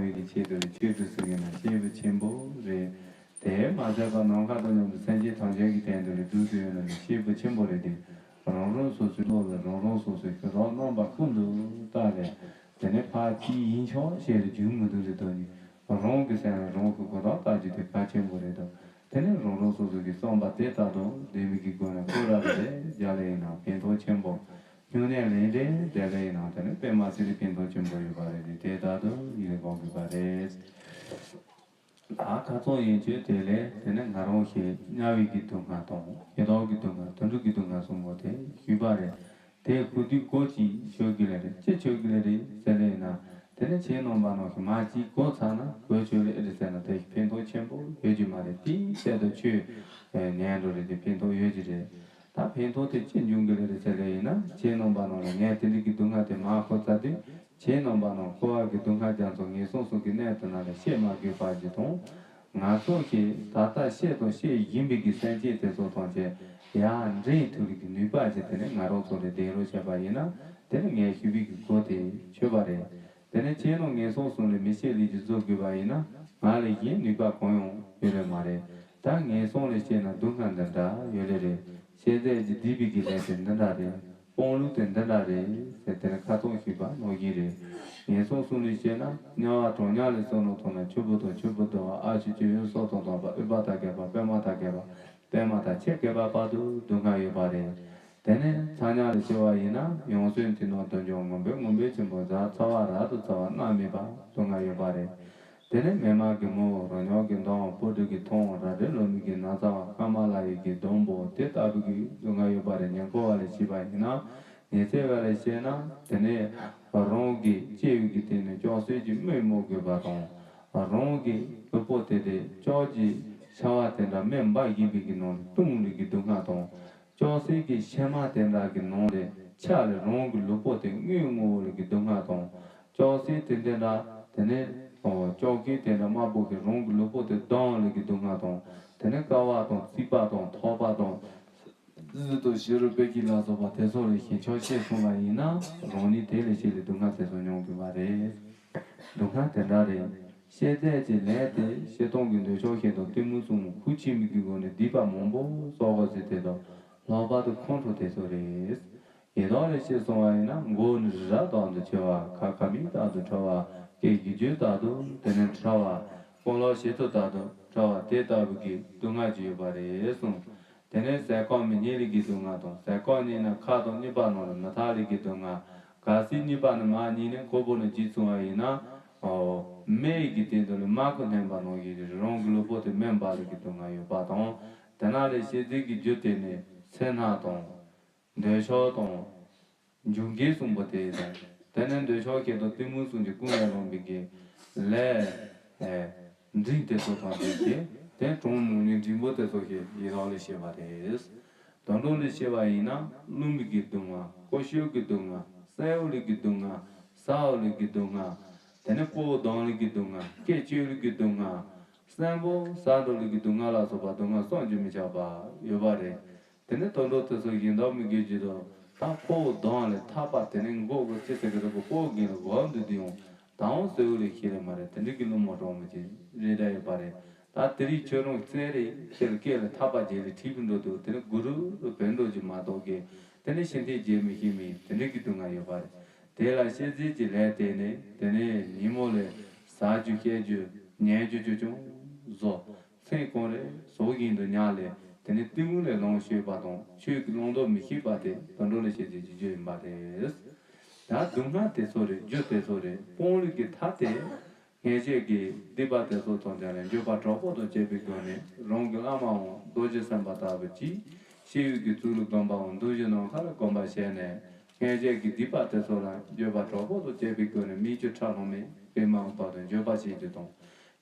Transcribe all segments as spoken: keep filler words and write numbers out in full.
བའི་གི་ཆེད་དུ་ཆོས་སྒྲུབ་ཟེར་གྱི་ན་སྐྱེས་བུ་ཆེན་པོ་རེད། དེ་མ་ཟད་པ་ནམ་མཁའ་དང་མཉམ་དུ་སེམས་ཅན་ཐམས་ཅད་ཀྱི་དོན་དུ་ལས་སྒྲུབ་ཏུ་ཡོད་ན་ནི་སྐྱེས་བུ་ཆེན་པོ་རེད་དེ། རང་རང་སོ་སོའི་བློ་ལ་རང་རང་སོ་སོའི་ཤེས་རབ་རྣམ་པ་ཀུན་ཏུ་བལྟ་སྟེ། དེ་ནས་ཕར་ཅི་ཡིན་ཆོག་ཞེས་རྒྱུན་མི་འདུག་ཟེར་དོན་ནི། རང་གི་སེམས་ལ་རང་གི་གོ་རྟོགས་བལྟ་རྒྱུ་དེ་གལ་ཆེན་པོ་རེད་དོ། དེ་ནས་རང་རང་སོ་སོ་གི་བསམ་པ་དེ་ལྟར་དུ་ལྡན་མི་གི་སྒོ་ནས་སྐོར་ར་རེ་རེ་རྒྱག་ལེ་ཡིན་ན་ཕན་ཐོགས་ཆེན་པོ། སྨྱུང་གནས་ལེན་རེ་དེ་ལས་ཡིན་ནའང་དེ་ནི་དཔེ་མ་སྲིད་པའི་ཕན་ཐོགས་ཆེན་པོ་ཡོད་པ་རེད་དེ། དེ་ལྟར་དུ་ཡིད་ལ་འོང་དགོས་པ་རེད། ད་ཁ་སང་ཡན་ཆོད་དེ་ལས་དེ་ནི་ང་རང་ཞིག་དམྱལ་བའི་གི་སྡུག་བསྔལ་དང་ཡི་དྭགས་ཀྱི་སྡུག་བསྔལ་དུད་འགྲོ་གི་སྡུག་བསྔལ་གསུམ་པོ་དེ་ཞུས་པ་རེད། དེ་གོ་དུས་གོ་ཅིག་ཆོད་གི་ལེ་རེད། ཅི་ཆོད་གི་ལེ་རེད་ཟེར་ལེ་ཡིན་ན། དེ་ནི་ཁྱེད་རྣམ་པ་རྣམས་ཀྱིས་མ་ཅིག་གོ་ཚར་ན་གོ་ཆོད་ལེ་ཨེ་རེད་ཟེར་ན་དེ་ཕན་ཐོགས་ཆེན་པོ་ཡོད་ཀྱི་མ་རེད། དེའི་ཆེད་དུ་ཆོས་ཉན་འགྲོ་རེད་དེ་ཕན་ཐོགས་ཡོད་ཀྱི་རེད། ད་ཕན་ཐོགས་དེ་ཅི་འབྱུང་གི་ལེ་རེད་ཟེར་ལེ་ཡིན་ན། ཁྱེད་རྣམ་པ་རྣམས་ལ་ངས་དེ་འདྲ་གི་སྡུག་བསྔལ་དེ་མ་གོ་ཚར་དུས། ཁྱེད་རྣམ་པ་རྣམས་འཁོར་བ་གི་སྡུག་བསྔལ་རྒྱ་མཚོ་ངན་སོང་གསུམ་གྱི་གནས་དེ་ནང་ལ་སྐྱེ་མ་དགོས་པ་ཞིག་དང་། ང་ཚོ་གིས་ད་ལྟ་སྐྱེས་དང་སྐྱེ་བཞིན་པའི་གི་སེམས་ཅན་དེ་ཚོ་ཐམས་ཅད་ཡར་འདྲེན་ཐུབ་པའི་གི་ནུས་པ་ཞིག་དེ་ནི་ང་རང་ཚོ་ལ་ལྡན་རོགས་བྱས་པ་ཡིན་ན། དེ་ནི་ངས་ཞུས་པའི་གི་གོ་དེ་ཆོད་པ་རེད། དེ་ནས་ཁྱེད་རྣམས་ངན་སོང་གསུམ་ལས་མི་སྐྱེ་ལས་ཀྱི་བཟོ་དགོས་པ་ཡིན་ན། ང་ལས་གཞན་ནུས་པ་གང་ཡང་ཡོད་ལེ་མ་རེད། ད་ངན་སོང་ལས་སྐྱེས་ན་སྡུག་བསྔལ་འདི་འདྲ་ཡོད་ལེ་རེད། བཤད་རྫས་ཀྱི་སྡིག་པའི་གི་ལས་དེ་འདི་འདྲ་རེད། སྤོང་ལུགས་དེ་འདི་འདྲ་རེད་ཟེར་དེ་ནི་ཁ་སང་ཞུས་པ་ནང་བཞིན་རེད། ངན་སོང་གསུམ་ལས་སྐྱེས་ན་དམྱལ་བ་གྲང་དམྱལ་ལས་བསོད་ནམས་ཐོབ་ན་ཆུ་བུར་དང་ཆུ་བུར་དུ་བ་ཨ་ཆུ་ཆུ་ཡོན་སོགས་དང་ལྡན་པ་ཨུཏྤལ་དང་བཅས་པ་པདྨ་དང་བཅས་པ་པདྨ་དང་ཆེས་བརྒལ་བ་བར་དུ་སྡུག་བསྔལ་ཡོད་པ་རེད། དེ་ནས་ཚ་དམྱལ་ལ་སྐྱེ་བ་ཡིན་ན་ཡང་སོས་འཐུས་ནག་དུད་འཇོམས་ངུ་འབོད་ངུ་འབོད་ཆེན་པོ་གཟའ་ཚ་བ་རབ་ཏུ་ཚ་བ་མནར་མེད་པ་སྡུག་བསྔལ་ཡོད་པ་རེད། དེ་ནས་མི་མ་གི་མུ་རོ་སྙོགས་ཀྱི་མདངས་སྤུ་གྲི་གི་མཐོང་རལ་གྲི་ལོ་མའི་གི་ན་ཚ་བ་རྐང་མ་ལ་ཡི་གི་སྡོང་པོ་དེ་ལྟ་བུ་གི་སྡུག་བསྔལ་ཡོད་པ་རེད། ཉེ་འཁོར་བ་ལ་སྐྱེས་པ་ཡིན་ན་ཉི་ཚེ་བ་ལ་སྐྱེས་ན་དེ་ནས་རང་གི་སྐྱེ་བའི་གི་སྟེང་ནས་ལྕོགས་གསོད་ཀྱི་དམོད་མོ་དགོས་པ་དང་། རང་གི་ལུས་པོ་དེ་དེ་ལྕོགས་ཀྱི་ཆར་བ་དེ་འདྲ་མེ་འབར་བཞིན་པའི་གི་ནང་ནས་བཏུང་ལུས་ཀྱི་སྡུག་བསྔལ་དང་། ལྕོགས་གསོད་ཀྱི་གཤེད་མ་དེ་འདྲ་གི་ནང་ལས་ཆག་ལས་རང་གི་ལུས་པོ་དེ་རྔུལ་ངུ་ལུས་ཀྱི་སྡུག་བསྔལ་དང་། ལྕོགས་གསོད་དེ་འདྲ་དེ་ནས་ལྕོགས་གོས་དེ་འདྲ་དམར་པོ་གི་རང་གི་ལུས་པོ་དེ་ལྡང་ལུས་ཀྱི་སྡུག་བསྔལ་དང་། དེ་ནས་དཀའ་བ་དང་ཚིག་པ་དང་ཐོག་པ་དང་། གཟི་དང་ཞི་རུ་པད་ཀྱི་ལ་སོགས་པ་དེ་ཚོ་ལས་ཞེན་ཆགས་སྐྱེས་སོང་བ་ཡིན་ན་རང་ཉིད་དེ་ལས་སྐྱེས་ལས་སྡུག་བསྔལ་དེ་ཚོ་མྱོང་དགོས་པ་རེད། སྡུག་བསྔལ་དེ་འདྲ་རེད། བཤད་རྫས་ཀྱི་ལས་དེ་བཤད་སྟངས་ཀྱི་འདོད་ཆགས་ཞེ་སྡང་གཏི་མུག་གསུམ་ཁུར་ཆེན་མོའི་གི་སྒོ་ནས་སྡིག་པ་མང་པོ་བསགས་པ་ཟེར་དེ་དང་ལྷག་པར་དུ་ཁོང་ཁྲོ་དེ་ཚོ་རེད། ཡི་དྭགས་ལས་སྐྱེས་སོང་བ་ཡིན་ན་མགོ་ནི་རི་རབ་ལྟར་དུ་ཆེ་བ། ཁ་ཁ་མིག་ལྟར་དུ་ཕྲ་བ། སྐེ་གི་རྒྱུད་ལྟར་དུ་དེ་ནས་ཕྲ་བ། རྐང་ལག་ཞལ་ཐུ་ལྟར་དུ་ཕྲ་བ་དེ་ལྟ་བུ་གི་སྡུག་བསྔལ་ཅིག་ཡོད་པ་རེད་གསུངས། དེ་ནས་ཟས་གོང་མི་རྙེད་ལས་ཀྱི་སྡུག་བསྔལ་དང་། ཟས་གོང་རྙེད་ན་ཁ་དང་སྙེད་པ་ནང་ལ་མི་ཐར་ལས་ཀྱི་སྡུག་བསྔལ། གལ་སྲིད་སྙེད་པ་ནི་མར་རྙེད་ནས་ཁོལ་པོ་ནས་བརྗེད་སོང་བ་ཡིན་ན། ཨོ། མེ་ཡི་གི་སྟེང་དུ་ནི་མར་ཁུ་ལྷན་པ་ནང་བཞིན་རང་གི་ལུས་པོ་དེ་མེ་འབར་ལས་ཀྱི་སྡུག་བསྔལ་ཡོད་པ་དང་། དེ་ན་ལས་བཤད་རྫས་ཀྱི་རྒྱུད་དེ་ནི་སེར་སྣ་དང་། འདོད་ཆགས་དང་། འབྱུང་ཁམས་གསུམ་པོ་དེ་དང་། དེ་ནས་འདོད་ཆགས་ཞེ་སྡང་གཏི་མུག་གསུམ་གྱིས་ཀུན་ནས་བསླངས་པའི་གི་ལས། ཨེ། འབྲིང་དེ་ཚོ་དང་བཅས་ཏེ་དེ་གྲངས་མང་ཉུང་འབྲིང་པོ་དེ་ཚོ་ཞིག་ཡི་དྭགས་ལས་སྐྱེས་པ་རེད། དུད་འགྲོ་ལས་སྐྱེས་པ་ཡིན་ན་རླུང་མི་གི་སྡུག་བསྔལ། ཀོ་ཤོད་ཀྱི་སྡུག་བསྔལ། སེར་བ་ལས་ཀྱི་སྡུག་བསྔལ། ས་འོག་ལས་ཀྱི་སྡུག་བསྔལ། དེ་ནས་ཕོ་བོ་གདོན་ལས་ཀྱི་སྡུག་བསྔལ། སྐད་ཅོར་ལས་ཀྱི་སྡུག་བསྔལ། གསོན་པོ་ཟ་འགྲོ་ལས་ཀྱི་སྡུག་བསྔལ་ལ་སོགས་པ་སྡུག་བསྔལ་བསམ་གྱིས་མི་ཁྱབ་པ་ཡོད་པ་རེད། དེ་ནས་དུད་འགྲོ་དེ་ཚོ་གཞན་དག་མི་དགེ་བཅུ་དང་། ད་ཕོ་བོ་གདོན་ལས་ཐར་པ་དེ་ནས་མགོ་གི་ཅི་ཟེར་གི་རེད་གོ་ཕོ་བོ་རྒན་ལ་གོ་འདུག་དེ་ཡང་དང་བོ་གསོལ་བ་ལས་ཤེས་ལེ་མ་རེད། དེ་འདྲ་གི་སློང་མོ་གྲོགས་མོ་ཅིག་རེ་འདྲ་ཡོད་པ་རེད། ད་དེ་རིང་ཁྱོད་རང་བཙལ་རེ་ཁྱེད་ལ་སྐད་ལ་ཐར་པ་རྒྱལ་ལ་ཁྲིད་པའི་འགྲོ་འདུག་དེ་ནས་གུ་རུ་བོན་འགྲོ་གི་མ་གཏོགས་གི་དེ་ནས་ཤི་འཐེན་རྒྱལ་མི་ཤེས་མི་དེ་འདྲ་གི་སྡུག་བསྔལ་ཡོད་པ་རེད། དེ་ལ་བཤད་རྫས་ཀྱི་ལས་དེ་ནི་དེ་ནས་ཉིན་མོ་ལས་ཟ་རྒྱུ་བཤད་རྒྱུ་ཉལ་རྒྱུ་ཅུ་ཅུང་བཟོ། མཚན་གང་རེ་ཟོག་བཞིན་དུ་ཉར་ལས་དེ་ནི་གཏི་མུག་ལས་ལོངས་སྤྱོད་པ་དང་ཆོས་ཀྱི་བླང་དོར་མི་ཤེས་པ་དེ་དུད་འགྲོ་ལས་སྐྱེས་ཏེ་ཀྱི་རྒྱུ་ཡིན་པ་རེད། ད་སྡུག་བསྔལ་དེ་ཚོ་རེད། རྒྱུ་དེ་ཚོ་རེད། སྤོང་ལུགས་ཀྱི་ཐབས་དེ། སྔོན་ཆད་ཀྱི་སྡིག་པ་དེ་ཚོ་ཚང་རྒྱ་ལས་འགྱོད་པ་དྲག་པོ་དང་བཅས་པའི་སྒོ་ནས་རང་གི་བླ་མའམ་རྡོ་རྗེ་སེམས་དཔའ་ལྟ་བུ་ཅིག་ཤེས་ཡོན་གྱི་གཙུག་ལག་སྒོམ་པའམ་གདུང་བཞི་ནམ་མཁའ་ལ་སྒོམ་པ་བྱས་ནས་སྔོན་ཆད་ཀྱི་སྡིག་པ་དེ་ཚོ་ལ་འགྱོད་པ་དྲག་པོ་དང་བཅས་པའི་སྒོ་ནས་མིག་ཆུ་ཁྲག་ལྷུང་མེད་པའི་མ་འོངས་བར་དུ་འགྱོད་པ་བྱེད་རྒྱུ་དང་།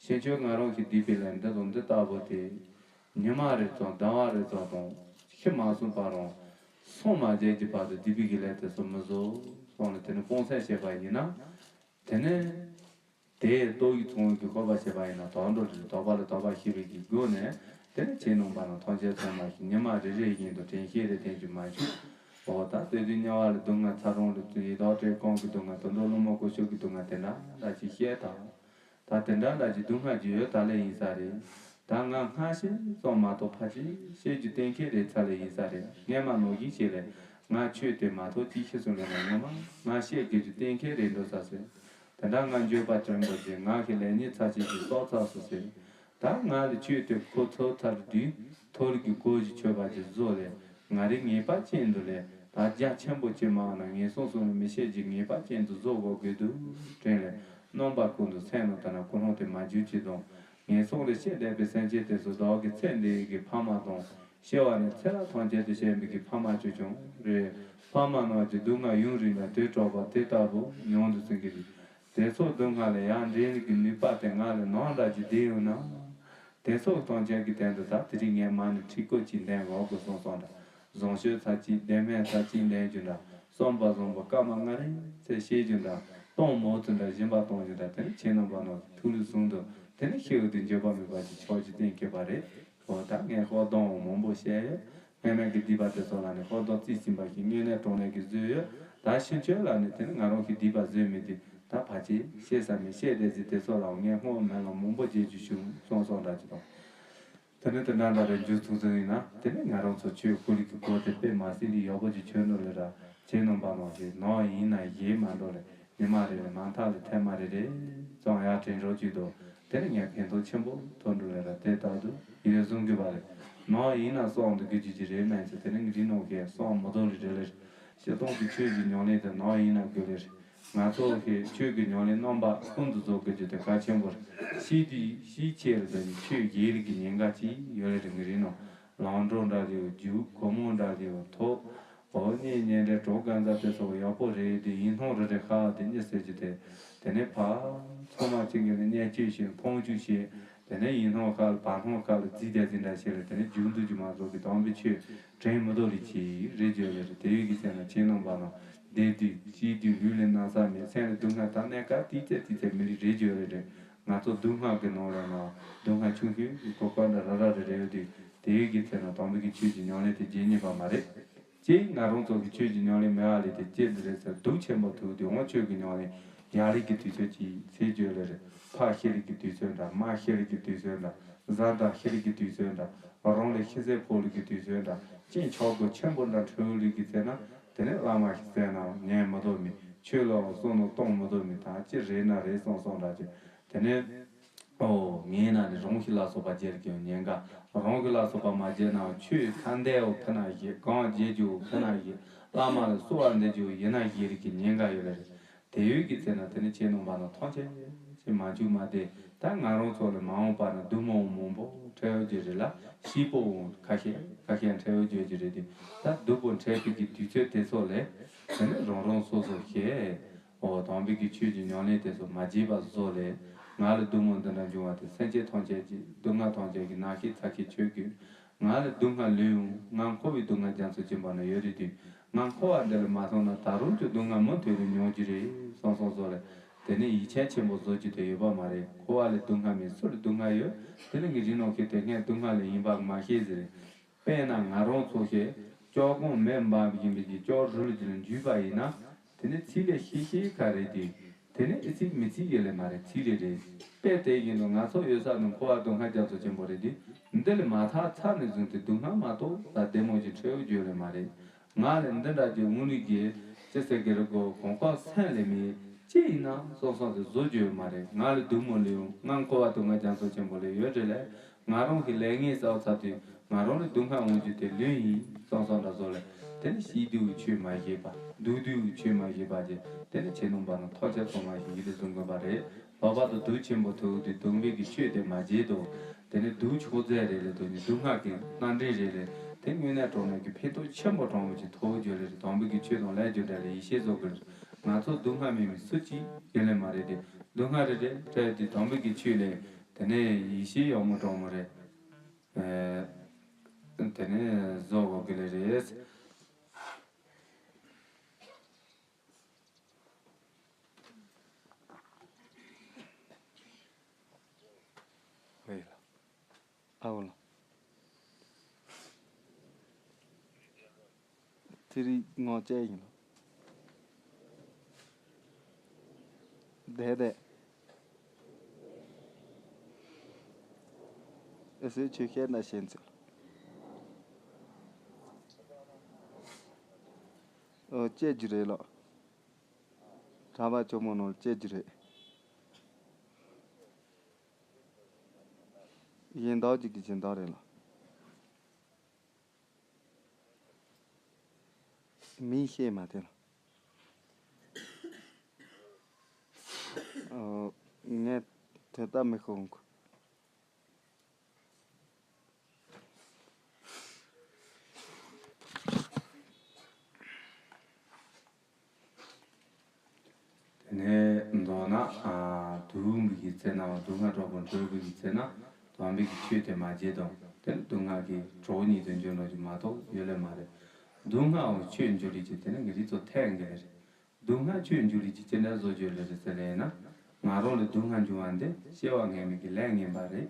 ཕྱིན་ཆད་ང་རང་གི་སྡིག་པའི་ལས་འདི་དང་འདི་ལྟ་བུ་དེ། ཉི་མ་རེ་ཙམ་ཟླ་བ་རེ་ཙམ་དང་ཤི་མ་སོང་བར་རང་སངས་མ་རྒྱས་ཀྱི་བར་དུ་སྡིག་པའི་གི་ལས་དེ་ཚོ་མི་བཟོ་གསུངས་ནས་དེ་ནི་སྤོང་ཚད་བྱས་པ་ཡིན་ན། དེ་ནི་དེའི་རྟོགས་ཡུལ་ཚང་བའི་གི་དཔོག་པ་བྱས་པ་ཡིན་ན་དོན་འགྲོ་རེ་དོགས་པ་ལས་དོགས་པ་ཤེས་པའི་གི་སྒོ་ནས་དེ་ནི་ཁྱེད་རྣམ་པ་རྣམས་ཐམས་ཅད་ཚང་མ་ཞིག་ཉི་མ་རེ་རེ་བཞིན་དུ་དྲན་ཤེས་རེ་བསྟེན་རྒྱུ་མ་བྱུང་། འོ་ད་དེ་དུས་དམྱལ་བ་ལ་སྡུག་བསྔལ། ཚ་གྲང་ལ་ཡི་དྭགས་བཀྲེས་སྐོམ་གྱི་སྡུག་བསྔལ། དུད་འགྲོ་ཀླུ་མོ་ཀོ་ཤོད་ཀྱི་སྡུག་བསྔལ་དེ་འདྲ་འདྲ་ཞིག་བཤད་དང་། ད་དེ་འདྲ་འདྲ་གྱི་སྡུག་བསྔལ་གྱི་ཡོད་ད་ལེ་ཡིན་ས་རེད། ད་ང་སྔ་ཤེས་ཙམ་མ་གཏོགས་ཕལ་ཆེར་བཤད་རྒྱུ་གཏན་འཁེལ་རེད་ཚ་ལེ་ཡིན་ས་རེད། སྔན་མ་ནོར་གྱིས་བཤད་ལེ། ང་ཆོས་དེ་མ་གཏོགས་ཅི་ཤེས་སོང་ལེ། ང་ངོ་མ་ང་བཤད་དགོས་རྒྱུ་གཏན་འཁེལ་རེད་འགྲོ་ས་ཟེར། དེ་འདྲ་ང་འགྱོད་པ་དྲན་པོ་ཟེར། ང་གི་ལས་ཉིན་ཚ་ཆེན་གྱི་སྲོག་ཚ་སུ་ཟེར། ད་ང་ལ་ཆོས་དེ་ཁོ་ཚོ་ཚར་དུས་ཐོ་རི་གི་གོ་ཞིག་ཆོད་པ་ཅིག་བཟོ་ལེ། ང་རེ་ངེས་པ་ཅན་དུ་ལེ། ད་རྒྱ་ཆེན་པོ་ཅིག་མང་ན་ངན་སོང་གསུམ་ལ་མི་ཤེས་ཀྱི་ངེས་པ་ཅན་དུ་བཟོ་དགོས་དགོས་འདུག་དྲན་ལེ། རྣམ་པ་ཀུན་ཏུ་སེམས་ནང་ལྟ་ན་ཀུན་སློང་དེ་མ་འཇུག་ཅིག་དང་། ངན་སོང་ལས་སྐྱེས་བསྡད་པའི་སེམས་ཅན་དེ་ཚོ་བདག་གི་ཚེ་འདི་ཡི་གི་ཕ་མ་དང་། སྐྱེ་བ་ནས་ཚེ་རབས་ཐམས་ཅད་དུ་སྐྱེ་མི་གི་ཕ་མ་ཆུང་ཆུང་རེད། ཕ་མ་རྣམས་ཀྱི་སྡུག་བསྔལ་ཡུན་རིང་ལ་དུས་དྲག་པ་དེ་ལྟ་བུ་མྱོང་དུ་སེམས་ཀྱི་རེད། དེ་ཚོ་སྡུག་བསྔལ་ལས་ཡར་འདྲེན་གྱི་ནུས་པ་དེ་ང་ལ་ནམ་འདྲ་ཅིག་ལྡན་ཡོད་ན། དེ་ཚོ་གཏོང་ཆེན་གྱི་སྟེང་དུ་ད་དེ་རིང་ངས་མ་ཎི་ཁྲི་སྐོར་གཅིག་འདོན་འོག་གི་སོང་སོང་འདྲ། བཟང་སྤྱོད་ཚར་གཅིག་ལྡན་མིན་ཚར་གཅིག་འདོན་རྒྱུ་འདྲ། བསམ་པ་བཟང་པོ་སྐར་མ་ལྔ་རེ་ཚེ་ཤེས་རྒྱུ་འདྲ། གཏོང་མོ་ཚོ་འདྲ་སྦྱིན་པ་གཏོང་རྒྱུ་འདྲ། དེ་ནི་ཁྱེད་རྣམ་པ་རྣམས་ཀྱི་ཐུགས་ལུས་ཟུང་དུ་དེ་ནི་ཤེས་འོས་དུ་འགྱོད་པ་མེད་པ་ཅིག་ཆོག་རྒྱུ་གཏན་འཁེལ་བ་རེད། འོ་ད་ངས་ཤོག་གདོང་མང་པོ་བཤད་ཡོད། སྔན་མའི་གི་སྡིག་པ་དེ་ཚོ་ལ་ནི་ཤོག་གདོང་རྩིས་ཟིན་པ་ཞིག་དངོས་གནས་དྲང་གནས་ཀྱི་བཟོས་ཡོད། ད་ཕྱིན་ཆད་ལ་ནི་དེ་ནི་ང་རང་གི་སྡིག་པ་བཟོས་མེད་དེ་ད་ཕལ་ཆེར་བཤད་ས་མེད་བཤད་བསྡད་ཟིན་དེ་ཚོ་ལའང་ངས་སྔོན་མ་ལ་མང་པོ་བརྗེད་རྒྱུ་བྱུང་སོང་སོང་འདྲ་ཅིག་དང་། དེ་ནི་དེ་འདྲ་འདྲ་རེ་འཇུ་ཚུགས་ཚུགས་ཡིན་ན་དེ་ནི་ང་རང་ཚོ་ཆོས་ཁོར་ཡུག་གི་སྐོར་དེ་དཔེ་མ་སྲིད་ལས་ཡག་པོ་ཅིག་ཆོད་འགྲོ་ལེ་ར། ཁྱེད་རྣམ་པ་མང་ཞིག་ནང་ཡིན་ན་ཡིན་མ་འགྲོ་ལེ། ཉི་མ་རེ་ལ་མ་མཐའ་ལ་ཐེངས་མ་རེ་རེ་ཙམ་ཡར་དྲན་རོགས་བྱེད་དོ། དེ་ནི་ངས་ཕན་ཐོགས་ཆེན་པོ་ཐོན་འགྲོ་ལེ་ར། དེ་ལྟར་དུ་ཡིད་ལ་བཟུང་དགོས་པ་རེད། ནང་ཡིན་ན་སོང་འདུག་རྒྱུ་ཅི་ཅི་རེད་མེད་ཚེ་དེ་ནི་ངའི་རིགས་ནང་གས་སོང་མི་འདུག་ལེ་རེད་ལེ། སྤྱིར་བཏང་གི་ཆོས་ཀྱི་ཉམས་ལེན་དེ་ནང་ཡིན་ན་དགོས་ལེ་རེད། ང་ཚོ་གི་ཆོས་ཀྱི་ཉམས་ལེན་རྣམ་པ་ཀུན་ཏུ་རྫོགས་དགོས་རྒྱུ་དེ་གལ་ཆེན་པོ་རེད། ཤི་དུས་ཤི་ཆེ་རེད་དེ་ནི་ཆོས་ཡིན་ལེ་གི་ཉེན་ཁ་ཅི་ཡོད་ལེ་རེད། ངའི་རིགས་ནང་ལམ་འགྲོ་འདྲ་ལེའུ་རྒྱུག་གོ་མོ་འདྲ་ལེའུ་ཐོབ། འོ་གཉེན་ཉེ་འབྲེལ་གྲོགས་གང་ཟག་དེ་ཚོ་ཡག་པོ་རེད་དེ་ཡིན་སྣང་རེ་རེ་ཧ་དེ་གཉིད་སད་ཀྱི་དེ། དེ་ནས་ཕ་ཚང་མ་གཅིག་གིས་ནི་བརྙས་བཅོས་བྱེད་ཕོངས་བཅོས་བྱེད། དེ་ནས་ཡིན་སྣང་ཁ་ལ་བར་སྣང་ཁ་ལ་རྫིས་བསྡད་ཟིན་འདྲ་བྱེད་ལ་དེ་ནས་རྒྱུན་དུ་རྒྱུ་མ་རྫོགས་ཀྱི་དམ་པའི་ཆོས་དྲན་མི་འདོད་ལེ་ཅི་རེད་བརྗོད་ལེ་རེད། དེ་ཡོད་ཀྱི་ཚེ་ན་ཁྱེད་རྣམ་པ་རྣམས་བསྡད་དུས་སྐྱིད་དུས་ལུས་ལ་ན་ཚ་མེད་སེམས་ལ་སྡུག་བསྔལ་དང་གནས་སྐབས་ཏིག་ཙེ་ཏིག་ཙེ་མི་རིགས་རེད་བརྗོད་ལེ་རེད། ང་ཚོ་སྡུག་བསྔལ་གྱི་ནང་ལ་ན་སྡུག་བསྔལ་ཆུང་ཤོས་ཀྱི་གོ་སྐབས་འདྲ་ར་ར་རེ་རེ་ཡོད་དུས་དེ་ཡོད་ཀྱི་ཚེ་ན་དམ་པའི་གི་ཆོས་ཀྱི་ཉམས་ལེན་དེ་བརྗེད་ཉན་པ་མ་རེད། ཅེས་ང་རང་ཚོ་གི་ཆོས་ཀྱི་ཉམས་ལེན་མེད་པ་ལས་དེ་ཅི་འདི་རེད་ཟེར་སྡུག་ཆེན་པོ་ཐུག་དུས་འོང་ཆོས་ཀྱི་ཉམས་ལེན་ཡར་ལེ་གི་དུས་ཚོད་ཅིག་ཚེ་བརྗོད་ལེ་རེད། ཕ་ཤི་ལེ་གི་དུས་ཚོད་འདྲ་མ་ཤི་ལེ་གི་དུས་ཚོད་འདྲ་བཟའ་ཟླ་ཤི་ལེ་གི་དུས་ཚོད་འདྲ་རང་ལས་ཤི་ཚེ་ཕོ་ལེ་གི་དུས་ཚོད་འདྲ་ཅིན་ཆོག་གོ་ཆེན་པོ་འདྲ་འཕྲོད་ལེ་གི་ཚེ་ན་དེ་ནས་བླ་མ་ཤི་ཚེ་ན་ཉན་མི་འདོད་མི་ཆོས་ལ་བསམ་བློ་གཏོང་མི་འདོད་མི་ད་ཅི་རེད་ན་རེད་སོང་སོང་འདྲ་ཅིག་དེ་ནས། ཨོ། ངའི་ནང་ནས་རང་ཤི་ལ་སོགས་པ་བརྗེ་རྒྱུ་ཉེན་ཁ། རང་ཤི་ལ་སོགས་པ་མ་བརྗེ་ན་ཆོས་ཐ་མདའོ་ཕི་ན་ཞིག་གང་བརྗེ་རྒྱུ་ཕི་ན་ཞིག་བླ་མ་ལ་གསོལ་བ་འདེབས་རྒྱུ་ཡིན་ན་ཞིག་རིགས་ཀྱི་ཉེན་ཁ་ཡོད་ལེ་རེད། དེ་ཡོད་ཀྱི་ཚེ་ན་དེ་ནི་ཁྱེད་རྣམ་པ་ན་ཐང་ཆད་ཅེས་མ་བཅུག་མ་བསྡད་ད་ང་རང་ཚོ་ལ་མ་འོངས་པ་ན་སྡུག་མོ་མང་པོ་འཕྲད་ཡོད་ཀྱི་རེད་ལ་སྐྱིད་པོ་འོང་ཁ་ཤས་ཁ་ཤས་འཕྲད་ཡོད་ཀྱི་རེད་དེ་ད་སྡུག་པོ་འཕྲད་པའི་གི་དུས་ཚོད་དེ་ཚོ་ལས་དེ་ནི་རང་རང་སོ་སོ་ཤེས། འོ་དམ་པའི་གི་ཆོས་ཀྱི་ཉམས་ལེན་དེ་ཚོ་མ་བརྗེད་པ་བཟོ་ལས། ང་ལ་སྡུག་བསྔལ་འདི་འདྲ་འབྱུང་བ་དེ་སེམས་ཅན་ཐམས་ཅད་ཀྱི་སྡུག་བསྔལ་ཐམས་ཅད་ཀྱི་ན་ཤི་ཚ་ཤི་ཆོས་ཀྱི། ང་ལ་སྡུག་བསྔལ་ལོས་ཡོང་ང་འཁོར་བའི་སྡུག་བསྔལ་རྒྱ་མཚོ་ཆེན་པོ་ན་ཡོད་རེད་དུས། ང་འཁོར་བ་འདི་ལས་མ་ཐོན་ན་ད་རུང་གི་སྡུག་བསྔལ་མུ་མཐུད་དུ་མྱོང་རྒྱུ་རེད་བསམ་བསམ་བཟོ་ལས། དེ་ནི་ཡིད་ཆེས་ཆེན་པོ་བཟོ་རྒྱུ་དེ་ཡོད་པ་མ་རེད། འཁོར་བ་ལས་སྡུག་བསྔལ་མེད་སུ་ལ་སྡུག་བསྔལ་ཡོད། དེ་ནི་ངའི་རིགས་ནང་གི་དེ་སྔའི་སྡུག་བསྔལ་ལས་ཡིན་པ་མ་ཤེས་ཟེར། དཔེར་ན་ང་རང་ཚོ་ཞིག་ལྕོག་གོང་མེ་འབར་བཞིན་པའི་ཀྱི་ལྕོག་རུལ་ཅིག་ལ་འཇུས་པ་ཡིན་ན། དེ་ནི་ཚིག་ལས་ཤེས་ཤེས་ག་རེད་དེ། དེ་ནི་ཨི་ཚིག་མི་ཚིག་ཡོད་ལེ་མ་རེད་ཚིག་ལས་རེད། དཔེ་དེ་བཞིན་དུ་ང་ཚོ་ཡོད་ས་ནི་འཁོར་བ་སྡུག་བསྔལ་རྒྱ་མཚོ་ཆེན་པོ་རེད་དེ། འདི་ལས་མ་ཐར་ཚར་ནས་བཟུང་སྟེ་སྡུག་བསྔལ་མ་གཏོགས་ད་བདེ་མོ་ཞིག་འཕྲད་ཡོད་རྒྱུ་ལེ་མ་རེད། ང་ལས་འདི་འདྲ་ཅིག་དངོས་གནས་ཀྱི་ཅི་ཟེར་གི་རེད་གོ་གོང་ཁོག་སེམས་ལས་མེད་ཅི་ཡིན་ན་སོང་སོང་དེ་བཟོ་རྒྱུ་ཡོད་མ་རེད། ང་ལས་སྡུག་མོ་ལས་ཡོང་ང་འཁོར་བ་སྡུག་བསྔལ་རྒྱ་མཚོ་ཆེན་པོ་ལས་ཡོད་རེད་ལེ། ང་རང་གི་ལས་ངན་བསགས་ཚར་དུས་ང་རང་ལ་སྡུག་བསྔལ་འོང་རྒྱུ་དེ་ལོས་ཡིན་བསམ་བསམ་འདྲ་བཟོ་ལ། དེ་ནི་ཤི་དུས་ཆོས་མ་ཤེས་པ། སྡུག་དུས་ཆོས་མ་ཤེས་པ་བྱས། དེ་ནི་ཁྱེད་རྣམ་པ་རྣམས་ཐོག་ཆ་ཚང་མ་ཞིག་ཡིད་དུ་བཟུང་དགོས་པ་རེད། ལྷག་པར་དུ་སྡུག་ཆེན་པོ་ཐུག་དུས་སྡུག་བསྔལ་གྱི་ཆོས་དེ་མ་བརྗེད་དོ། དེ་ནི་སྡུག་ཆོག་ཚད་རེད་ལ་དོ་ནི་སྡུག་བསྔལ་གྱི་སྣ་འདྲེན་རེད་ལ། དེ་དངོས་གནས་དྲང་གནས་ཀྱི་ཕན་ཐོགས་ཆེན་པོ་དྲང་པོ་ཅིག་ཐོག་བརྗོད་ལ་རེད། དམ་པའི་གི་ཆོས་དང་ལས་རྒྱུ་འབྲས་ལ་ཡིད་ཆེས་བཟོ་དགོས་རེད། ང་ཚོ་སྡུག་བསྔལ་མེད་མི་སུ་གཅིག་ཡིན་ལེ་མ་རེད་དེ། སྡུག་བསྔལ་རེ་རེ་འཕྲད་དེ་དམ་པའི་གི་ཆོས་ལས། དེ་ནས་ཡིད་ཆེས་ཡག་མོ་དྲང་མོ་རེད། ཨེ། དེ་ནས་བཟོ་དགོས་ཀྱི་ལེ་རེད། ཨའོ་ལ། དེ་རིང་ངོ་བཅས་ཡིན་ལ། དེ་དེ། ཨེ་སེ་ཆོས་བཤད་ན་ཤེས་ཚུལ། ཨོ་སྐྱེ་རྒྱུ་རེད་ལགས། གྲྭ་པ་ཇོ་མོ་ནང་ལ་སྐྱེ་རྒྱུ་རེད། གཞན་དག་ཅིག་གི་སྦྱིན་བདག་རེད་ལགས། མིང་ཤེས་མ་ཐལ། ཨོ། ངས་དེ་ལྟ་མི་ཤོང་གི། དེ་ནས་མདོར་ན། ཨ། སྡུག་བསྔལ་གྱི་ཚེ་ན། སྡུག་བསྔལ་གྲོགས་པོ་འགྲོ་བའི་ཚེ་ན། དམ་པའི་གི་ཆོས་དེ་མ་བརྗེད་དང་། དེ་ནི་སྡུག་བསྔལ་གྱི་གྲོགས་ཉིད་དུ་འགྱུར་ནོ་ཞིག་མ་གཏོགས་ཡོད་ལེ་མ་རེད། སྡུག་བསྔལ་འོ་ཆོས་འགྱུར་ལེ་ཅིག་དེ་ནི་ངེད་རིགས་ཚོ་ཐེག་གི་རེད། སྡུག་བསྔལ་ཆོས་འགྱུར་ལེ་ཅིག་ཅི་འདྲ་བཟོ་རྒྱུ་ལེ་རེད་ཟེར་ལེ་ན། ང་རང་ལ་སྡུག་བསྔལ་འབྱུང་བ་འདི་སྐྱེ་བ་སྔ་མའི་གི་ལས་ངན་པ་རེད།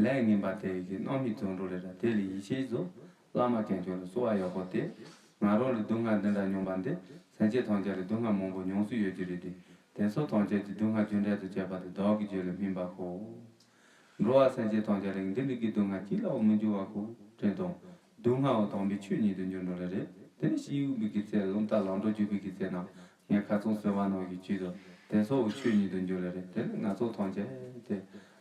ལས་ངན་པ་དེ་ཡི་གི་རྣམ་སྨིན་རྫོགས་འགྲོ་ལེ་ར། དེ་ལས་ཡིད་ཆེས་བཟོ། བླ་མ་དཀོན་མཆོག་ལ་གསོལ་བ་ཡག་པོ་དེ། ང་རང་ལ་སྡུག་བསྔལ་འདི་འདྲ་མྱོང་བ་འདི་སེམས་ཅན་ཐམས་ཅད་ལ་སྡུག་བསྔལ་མང་པོ་མྱོང་སྲོལ་ཡོད་ཀྱི་རེད་དེ། དེ་ཚོ་ཐམས་ཅད་ཀྱི་སྡུག་བསྔལ་རྒྱུ་འབྲས་སུ་བྱས་པ་དེ་བདག་གི་རྒྱུད་ལ་སྨིན་པ་ཁོ། འགྲོ་བ་སེམས་ཅན་ཐམས་ཅད་ལ་འདི་འདྲ་གི་སྡུག་བསྔལ་ཅི་ལའང་མི་འབྱུང་བ་ཁོ་དྲན་དང་། སྡུག་བསྔལ་བ་དམ་པའི་ཆོས་ཉིད་དུ་འགྱུར་འགྲོ་ལེ་རེད། དེ་ནི་ཤི་བའི་གི་ཚེ་ལམ་ལྟར་ལམ་འགྲོ་འཇུག་པའི་གི་ཚེ་ན། ངས་ཁ་ཚོན་གསོལ་བ་ནང་གི་ཆོས་དང་དེ་ཚོ་ཆོས་ཉིད་དུ་འགྱུར་ལེ་རེད། དེ་ནི་ང་ཚོ་ཐམས་ཅད་དེ་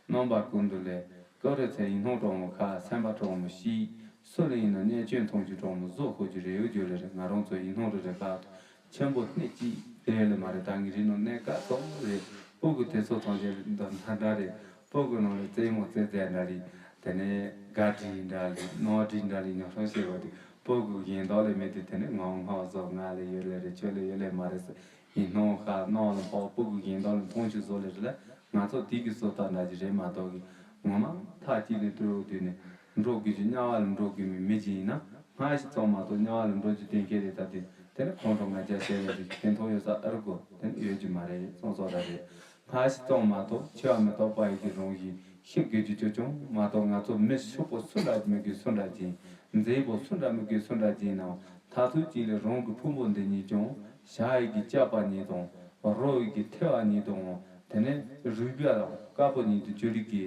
རྣམ་པ་ཀུན་ཏུ་ལས་སྐབས་རེ་ཚེ་ཡིན་སྣང་གྲོགས་མོ་ཁ། སེམས་པ་གྲོགས་མོ་ཤི། སུ་ལ་ཡིན་ན་གནས་ཆེན་མཐོང་རྒྱུ་གྲོགས་མོ་བཟོ་ཁོ་རྒྱུ་རེ་ཡོད་རྒྱུ་ལེ་རེད། ང་རང་ཚོ་ཡིན་སྣང་རེ་རེ་ཁ་ཆེན་པོ་སྣེ་གཅིག་རེ་ཡོད་ལེ་མ་རེད། ད་ངེད་རིགས་ནང་གནས་སྐབས་ཙམ་རེད། སྤུ་གུ་དེ་ཚོ་ཐམས་ཅད་འདི་འདྲ་འདྲ་རེད། སྤུ་གུ་ནང་ལ་རྩེད་མོ་རྩེ་རྩེ་འདྲ་རེད། དེ་ནས་དགའ་འདྲིས་འདྲ་རེད། ནོར་འདྲིས་འདྲ་རེད། ཉོ་ཧྲོ་བྱེད་པ་དེ་སྤུ་གུ་གཞན་དག་ལས་མེད་དེ། དེ་ནས་ངོ་ངོ་བཟོ། ང་ལ་ཡོད་ལེ་རེད། ཁྱོད་ལ་ཡོད་ལེ་མ་རེད་ཟེར། ཡིན་སྣང་ཁ་ནང་ལ་ཕོག། སྤུ་གུ་གཞན་དག་ལ་མཐོང་ཆུང་བཟོ་ལེ་རེད་ལ། ང་ཚོ་དེ་གི་བཟོ་ལྟ་འདྲ་ཅིག་རེད་མ་གཏོགས་གི། ངོ་མ་མཐའ་གཅིག་ནས་སྤྲོ་བོ་དུས་ནས་འགྲོ་དགོས་ཀྱི། དམྱལ་བ་ལ་འགྲོ་དགོས་མི་མི་ཅིག་ཡིན་ན། སྔ་ཕྱི་ཙམ་མ་གཏོགས་དམྱལ་བ་ལ་འགྲོ་རྒྱུ་གཏན་འཁེལ་རེད། ད་དེ་དེ་ནི་ཁོང་ཁྲོ་ང་རྒྱལ་བྱས་ལ་རེད། ཕན་ཐོགས་ཡོད་ས་ཨེ་རེད་གོ། དེ་ནི་ཡོད་རྒྱུ་མ་རེད། སོང་སོང་ར་རེད། སྔ་ཕྱི་ཙམ་མ་གཏོགས་འཆི་བ་མི་རྟག་པ་ཡི་གི་རང་བཞིན་ཤེས་དགོས་རྒྱུ་ཅོ་ཅོ་མ་གཏོགས། ང་ཚོ་མི་ཕྱུག་པོ་སུ་འདྲ་མི་དགོས་སུ་འདྲ་ཅིག་མཛེས་པོ་སུ་འདྲ་མི་དགོས་སུ་འདྲ་ཅིག་ནང་མཐར་ཐུག་ཅིག་ལ་རང་གི་ཕུང་པོ་འདི་ཉིད་ཀྱང་ཞྭ་ཡི་གི་ལྕགས་པ་ཉིད་དང་། རོ་ཡི་གི་ཐལ་བ་ཉིད་དང་། དེ་ནས་རུས་པ་དཀར་པོ་ཉིད་དུ་གྱུར་གྱི་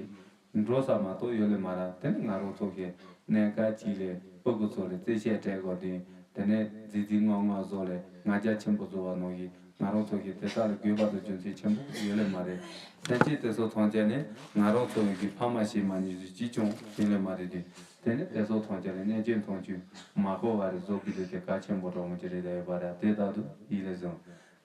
འགྲོ་ས་མ་གཏོགས་ཡོད་ལེ་མ་རེད། དེ་ནི་ང་རང་ཚོ་གི་གནས་སྐབས་ཅིག་ལ་སྤུ་གུ་ཚོ་ལ་རྩེད་ཆས་སྤྲད་དགོས་དུས། དེ་ནས་རྫིག་རྫིག་ངོ་ངོ་བཟོ་ལེ་ང་རྒྱལ་ཆེན་པོ་བཟོ་བ་ནང་བཞིན། ང་རང་ཚོ་གི་དེ་དག་ལ་དགོས་པ་དང་རྒྱུ་མཚན་ཆེན་པོ་ཡོད་ལེ་མ་རེད། སེམས་ཅན་དེ་ཚོ་ཐམས་ཅད་ནི་ང་རང་ཚོ་གི་ཕ་མ་ཞིག་མ་ཉིད་དུ་ཅི་བྱུང་ཡིན་ལེ་མ་རེད་དེ། དེ་ནི་དེ་ཚོ་ཐམས་ཅད་ལ་གནས་ཆེན་མཐོང་ཆུང་མ་དགོས་པ་རེད། བཟོ་དགོས་དུས་དེ་གལ་ཆེན་པོ་འགྲོ་མི་ཅི་རེད། ད་ཡོད་པ་རེད། དེ་ལྟར་དུ་ཡིད་ལ་བཟུང་།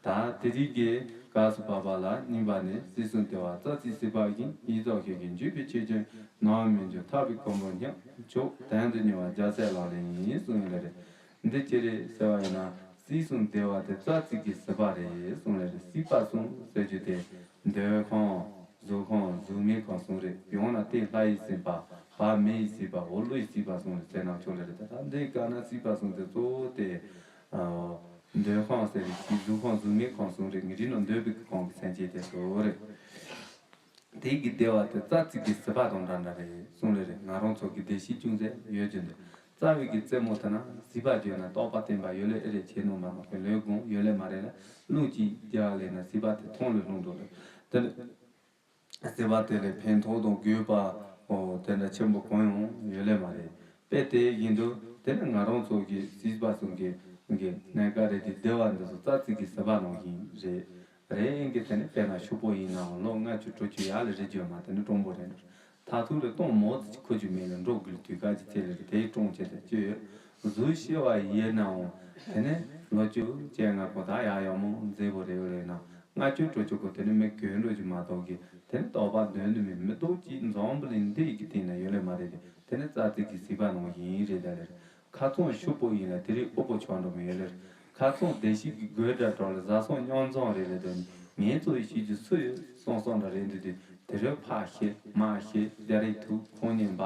ད་དེ་རིང་གི་སྐབས་སུ་བབ་པ་ལ་སྙིང་པ་ནས། སྲིད་གསུམ་བདེ་བ་རྩ་ཚིག་སྲིད་པ་ཡི། ཡིད་རྫོགས་ཤེས་ཀྱི་འཇུག་པའི་ཆོས་ཀྱང་། ནམ་མི་འགྱུར་ཐར་པའི་གོ་འཕང་ཉིད། མཆོག་དོན་དུ་གཉེར་བ་རྒྱལ་སྲས་ལག་ལེན་ཡིན་གསུངས་ཡོད་ལེ་རེད། འདི་ཅི་རེད་ཟེར་བ་ཡིན་ན། སྲིད་གསུམ་བདེ་བ་དེ་རྩ་ཚིག་གི་སྲིད་པ་རེད་གསུངས་ལེ་རེད། སྲིད་པ་གསུམ་ཟེར་རྒྱུ་དེ་འདོད་ཁམས་གཟུགས་ཁམས་གཟུགས་མེད་ཁམས་གསུམ་རེད། ཡང་ན་སྟེང་ལྷ་ཡི་སྲིད་པ། བར་མི་ཡི་སྲིད་པ། འོག་ཀླུ་ཡི་སྲིད་པ་གསུམ་རེད་ཟེར་ན་ཆོག་ལེ་རེད། ད་ལྟ་འདི་ག་ན་སྲིད་པ་གསུམ་དེ་གཙོ་བོ་དེ། ཨ། འདོད་ཁམས་ཟེར་རེད། གཟུགས་ཁམས་གཟུགས་མེད་ཁམས་གསུམ་རེད། ངེད་རིགས་ནང་འདོད་པའི་ཁམས་ཀྱི་སེམས་ཅན་དེ་ཚོ་རེད། དེ་གི་བདེ་བ་དེ་རྩ་ཚིག་གི་སྲིད་པ་དང་འདྲ་འདྲ་རེད་གསུངས་ལེ་རེད། ང་རང་ཚོ་གི་བདེ་སྐྱིད་ཅུང་ཟད་ཡོད་རྒྱུ་འདུག་རྩ་བའི་གི་རྩེད་མོ་དེ་ན་སྲིད་པ་བརྗོད་ན་རྟོགས་པ་བརྟན་པ་ཡོད་ལེ་ཨེ་རེད། ཁྱེད་ནང་མ་ནོར་གི་ལོས་དགོངས་ཡོད་ལེ་མ་རེད་ལ། རླུང་གཅིག་རྒྱག་ལེ་ན་སྲིད་པ་དེ་ཐང་ལ་ལྷུང་འགྲོ་ལེ། དེ་ནི་སྲིད་པ་དེ་ལས་ཕན་ཐོགས་དང་དགོས་པ་འོ་དེ་འདྲ་ཆེན་པོ་གང་ཡང་ཡོད་ལེ་མ་རེད། དཔེ་དེ་བཞིན་དུ་དེ་ནི་ང་རང་ཚོ་གི་སྲིད་པ་གསུམ་གྱི་གི་གནས་སྐབས་རེ་དེ་བདེ་བ་འདི་ཚོ་རྩ་ཚིག་གི་སྲིད་པ་ནང་བཞིན་རེད། རེད་ཨེ་གི་དེ་ནི་དཔེར་ན་ཕྱུག་པོ་ཡིན་ནའང་ལོ་ལྔ་བཅུ་དྲུག་ཅུ་ཡར་ལ་རེ་བརྗོད་མ་དེ་ནི་སྤྲང་པོ་རེད། མཐར་ཐུག་ལ་སྟོང་མོ་ཙམ་ཅིག་ཁུར་རྒྱུ་མེད་ལ་འགྲོ་དགོས་དུས་སྐབས་ཅིག་དེ་ལ་དེའི་སྤྲང་བྱེད་དེ་ཅི་ཡོད། གཟུགས་བྱེ་བ་ཡོད་ནའང་དེ་ནི་ལོ་བཅུ་བཅོ་ལྔ་གོ་ད་ཡག་ཡག་མོ་མཛེས་པོ་རེད་ཡོད་རེད་ན། ལྔ་བཅུ་དྲུག་ཅུ་གོ་དེ་ནི་མི་གོན་འགྲོ་རྒྱུ་མ་གཏོགས་ཀི་དེ་ནི་རྟོགས་པ་དོན་དུ་མི་མི་རྟོགས་ཀྱི་འཛམ་བུ་གླིང་འདི་ཡི་གི་སྟེང་ན་ཡོད་ལེ་མ་རེད་དེ། དེ་ནི་རྩ་ཚིག་གི་སྲིད་པ་ནང་བཞིན་རེད་ད་ལེ། ཁ་ཚོན་ཤུགས་པོ་ཡིན་ལ་དེ་རིགས་ཨུ་པོ་ཆོག་འགྲོ་མི་ཡོད་ལེ། ཁ་ཚོན་བདེ་སྐྱིད་ཀྱི་དགོད་སྒྲ་གྲོགས་ལ་བཟའ་ཚང་མཉམ་འཛོམས་རེད་ལེ་དོན། ངས་ཚོ་ཡི་ཤེས་རྒྱུ་སུ་ཡོད་སོང་སོང་འདྲ་རེད་འདུག་དུས་དེ་རིགས་ཕ་ཤེས་མ་ཤེས་རྒྱ་རིགས་ཐུག་ཁོང་ཉན་པ་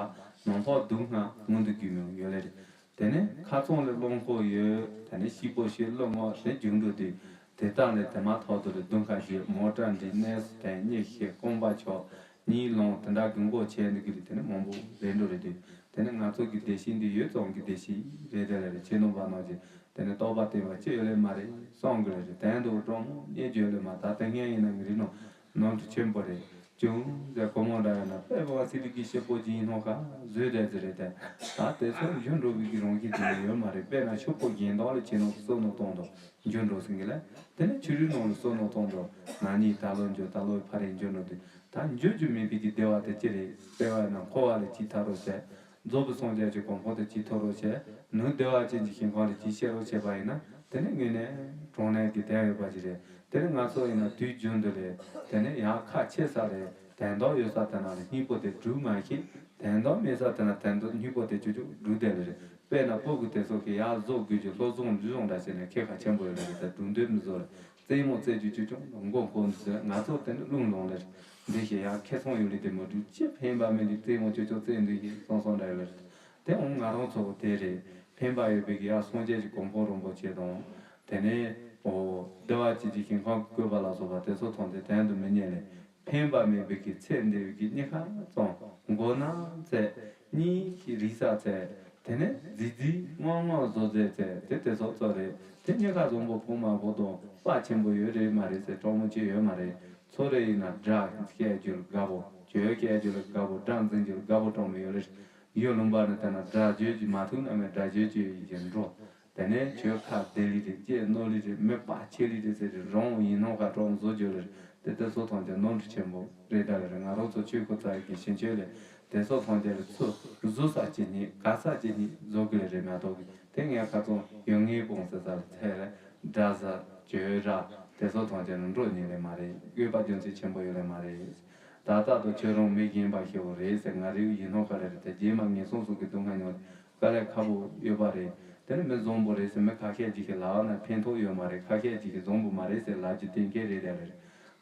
ནང་ཕོག་སྡུག་བསྔལ་མངོན་དུ་གྱུར་མི་ཡོད་ལེ་རེད། དེ་ནས་ཁ་ཚོན་ལ་རླངས་འཁོར་ཡོད། དེ་ནས་སྐྱིད་པོ་ཞིག་བློ་ངོ་དེ་རྒྱུག་འགྲོ་དུས་དེ་དག་ལས་དེ་མ་ཐག་ཏུ་ལ་སྡུག་ཁ་ཞིག་མོ་ཊ་འདྲི་གནས་སུ་དེ་གཉིད་ཤེས་རྐང་པ་ཆོག་གཉིད་ལོང་དེ་འདྲ་གི་མགོ་ཆད་འདུག་གི་རེད། དེ་ནས་མང་པོ་རེད་འགྲོ་རེད་དུས་དེ་ནས་ང་ཚོ་གི་བདེ་སྐྱིད་འདི་ཡོད་ཙམ་གི་བདེ་སྐྱིད་རེད་དེ་ལ་རེད། ཆེ་ནོ་བ་ནོ་ཅེ་དེ་ནས་རྟོགས་པ་བརྟན་པ་ཅི་ཡོད་ལེ་མ་རེད་སོང་གི་རེད། དོན་དུ་སྤྲང་མོ་རྙེད་རྒྱུ་ཡོད་ལེ་མ། ད་ལྟ་ངས་ཡིན་ན་ངའི་རིགས་ནང་ནོར་འཁྲུལ་ཆེན་པོ་རེད། ཅུང་ཟད་སྒོར་མོ་འདྲ་ཡོད་ན་དཔེ་བ་སི་ལི་གི་ཤེལ་སྒོ་སྦྱིན་ནོ་ཁ་བཟོས་བསྡད་ཟེར་རེད་དེ། ད་དེ་ཚོ་འགྱུར་འགྲོ་བའི་གི་རང་བཞིན་དེ་ཡོད་མ་རེད། དཔེར་ན་ཤོག་བུ་རྒྱན་དག་ལ་བྱས་ནོ་གི་བསོད་ནམས་གཏོང་དང་འགྱུར་འགྲོ་ཟིན་གི་ལ། དེ་ནས་ཆུ་རུལ་ནང་ལ་བསོད་ནམས་གཏོང་དང་ན་ནིང་ད་ལོ་འགྱུར་ད་ལོ་ཕ་རེད་འགྱུར་འགྲོ་དུས་ད་འགྱུར་རྒྱུ་མེད་པའི་གི་བདེ་བ་དེ་ཅི་རེད། དཔེ་བ་ན་འཁོར་བ་ལ་ཅི་ཐར་རོ་བྱས། རྫོགས་པའི་སངས་རྒྱས་ཀྱི་གོ་འཕང་དེ་ཅི་ཐོབ་རོགས་བྱས། ནུབ་བདེ་བ་ཅན་གྱི་ཞིང་ཁམས་ལ་ཅི་སྐྱེ་རོགས་བྱས་པ་ཡིན་ན། དེ་ནི་དངོས་གནས་དྲང་གནས་ཀྱི་དོན་ཡོད་པ་ཅིག་རེད། དེ་ནི་ང་ཚོ་ཡིན་ན་དུས་རྒྱུན་དུ་ལས་དེ་ནི་ཡང་ཁ་ཆེ་ས་ལས་དོན་དག་ཡོད་ས་དེ་ན་ལས་སྙིང་པོ་དེ་སྒྲུབ་མ་ཤེས། དོན་དག་མེད་ས་དེ་ན་དོན་དག་སྙིང་པོ་དེ་ཅོ་ཅོ་སྒྲུབ་བསྡད་པ་རེད། དཔེར་ན་སྤུ་གུ་དེ་ཚོ་གི་ཡར་བཟོ་དགོས་ཀྱི་བློ་བཟང་འཇུ་བཟང་འདྲ་བྱས་ནས་ཁེ་ཁ་ཆེན་པོ་ཡོད་པ་རེད། ད་སྒྲུབ་འདོད་མི་བཟོ་རེད། རྩེད་མོ་རྩེ་རྒྱུ་ཅོ་ཅོ་མགོ་འཁོར་འདུག་ཟེར། ང་ཚོ་དེ་ནི་རླུང་ལངས་ལེར་འདི་ཞེས་ཡང་ཁེ་སང་ཡོད་ལེ་དེ་མ་གྲུབ་ཅི་ཕན་པ་མེད་ལེ། རྩེད་མོ་ཅོ་ཅོ་རྩེ་འདུག་ཞེས་སང་སང་འདྲ་ཡོད་ལེར། དེ་འོང་ང་རང་ཚོ་དེ་རེད། ཕན་པ་ཡོད་པའི་གི་ཡང་སངས་རྒྱས་ཀྱི་གོ་འཕང་རིན་པོ་ཆེ་དང་། དེ་ནས་འོ་བདེ་བ་ཅན་གྱི་ཞིང་ཁམས་བཀོད་པ་ལ་སོགས་པ་དེ་ཚོ་མཐོང་སྟེ་དོན་དུ་མི་གཉེར་ལེ། ཕན་པ་མེད་པའི་གི་ཚེ་འདས་པའི་གི་གཉིས་ཀ་ཙམ་མགོ་ན་ཚེ་གཉིས་ཀྱི་རིག་ས་ཚེ། དེ་ནས་རྫི་རྫི་སྔོན་སྔོན་བཟོ་མཛད་ཚེ་དེ་དེ་སོགས་ཚོ་རེད། དེ་གཉིས་ཀ་བཟང་པོ་ཕོ་མང་པོ་དང་དཔའ་ཆེན་པོ་ཡོད་རེད་མ་རེད་ཟེར། སྤྲང་མོ་ཅི་ཡོད་མ་རེད། ཚོ་རེ་ཡིན་ན་དགྲ་སྐད་རྒྱུ་ལ་དགའ་པོ། གྱོད་སྐད་རྒྱུ་ལ་དགའ་པོ། དགྲ་འཛིན་རྒྱུ་ལ་དགའ་པོ་སྤྲང་མོ་ཡོད་རེད། ཡུལ་ལུང་པ་ནི་དེ་ན་དགྲ་གྱོད་ཀྱི་མ་ཐུག་ན་མེད་དགྲ་གྱོད་ཀྱི་ཡིན་གྱི་འགྲོ། དེ་ནས་གྱོད་ཁ་བདེ་ལི་རེད། ཀྱེ་ནོ་ལི་རེད། མི་པ་ཆེ་ལི་རེད་ཟེར་རེད། རང་ཡིན་ནོ་ཁ་གྲོང་བཟོ་རྒྱུ་ལེར། དེ་ལྟར་སོ་ཐམས་ཅད་ནོར་འཁྲུལ་ཆེན་པོ་རེད། ད་ལེར་ང་རང་ཚོ་ཆོས་ཁོ་ཚ་ཡི་གི་ཤིང་ཆོས་ལས་དེ་སོ་ཐམས་ཅད་ལ་ཚུར་བཟོ་ས་ཅི་ནི་ག་ས་ཅི་ནི་བཟོ་དགོས་ལེ་རེད་མ་གཏོགས་གི་དེ་ངས་ཁ་ཚོ་ཡོང་ངེས་སྤོང་ཟེར་ས་ལ་ཚད་ལ་དགྲ་ཟ་གྱོད་ར་དེ་སོ་ཐམས་ཅད་ནི་འགྲོ་ཉེ་ལེ་མ་རེད། དགོས་པ་རྒྱུ་མཚན་ཆེན་པོ་ཡོད་ལེ་མ་རེད། ད་ལྟ་དུ་ཁྱོད་རང་མི་རྒན་པ་ཞེ་བོ་རེད་ཟེར། ང་རེའུ་ཡིན་ནོ་ག་ལེ་རེད། དེ་རྗེས་མ་ངན་སོང་གསུམ་གྱི་སྡུག་བསྔལ་མྱོང་དཀའ་ལས་ཁག་པོ་ཡོད་པ་རེད། དེ་ནི་མི་བཟང་པོ་རེད་ཟེར། མི་ཁ་ཤས་ཅིག་གིས་ལབ་ན་ཕན་ཐོགས་ཡོད་མ་རེད། ཁ་ཤས་ཅིག་གིས་བཟང་པོ་མ་རེད་ཟེར་ལབ་རྒྱུ་གཏན་འཁེལ་རེད་དེ་རེད།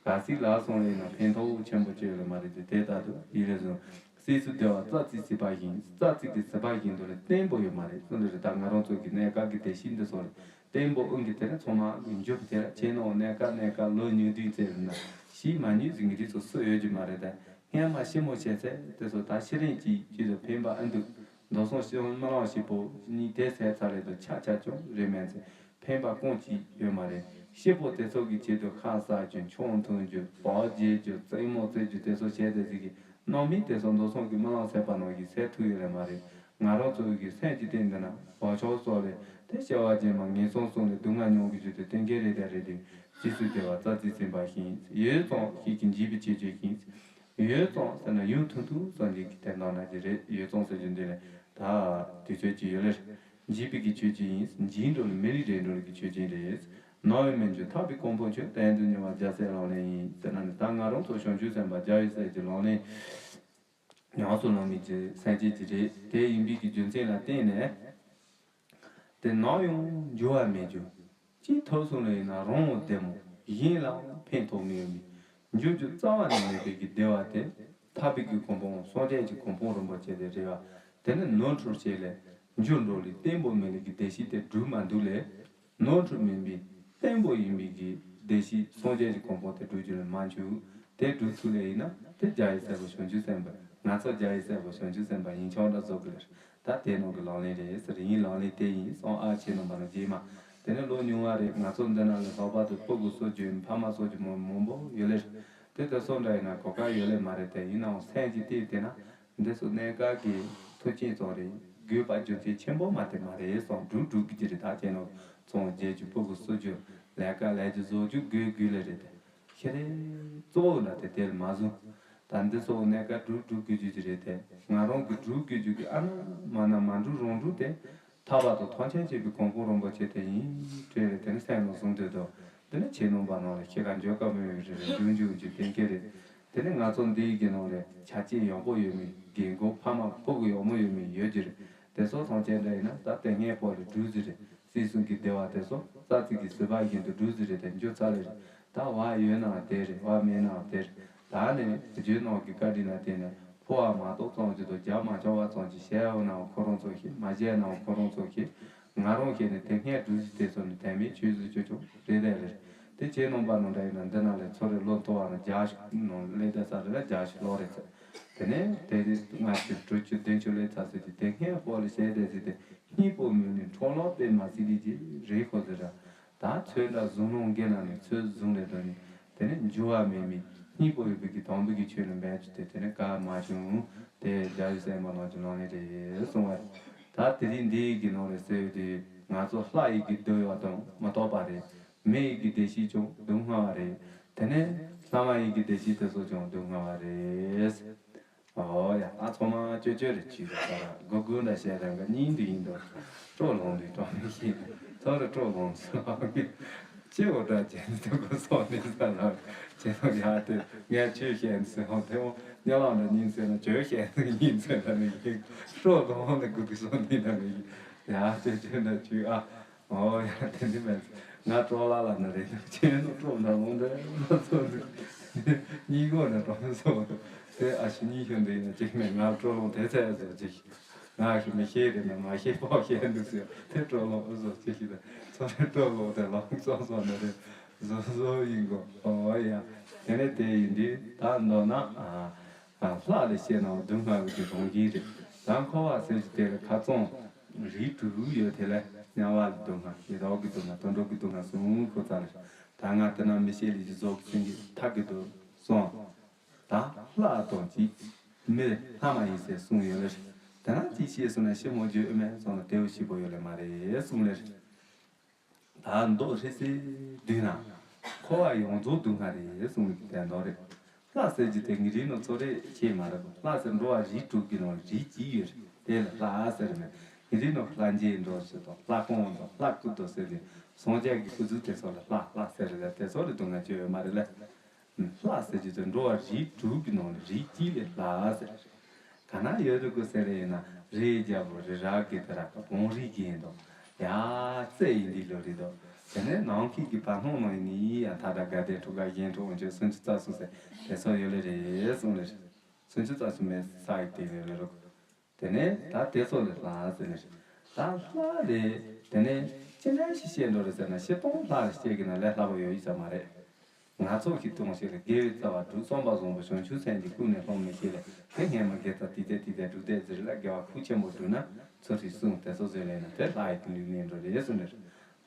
གལ་སྲིད་ལབ་སོང་ལེ་ན་ཕན་ཐོགས་ཆེན་པོ་ཅི་ཡོད་ལེ་མ་རེད། དེ་དེ་ལྟར་དུ་ཡིད་ལ་བཟུང་། སྲིད་གསུམ་བདེ་བ་རྩ་ཚིག་ཟིན་པ་བཞིན། རྩ་ཚིག་གི་ཟིན་པ་བཞིན་དུ་ལེ་བརྟན་པོ་ཡོད་མ་རེད་གསུངས་ཏེ་རེད། ད་ང་རང་ཚོ་གི་གནས་སྐབས་ཀྱི་བདེ་སྐྱིད་འདི་སོགས་ལེ་བརྟན་པོ་དབང་གིས་དེ་ནི་ཚང་མ་གི་འཇུག་པ་དེ་ལ་ཁྱེད་ནང་གནས་སྐབས་གནས་སྐབས་ལོ་ཉིས་བདུན་ཙམ་རིང་ན་ཤི་མ་ཉུང་ཟིན་གི་རིགས་སོ་སོ་ཡོད་རྒྱུ་མ་རེད། ད་སྔན་མ་ཤི་མོ་བྱས་ཚེ་དེ་ཚོ་ད་ཤི་རིང་གཅིག་གཅིག་ཏུ་ཕན་པ་ཨ་འདུག་མདོ་སོང་ཤི་མི་ལང་ཤི་པོ་གཉིས་དེ་ཟས་ཚ་ལེ་དུ་ཆ་ཆ་ཅུང་རེ་མེད་ཚེ་ཕན་པ་གང་ཅི་ཡོད་མ་རེད། ཤི་པོ་དེ་ཚོ་གི་ཆེད་དུ་ཁ་ཟ་རྒྱུ་མཆོང་འཐུང་རྒྱུ་བག་བརྗེད་རྒྱུ་རྩེད་མོ་རྩེ་རྒྱུ་དེ་ཚོ་བྱས་ཏེ་ཟིག་གི་ནང་མི་དེ་ཚོ་མདོ་སོང་གི་མི་ལང་ཟས་པ་ནང་གི་ཟས་ཐུག་ཡོད་ལེ་མ་རེད། ང་རང་ཚོ་གི་སེམས་ཀྱི་སྟེང་འདི་ན་བག་ཆགས་སོགས་ལས་དེ་སྐྱེ་བ་རྗེས་མ་ངན་སོང་གསུམ་ལས་སྡུག་བསྔལ་མྱོང་གི་རྒྱུ་དེ་གཏན་འཁེལ་རེད་དེ་རེད་དེ། རྗེས་སུ་བདེ་བ་རྩ་ཚིག་ཟིན་པ་བཞིན། ཡོད་ཙང་ཤེས་ཀྱི་འཇིགས་པའི་ཆོས་ཅན་བཞིན། ཡོད་ཙང་ཟེར་ན་ཡུན་ཐུང་ཐུང་ཙམ་ཅིག་གི་དོན་དག་ན་ཅི་རེད། ཡོད་ཙང་ཟེར་རྒྱུ་འདི་ལས་ད་དུས་ཚོད་ཅིག་ཡོད་ལེ། འཇིགས་པའི་གི་ཆོས་ཅན་ཡིན། འཇིགས་འགྲོ་ལ་མི་རིགས་རེ་འགྲོ་ལ་གི་ཆོས་ཅན་རེད། ནམ་ཡང་མི་འགྱུར་ཐར་པའི་གོ་འཕང་མཆོག་གཏན་དུ་གཉེར་བ་རྒྱལ་སྲས་ལག་ལེན་ཡིན་ཟེར་ན་ནི་ད་ང་རང་ཚོ་བྱང་ཆུབ་སེམས་དཔའ་རྒྱལ་བའི་སྲས་ཀྱི་ལག་ལེན་ཉམས་སུ་བླང་མི་གི་སེམས་ཅན་ཅིག་རེད། དེ་ཡིན་པའི་གི་རྒྱུ་མཚན་ལ་བརྟེན་ནས། དེ་ནམ་ཡང་འགྱུར་བ་མེད་རྒྱུ། གཅིག་ཐོབ་སོང་ལེ་ཡིན་ན་རང་ངོ་བདེ་མོ། གཞན་ལའང་ཕན་ཐོགས་མི་ཡོང་མི། འགྱུར་རྒྱུ་རྩ་བ་ནས་མེད་པའི་གི་བདེ་བ་དེ། ཐར་པའི་གི་གོ་འཕང་སངས་རྒྱས་ཀྱི་གོ་འཕང་རིན་པོ་ཆེ་དེ་རེད་བ། དེ་ནི་ནོར་འཁྲུལ་བྱས་ལས་འགྱུར་འགྲོ་ལེ་བརྟན་པོ་མེད་ལེ་གི་བདེ་སྐྱིད་དེ་སྒྲུབ་མ་འདུག་ལེ། ནོར་འཁྲུལ་མིན་པའི་བརྟན་པོ་ཡིན་པའི་གི་བདེ་སྐྱིད་སངས་རྒྱས་ཀྱི་གོ་འཕང་དེ་སྒྲུབ་རྒྱུ་ལ་མ་འཇུག་དེ་སྒྲུབ་ཐུབ་ལེ་ཡིན་ན་དེ་རྒྱལ་བའི་སྲས་པོ་བྱང་ཆུབ་སེམས་དཔའ། ང་ཚོ་རྒྱལ་བའི་སྲས་པོ་བྱང་ཆུབ་སེམས་དཔའ་ཡིན་ཆོག་འདྲ་བཟོ་གི་ལེ། ད་དེ་ནང་གི་ལག་ལེན་རེད་ཟེར། ཡིན་ལག་ལེན་དེ་ཡིན་སོང་ཨ་ཆེ་ནང་པ་ནང་རྗེས་མ། དེ་ནས་ལོ་ཉུང་བ་རེད། ང་ཚོ་འདི་ན་ལས་ལྷག་པར་དུ་སྤུ་གུ་གསོ་རྒྱུ་ཕ་མ་གསོ་རྒྱུ་མང་མང་པོ་ཡོད་ལེ། དེ་ལྟར་སོང་འདྲ་ཡིན་ན་གོ་སྐབས་ཡོད་ལེ་མ་རེད་དེ། ཡིན་ནའང་སེམས་ཀྱི་གཏིང་དེ་ན་འདི་ཚོ་གནས་སྐབས་ཀྱི་མཐུན་རྐྱེན་ཙམ་རེད། དགོས་པ་རྒྱུ་མཚན་ཆེན་པོ་མ་དེ་མ་རེད་སོང་འགྲུབ་འགྲུབ་ཀྱི་རེད། ད་ཁྱེད་ནང་ཚོང་རྒྱག་རྒྱུ་སྤུ་གུ་གསོ་རྒྱུ་ལས་ཀ་ལས་རྒྱུ་བཟོ་རྒྱུ་དགོས་དགོས་ལེ་རེད་དེ། ཤེས་རེ་གཙོ་བོ་ལ་དེ་དེ་ལ་མ་བཟུང་། ད་འདི་ཚོ་གནས་སྐབས་འགྲུབ་འགྲུབ་དགོས་རྒྱུ་ཅི་རེད་དེ། ང་རང་གི་འགྲུབ་དགོས་རྒྱུ་གི་ཨ་ན་མ་ན་མ་འགྲུབ་རང་འགྲུབ་དེ། ཐར་པ་དང་ཐམས་ཅད་མཁྱེན་པའི་གོ་འཕང་རིན་པོ་ཆེ་དེ་ཡིན་དྲན་རེ་དེ་ནི་སེམས་ནང་བཟུང་འདོད་དོ། དེ་ནི་ཁྱེད་ནང་པ་ནང་ལ་ཤེས་ཁ་འཇོག་ཀ་མི་ཡོད་རེ་རེ་འཇུག་འཇུག་འཇུག་གཏན་འཁེལ་རེད། དེ་ནི་ང་ཚོ་འདིའི་གི་ནང་ལ་ཆ་རྐྱེན་ཡག་པོ་ཡོད་མི་རྒན་རྒོན་ཕ་མ་སྤུ་གུ་ཡག་མོ་ཡོད་མི་ཡོད་ཀྱི་རེད། དེ་ཚོ་ཐམས་ཅད་འདྲ་ཡིན་ན་ད་དེ་སྔའི་བར་ལ་འགྲུབ་ཟིན་རེད། སྲིད་གསུམ་གྱི་བདེ་བ་དེ་ཚོ་རྩ་ཚིག་གི་ཟིན་པ་བཞིན་དུ་འགྲུབ་ཟིན་རེད་དེ་འགྱུར་ཚར་ལེ་རེད། ད་བ་ཡོད་ནའང་དེ་རེད། བ་མེད་ནའང་དེ་རེད། ད་ནི་རྒྱུད་ནང་གི་བཀའ་དྲིན་ལ་བརྟེན་ནས་ཕོ་བ་མ་གཏོགས་ཙམ་གྱི་དོ་རྒྱ་མ་ཆོག་པ་ཙམ་གྱི་བཤད་འོ་ནའང་ཁོ་རང་ཚོ་ཤེས། མ་བཤད་ནའང་ཁོ་རང་ཚོ་ཤེས། ང་རང་ཤེས་ནས་དེ་སྔའི་སྒྲུབ་གཞི་དེ་ཚོ་ནི་དོན་མེད་ཆོས་སུ་ཆོས་ཆོས་རེད་དེ་རེད། དེ་ཁྱེད་ནང་པ་ནང་འདྲ་ཡིན་ན་འདི་ན་ལས་ཚོ་རེ་ལོ་མཐོ་བ་ན་རྒྱ་ཞིག་ནང་སླེབས་བསྡད་ས་རེད་ལ་རྒྱ་ཞིག་ལོ་རེད་ཚེ། དེ་ནས་དེ་ལྔ་བཅུ་དྲུག་ཅུ་བདུན་ཅུ་སླེབས་ཚར་ཟེར་གྱི་དེ་སྔའི་སྐོར་ལ་བཤད་བསྡད་ཟེར་ཏེ་སྙིང་པོ་མོས་ནས་འཕྲོ་ལོག་དཔེ་མ་སྲིད་ལས་ཀྱི་རེད་ཁོ་ཟེར་ར། ད་ཚོད་འདྲ་བཟུང་ལོང་འགན་ན་ནས་ཚོད་བཟུང་ལས་དོན་ནི་དེ་ནས་འགྱུར་བ་མེད་མི་ གཉིས་པོ་ཡོད་པའི་གི་དང་པོའི་གི་ཆོས་ནི་འབད་བཅུག་སྟེ་དེ་ནི་བཀའ་མ་བྱུང་། དེ་རྒྱལ་བའི་སྲས་མོ་རྣམས་ཀྱི་ནང་ནས་རེད་གསུངས་པ་རེད། ད་དེ་རིང་འདི་གི་ནང་ལ་གསལ་བའི་དེ་ང་ཚོ་ལྷ་ཡི་གི་འདོད་ཡོན་དང་མི་རྟག་པ་རེད། མི་ཡི་གི་བདེ་སྐྱིད་ཀྱང་སྡུག་བསྔལ་བ་རེད། དེ་ནས་ལྷ་མ་ཡི་གི་བདེ་སྐྱིད་དེ་ཚོ་ཀྱང་སྡུག་བསྔལ་བ་རེད། ཨོ་ཡ། ད་ཚང་མ་ཅོ་ཅོ་རེ་བྱས་རེ་ཟ་ར་གུ་གུ་འདྲ་བཤད་ར་ག་སྙིང་འདི་ཡིན་འདུག་སྤྲོ་ལོང་འདི་སྤྲོ་མི་ཤེས། ཚོ་རེ་སྤྲོ་ལོང་སོང་། ཅི་འོ་འདྲ་བྱས་འདུག་གོ་སོང་ནི་ས་ལ་ཅི་ལོ་ཡ་དེ་ངས་ཆོས་བཤད་འདི་སོང་དེ་འོ་ཉ་ལག་འདྲ་སྙིང་ཚོད་ན་ཇོ་བཤད་འདི་སྙིང་ཚོད་ན་མི་ཤེས། སྤྲོ་ལོང་ནི་གུ་གུ་སོང་ནི་ན་མི་ཤེས། ཡ་ཅོ་ཅོ་འདྲ་བྱུས་ཨ། ཨོ་ཡ་དེ་འདི་མེད། ང་སྤྲོ་ལ་ལ་ན་རེད་འདུག་ཁྱེད་ནོ་སྤྲོ་ན་ལོང་འདྲ་མ་ཚོ་འདུག་གཉིས་གོ་ནས་སྤྲོ་མི་ཚོ་འདུག་དེ་ཨ་ཤི་གཉིས་ཤོད་འདི་ཡིན་ན་ཅིག་མེད། ང་སྤྲོ་ལོང་དེ་ཚད་བཟོ་ཅིག་ང་ཤི་མི་ཤེས་རེད་ན་མ་ཤེས་པོ་ཤེས་འདུག་ཟེར་དེ་སྤྲོ་ལོང་བཟོ་ཅིག་ཤི་ད་ཚོ་རེ་སྤྲོ་ལོང་དེ་ལོང་སོང་སོང་ན་རེད། བཟོ་བཟོ་ཡིན་གོ་ཨོ་ཡ། དེ་ནས་དེ་ཡིན་དུས་ད་མདོར་ན་ཨ། ལྷ་ལས་བཤད་ན་སྡུག་བསྔལ་གྱི་རང་བཞིན་རེད། ད་འཁོར་བ་ཟེར་གྱི་དེ་ལ་ཁ་རྩང་རིགས་དྲུག་ཡོད། དེ་ལས་དམྱལ་བ་ལ་སྡུག་བསྔལ། ཡི་དྭགས་ཀྱི་སྡུག་བསྔལ། དུད་འགྲོ་གི་སྡུག་བསྔལ་གསུམ་ཁོ་ཚ་ལ། ད་ང་དེ་ན་མི་ཤེས་ལས་ཀྱི་ཟོག་གི་སེང་གེ་ཐབས་ཀྱི་སྡུག་གསུམ། ད་ལྷ་དང་གཅིག་མི་ལྷ་མ་ཡིན་ཟེར་གསུམ་ཡོད་ལ་རེད། དེ་ན་གཅིག་ཤེས་སོང་ན་ཤི་མོ་བརྗོད་ཨེ་མེད་སོང་ན་དེའུ་ཤི་པོ་ཡོད་ལེ་མ་རེད་གསུམ་ལེ་རེད། ད་མདོ་ཧྲིལ་སེ་བསྡུས་ན། འཁོར་བ་ཡོངས་རྫོགས་སྡུག་བསྔལ་རེད་གསུངས་པའི་དོན་དག་རེད། ལྷ་ཟེར་གྱི་དེ་ངེད་རིགས་ནང་ཚོ་རེ་ཤེས་མ་རེད་གོ་ལྷ་ཟེར་འགྲོ་བ་རིགས་དྲུག་གི་ནང་རིགས་གཅིག་ཡོད་རེད། དེ་ལ་ལྷ་ཟེར་མེད། ངེད་རིགས་ནང་ལྷ་འཇིག་འགྲོ་ཞེས་དང་ལྷ་ཁང་དང་ལྷ་སྐུ་དང་ཟེར་ཏེ་སངས་རྒྱས་ཀྱི་སྐུ་གཟུགས་དེ་ཚོ་ལ་ལྷ་ལྷ་ཟེར་རེད། དེ་ཚོ་ལ་སྡུག་བསྔལ་ཅི་ཡོད་མ་རེད་ལ། ལྷ་ཟེར་རྒྱུ་དེ་འགྲོ་བ་རིགས་དྲུག་གི་ནང་ནས་རིགས་གཅིག་ལས་ལྷ་ཟེར། ག་ན་ཡོད་དུ་དགོས་ཟེར་ཡིན་ན་རི་རྒྱལ་པོ་རི་རབ་ཀྱི་དེ་ར་བོང་རིགས་ཀྱི་ཡིན་དོ། ཡ་རྩེ་ཡིན་འདི་ལོ་རི་དོ། དེ་ནས་ནང་ཁུལ་གྱི་བར་སྣང་ནང་ཡིན་ནི་ཡ་ཐ་ད་དགའ་ལྡན་ཁྲོ་དགའ་གཞན་ཁྲོ་འོན་ཆོས་སུམ་ཅུ་རྩ་གསུམ་ཟེར་དེ་ཚོ་ཡོད་ལེ་རེད་གསུངས་ལེ་རེད། སུམ་ཅུ་རྩ་གསུམ་མེད་ས་ཡི་དེ་ཡོད་ལེ་རོ། དེ་ནས་ད་དེ་ཚོ་ལས་ལྷ་ཟེར་ནས། ད་ལྷ་ལས་དེ་ནས་ཅི་འདྲ་ཞིག་བཤད་འགྲོ་རེད་ཟེར་ན་སྤྱིར་བཏང་ལྷ་ལ་བཤད་ཀྱི་ན་ལས་སླ་པོ་ཡོད་ཡིན་ས་མ་རེད། ང་ཚོ་ཞིག་གཏོང་ཞིག་ལ་དགེ་བའི་རྩ་བ་སྒྲུབ་བསམ་པ་བཟང་པོ་བྱང་ཆུབ་སེམས་ཀྱི་ཀུན་ནས་སློང་མི་ཤེས་ལས་དེ་སྔས་མ་དགེ་རྩ་དེ་དེ་དེ་དེ་སྒྲུབ་དེ་ཟེར་ལ་དགེ་བ་ཁུག་ཆེན་པོ་སྒྲུབ་ན་ཚུལ་ཁྲིམས་སྲུང་དེ་ཚོ་ཟེར་ལས་ན་དེ་ལྷ་ཡི་ལུས་གནས་འགྲོ་རེད་གསུངས་ནས།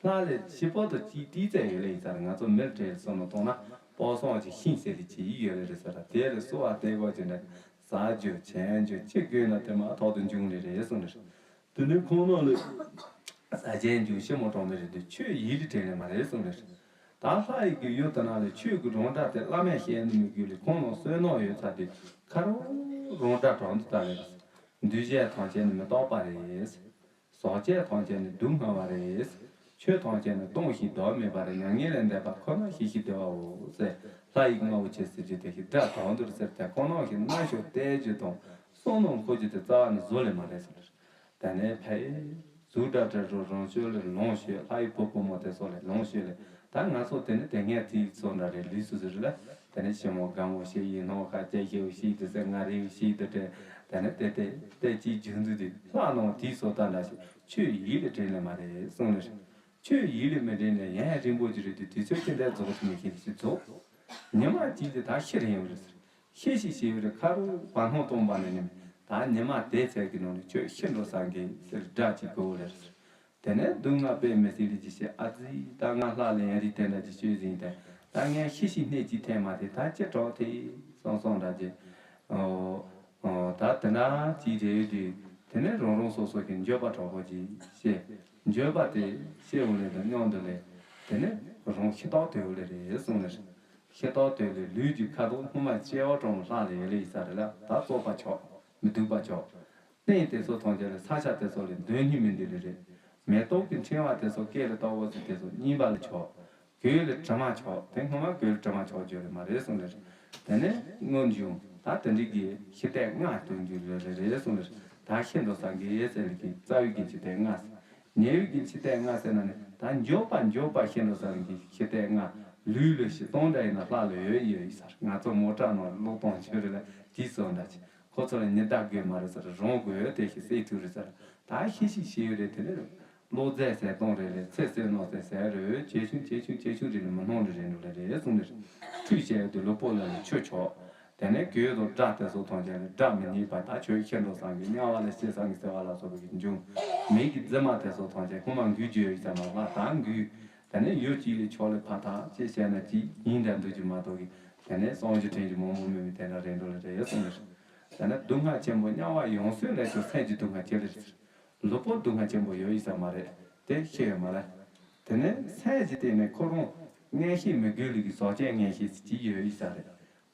ལྷ་ལས་ཤི་པོ་དང་ཅིག་ཏིག་ཙམ་ཡོད་ལེ་ཡིན་ས་རེད། ང་ཚོ་མིར་བྲལ་སོང་ནོ་གཏོང་ན་སྤོ་སོང་ཅིག་ཤིང་ཟེར་ལེ་ཅིག་ཡོད་ལེ་རེད་ཟེར་ལ་དེ་ལས་གསོལ་བ་བཏབ་དགོས་ཀྱི་འདྲ། ཟ་རྒྱུ་བྱས་རྒྱུ་ཅི་དགོས་ན་དེ་མ་ཐག་ཏུ་འབྱུང་ནི་རེད་གསུངས་ནས། དེ་ནས་ཁོང་རྣམས་ལ་ཟ་བྱས་རྒྱུ་ཤི་མོ་གྲོང་མི་རེད་དེ་ཆོས་ཡིད་ལ་དྲན་ནི་མ་རེད་གསུངས་ནས། ད་ལྷ་ཡི་གི་ཡུལ་དེ་ན་ལས་ཆོས་ཀྱི་རང་སྒྲ་དེ་བླ་མས་བཤད་ནི་མི་དགོས་ལས་ཁོང་རྣམས་བསོད་ནམས་ཡོད་ཚར་དུས་ཁ་རོག་རང་སྒྲ་གྲགས་འདུག་ད་ལས། འདུས་བྱས་ཐམས་ཅད་ནི་མི་རྟག་པ་རེད། ཟག་བཅས་ཐམས་ཅད་ནི་སྡུག་བསྔལ་བ་རེད། ཆོས་ཐམས་ཅད་ནི་སྟོང་ཞིང་བདག་མེད་པ་རེད། མྱ་ངན་ལས་འདས་པ་ཁོ་ན་ཞི་ཞིང་བདེ་བའོ་ཟེར། ལྷ་ཡི་རྔ་བོ་ཆེ་ཟེར་རྒྱུ་དེ་ཞིག་སྒྲ་གྲགས་འདུག་ཟེར་ཏེ་ཁོང་རྣམས་ཀྱི་རྣ་ཤོག་གཏད་རྒྱུ་དང་བསམ་མནོ་འཁོར་རྒྱུ་དེ་རྩ་བ་ནས་བཟོ་ལེ་མ་རེད་ཟེར། དེ་ནས་ཕའི་གཟུགས་སྒྲ་དྲི་རོ་རང་ཆོས་ལས་ལོངས་སྤྱོད། ལྷ་ཡི་བུ་བུ་མོ་དེ་སོགས་ལས་ལོངས་སྤྱོད་ལས། ད་ང་ཚོ་དེ་ནི་དེ་སྔའི་དུས་ཚོད་འདྲ་རེད། ལུས་སུ་ཟེར་ལ་དེ་ནི་ཞི་མོ་དགའ་མོ་ཞིག་ཡིན་ནོ། ཁ་སྐྱེ་ཤེའུ་ཞིག་དེ་ཟེར་ང་རེའུ་ཞིག་དེ་དྲན། དེ་ནི་དེ་དེ་དེ་གཅིག་རྒྱུན་དུ་དེ་ལྷ་ནང་དུས་སོ་ད་འདྲ་ཞིག་ཆོས་ཡིད་ལ་དྲན་ལེ་མ་རེད་གསུངས་ནས། ཆོས་ཡིད་ལ་མི་དྲན་ནས་ཡང་རིང་པོ་ཅིག་རེད་དེ་དུས་ཚོད་ཅི་འདྲ་རྫོགས་ཐུབ་མི་ཤེས་ཤིག་རྫོགས། ཉི་མ་གཅིག་དེ་ད་ཤི་རན་ཡོད་རེད་ཟེར། ཤི་ཤི་ཤི་ཡོད་རེད། ཁ་རུ་བར་སྣང་སྟོང་པ་ནས་ནི་ད་ཉི་མ་དེ་ཚད་ཀྱི་ནང་ནས་ཁྱོད་ཤི་འགྲོ་ས་འགའི་ཟེར་སྒྲ་གཅིག་གོ་བོ་ལེར། དེ་ནས་སྡུག་བསྔལ་དཔེ་མི་སྲིད་ལས་ཀྱི་ཤི་ཨ་ཙི་ད་ང་ལྷ་ལ་ཡང་རིགས་དེ་འདྲ་ཅིག་སྤྱོད་ཟིན་ཏེ་ད་ངས་ཤི་ཤི་སྣེ་གཅིག་འཐེན་མ་དེ་ད་ཅི་གྲོགས་དེ་སོང་སོང་འདྲ་ཅིག་ཨོ་ཨོ་ད་དེ་འདྲ་ཅིག་རེད་དུས་དེ་ནས་རང་རང་སོ་སོ་གི་འགྱོད་པ་གྲོགས་པོ་ཅིག་ཤེས། འགྱོད་པ་དེ་ཤེས་འོང་ལེ་དང་མཉམ་དུ་ལེ་དེ་ནས་རང་ཤི་རྟགས་དོད་འོང་ལེ་རེད་གསུངས་ནས། ཤི་རྟགས་དོད་ལས་ལུས་ཀྱི་ཁ་དོག་སྔོན་མ་སྐྱེ་བ་གྲོང་ལྷག་ལས་ཡོད་ལེ་ཡི་ས་རེད་ལ་ད་བཙོག་པ་ཆོག་མི་སྡུག་པ་ཆོག་གླིང་དེ་ཚོ་ཐམས་ཅད་ལས་ས་ཆ་དེ་ཚོ་ལས་འདོན་སྙིང་མི་འདུག་ལེ་རེད། མེ་ཏོག་གི་ཕྲེང་བ་དེ་ཚོ་སྐེ་ལ་བཏགས་པ་ཟིག་དེ་ཚོ་རྙིང་པ་ལ་ཆོག་གོས་ལ་དྲི་མ་ཆོག་དེ་སྔོན་མ་གོས་ལ་དྲི་མ་ཆོག་རྒྱུ་རེད་མ་རེད་གསུངས་ལེ་རེད། དེ་ནས་སྔོན་བྱུང་ད་དེ་འདྲི་གི་ཤི་རྟགས་ལྔ་སྟོན་རྒྱུ་རེད་རེད་རེད་གསུངས་ལེ་རེད། ད་ཤི་འགྲོ་ས་འགའི་ཟེར་ལེ་གི་རྩ་བའི་གི་ཤི་རྟགས་ལྔ་ཟེར། ཉེ་བའི་གི་ཤི་རྟགས་ལྔ་ཟེར་ན་ནི་ད་མགྱོགས་པ་མགྱོགས་པ་ཤི་འགྲོ་ས་རིང་གི་ཤི་རྟགས་ལྔ། ལུས་ལུས་ཤི་སྟོང་འདྲ་ཡིན་ན་ལྷ་ལ་ཡོད་ཡོད་ཡིན་ས་རེད། ང་ཚོ་མོ་ཊ་ནང་ལོག་གཏོང་ཆོས་རེད་ལ་དེའི་སོ་འདྲ་ཅིག་ཁོ་ཚོ་ལ་ཉི་ཟླ་དགོས་མ་རེད་ཟེར་རང་དགོས་ཡོད་དེ་ཤི་སེ་ཐུ་རེད་ཟེར། ད་ཤི་ཤི་ཤི་ཡོད་རེད་དེ་ནི་བློ་རྫས་ཟེར་གཏོང་རེད་ལས་ཚེ་ཟེར་ནོ་ཟེར་ཟེར་རེད། ཇེ་ཆུང་ཇེ་ཆུང་ཇེ་ཆུང་རེད་ནི་མི་སྣང་རེད་རེད་འགྲོ་ལེ་རེད་གསུངས་ནས། ཁྲུས་བྱས་ཡོད་དེ་ལུས་པོ་ལ་ལ་ཆུ་ཆོག་དེ་ནས་གོས་དང་སྒྲ་དེ་ཚོ་མཐོང་རྒྱུ་ལས་སྒྲ་མི་སྙན་པ་ད་ཁྱོད་ཤི་འགྲོ་བསམ་གི་དམྱལ་བ་ལ་སྐྱེ་བསམ་གི་ཟེར་བ་ལ་སོགས་པའི་འབྱུང་། མིག་གི་རྫི་མ་དེ་ཚོ་མཐོང་རྒྱུ་ཁོ་མ་འགུལ་རྒྱུ་ཡོད་ཀྱང་མ་ལ་ད་འགུལ། དེ་ནས་ཡུལ་གཅིག་ལས་ཕྱོགས་ལས་ཕ་ཐག་ཅེས་བཤད་ན་གཅིག་ཡིན་འདྲ་འདུག་གི་མ་གཏོགས་གི་ དེ་ནས་གསུང་རྒྱུ་དྲན་རྒྱུ་མང་པོ་མེད་མི་དེ་འདྲ་རེད་འགྲོ་ལེ་རེད་གསུངས་ལེ། དེ་ནས་སྡུག་བསྔལ་ཆེན་པོ་དམྱལ་བ་ཡོངས་སུ་ལས་ཀྱང་སེམས་ཀྱི་སྡུག་བསྔལ་ཆེ་ལེ་ཟེར། ལུས་པོ་སྡུག་བསྔལ་ཆེན་པོ་ཡོད་ཡིན་ས་མ་རེད། དེ་ཤེས་ཡོད་མ་རེད། དེ་ནས་སེམས་ཀྱི་སྟེང་ནས་ཁོ་རང་མངོན་ཤེས་མི་དགོས་ལུགས་ཀྱི་ཟག་བཅས་མངོན་ཤེས་ཅིག་ཡོད་ཡིན་ས་རེད།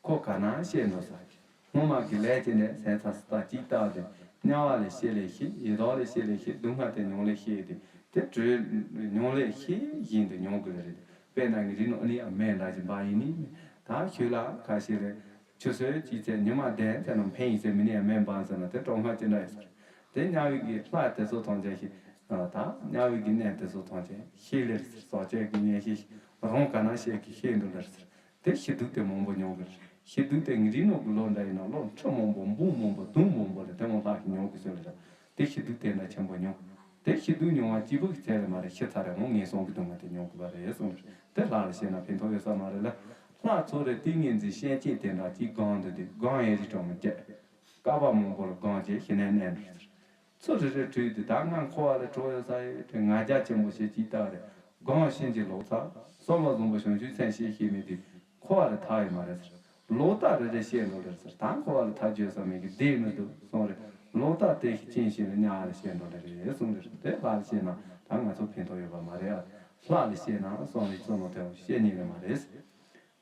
ཁོ་ག་ན་ཤེས་འགྲོ་ས། སྔོན་མ་གི་ལས་ཀྱི་ནས་སེམས་ཚ་སི་ཏ་ཅིག་བཏགས་ཏེ། དམྱལ་བ་ལས་ཤེས་ལས་ཤེས། ཡི་དྭགས་ལས་ཤེས་ལས་ཤེས། སྡུག་བསྔལ་དེ་མྱོང་ལས་ཤེས་ཏེ། དེ་གྲོལ་མྱོང་ལས་ཤེས་བཞིན་དུ་མྱོང་དགོས་ལ་རེད། དཔེར་ན་ངའི་རིགས་ནང་ཨ་ནི་ཨ་མེ་འདྲ་ཞིག་འབར་ཡིན་ནི། ད་ཁྱོད་ལ་ཁ་ཤས་ལས་ཆུ་ཚོད་གཅིག་ཚད་ཉི་མ་བདུན་ཚད་ནང་འཕེན་ཡིན་ཚད་མི་ནི་ཨ་མེ་འབར་ཟེར་ན་དེ་གྲང་ངར་ཅི་འདྲ་ཡོད་ཟེར། དེ་དམྱལ་བའི་གི་ལྷ་དེ་ཚོ་ཐམས་ཅད་ཤེས། ད་དམྱལ་བའི་གི་གནས་དེ་ཚོ་ཐམས་ཅད་ཤེས་ལེར་ཟེར། ཟག་བཅས་ཀྱི་མངོན་ཤེས་རང་ག་ན་ཤེས་ཀྱི་ཤེས་འདུག་ལེར་ཟེར། དེ་ཤི་སྡུག་དེ་མང་པོ་མྱོང་གི་རེད། ཤི་སྡུག་དེ་ངའི་རིགས་ནང་གི་ལོ་འདྲ་ཡིན་ན་ལོ་ཁྲི་མང་པོ་འབུམ་མང་པོ་དུང་མང་པོ་ལས་དེ་མང་ལྷག་གི་མྱོང་གི་ཟེར་ལ། དེ་ཤི་སྡུག་དེ་འདྲ་ཆེན་པོ་མྱོང་། དེ་ཤི་སྡུག་མྱོང་བ་གཅིག་པུ་གི་ཚད་ལས་མ་རེད། ཤི་ཚར་རེ་འོང་ངན་སོང་གི་སྡུག་བསྔལ་དེ་མྱོང་དགོས་པ་རེད་གསུངས་རེད། དེ་ལྷ་ལ་བཤད་ན་ཕན་ཐོགས་ཡོད་ས་མ་རེད་ལ། ལྷ་ཚོ་རེ་ཏིང་ངེ་འཛིན་ཤན་ཅན་དེ་འདྲ་གཅིག་སྒང་དུ་དེ་སྒང་ཡེ་རི་གྲོང་མི་བརྒྱད། བསྐལ་པ་མང་པོ་ལ་སྒང་བྱས་ཤི་ནས་གནས་འགྲོ་ཟེར། ཚུར་རེ་རེ་བྲོས་ཏེ་ད་ང་འཁོར་བ་ལ་གྲོལ་ཡོད་ས་ཡོད་དེ་ང་རྒྱལ་ཆེན་པོ་ཞེས་ཅིག་བཏགས་རེད། སྒང་ཤིན་གྱི་ལོག་ཚ། སོ་མ་བཟང་པོ་བྱང་ཆུབ་སེམས་ཤེས་ཤེས་མེད་དེ་འཁོར་བ་ལ་ཐར་ཡོད་མ་རེད་ཟེར། ལོག་ལྟ་རེ་རེ་བཤད་འགྲོ་རེད་ཟེར། ད་འཁོར་བ་ལ་ཐར་རྒྱུ་ཡོད་ས་མེད་གི་བསྡད་མི་འདུག་གསུངས་རེད། ལོག་ལྟ་དེ་ཤི་ཅན་ཞིག་ལ་དམྱལ་བ་ལ་བཤད་འགྲོ་རེད་གསུངས་རེད། དེ་ལྷ་ལ་བཤད་ན་ད་ང་ཚོ་ཕན་ཐོགས་ཡོད་པ་མ་རེད་ཨ། ལྷ་ལ་བཤད་ན་སོང་རེད་བཙུན་མོ་དེ་བཤད་ཉན་ཡོད་མ་རེད།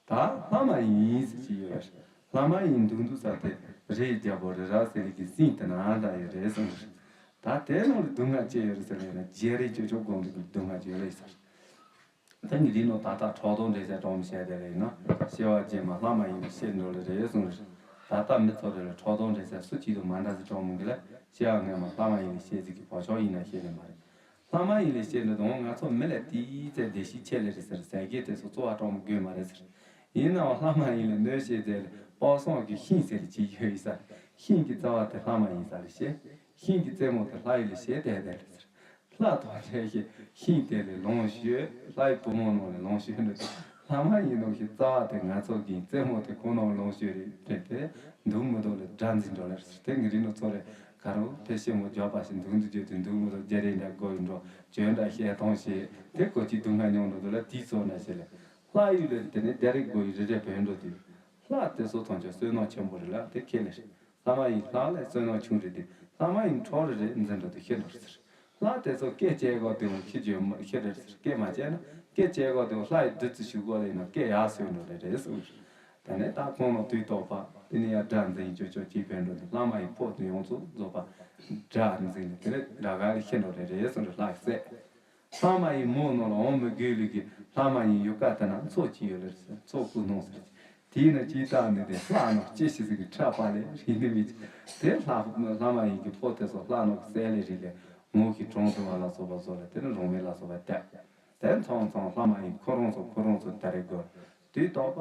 ད་ལྷ་མ་ཡིན་ཟེར་གྱི་ཡོད་རེད། ལྷ་མ་ཡིན་འདུག་འདུག་ས་དེ་རི་རྒྱལ་པོ་རི་རབ་ཟེར་ལི་གི་སྲིན་དེ་ན་འདྲ་ཡོད་རེད་གསུངས་རེད། ད་དེ་ནང་ལ་སྡུག་བསྔལ་ཅི་ཡོད་རེད་ཟེར་ལ་ཡིན་ན་བརྗེ་རེས་ཅོ་ཅོ་དགོངས་འདུག་གི་སྡུག་བསྔལ་ཅི་ཡོད་རེད་ཟེར། ད་ངས་འདི་ནང་ད་ལྟ་ཁྲག་འཐུང་འདྲེ་ཟེར་གྲོང་མི་བཤད་དེ་ལ་ཡིན་ན་སྐྱེ་བ་རྗེས་མ་ལྷ་མ་ཡིན་པའི་ཤེས་འགྲོ་ལེ་རེད་གསུངས་རེད། ད་ལྟ་མི་ཚོ་རེ་ལ་ཁྲག་འཐུང་འདྲེ་ཟེར་སུ་གཅིག་ཏུ་མ་འདྲ་ཟེར་གྲོང་མི་གི་ལ་སྐྱེ་བ་སྔ་མ་ལྷ་མ་ཡིན་པའི་ཤེས་ཟིག་གི་བག་ཆགས་ཡིན་ན་ཤེས་ནི་མ་རེད། ལྷ་མ་ཡིན་ལས་སྐྱེས་འགྲོ་དང་ང་ཚོ་མི་ལས་དེའི་ཚེ་བདེ་སྐྱིད་ཆེ་ལེ་རེད་ཟེར་ཟས་གོས་དེ་ཚོ་གཙོ་བོ་གྲོང་མི་དགོས་མ་རེད་ཟེར། ཡིན་ནའང་ལྷ་མ་ཡིན་ལས་གནོད་བྱེད་དེ་ལས་དཔག་བསམ་གྱི་ཤིང་ཟེར་ཅིག་ཡོད་ཡིན་ས། ཤིང་གི་རྩ་བ་དེ་ལྷ་མ་ཡིན་ས་ལས་ཤེས། ཤིང་གི་རྩེ་མོ་དེ་ལྷ་ཡིན་ལས་ཤེས་དེ་དེ་ལས་ཟེར། ལྷ་དང་འདྲ་ཞིག་ཤིང་དེ་ལས་ལོངས་སྤྱོད། ལྷ་ཡི་བུ་མོ་ནང་ལས་ལོངས་སྤྱོད་འགྲོ་དེ། ལྷ་མ་ཡིན་ནོ་ཞིག་རྩ་བ་དེ་ང་ཚོ་གི་རྩེ་མོ་དེ་ཁོ་ནང་ལོངས་སྤྱོད་རེད་དྲན་དེ་འདུག་མི་འདུག་ལས་དགྲ་འཛིན་འགྲོ་ལེ་ཟེར། དེ་ངའི་རིགས་ནོ་ཚོ་རེད། ག་རུ་དེ་ཤེས་མོ་འཇོག་པ་ཞིག་འདུག་འདུག་བརྗོད་དུ་འདུག་མི་འདུག་བརྗེ་རེས་འདྲ་དགོས་ཡིན་འགྲོ། བྱོན་འདྲ་བཤད་གཏོང་ཞིག་དེ་གོ་ཅི་སྡུག་བསྔལ་མྱོང་འགྲོ་འདུག་ལ་དེའི་ཚོ་འདྲ་ཞིག་ལས། ལྷ་ཡུལ་ལས་དེ་ནས་བདེ་རེ་དགོས་ཡི་རེ་རེ་བོན་འགྲོ་དུས། ལྷ་དེ་ཚོ་ཐམས་ཅད་བསོད་ནམས་ཆེན་པོ་རེད་ལ་དེ་ཁས་ལེན་རེད། ལྷ་མ་ཡིན་ལྷ་ལས་བསོད་ནམས་ཆུང་རེད་དེ། ལྷ་མ་ཡིན་གྲོགས་རེ་རེ་འཛིན་འགྲོ་དུས་ཤི་འགྲོ་རེད་ཟེར། ལྷ་དེ་ཚོ་སྐད་ཅེས་གོ་དུས་ཤི་རྒྱུ་ཤི་རེད་ཟེར། སྐད་མ་བྱས་ན་སྐད་ཅེས་གོ་དུས་ལྷ་ཡི་བདུད་རྩི་ཞུ་གོ་ལེ་ན་སྐད་ཡག་སོས་འགྲོ་རེད་རེད་གསུངས། དེ་ནས་ད་ཁོང་ལ་དུས་ཐོག་པ་དེ་ནས་ཡར་དགྲ་འཛིན་ཅོ་ཅོ་ཅིག་བོན་འགྲོ་དུས་ལྷ་མ་ཡིན་ཕོག་དུས་ཡོངས་རྫོགས་པ་དགྲ་འཛིན་དེ་ནས་དགྲ་ག་ལ་ཤི་འགྲོ་རེད་རེད་གསུངས་རེད། ལྷ་ཡི་སྲས། ལྷ་མ་ཡིན་མོ་ནང་ལ་འོང་མི་དགོས་ལུགས་ཀྱི་ལྷ་མ་ཡིན་ཡུལ་ཀ་དེ་ན་མཚོ་གཅིག་ཡོད་ལེ་ཟེར། མཚོ་སྐུ་སྣང་ཟེར། དེའི་ནང་གཅིག་བཏགས་ནས་དེ་ལྷ་ནང་ལྕེ་ཤི་ཟིག་གི་ཁྲག་པ་ལས་རིག་ནི་མི་གཅིག་དེ་ལྷ་ལྷ་མ་ཡིན་གྱི་ཕོ་དེ་ཚོ་ལྷ་ནང་གི་སྲས་ལས་རིག་ལས་ངོ་གི་གྲོང་དུ་བ་ལ་སོགས་པ་བཟོ་ལ་དེ་ནི་རོང་མེ་ལ་སོགས་པ་བཏབ། དེ་ཚང་ཚང་ལྷ་མ་ཡིན་ཁོ་རང་ཚོ་ཁོ་རང་ཚོ་ད་རེ་དགོས། དུས་རྟག་པ་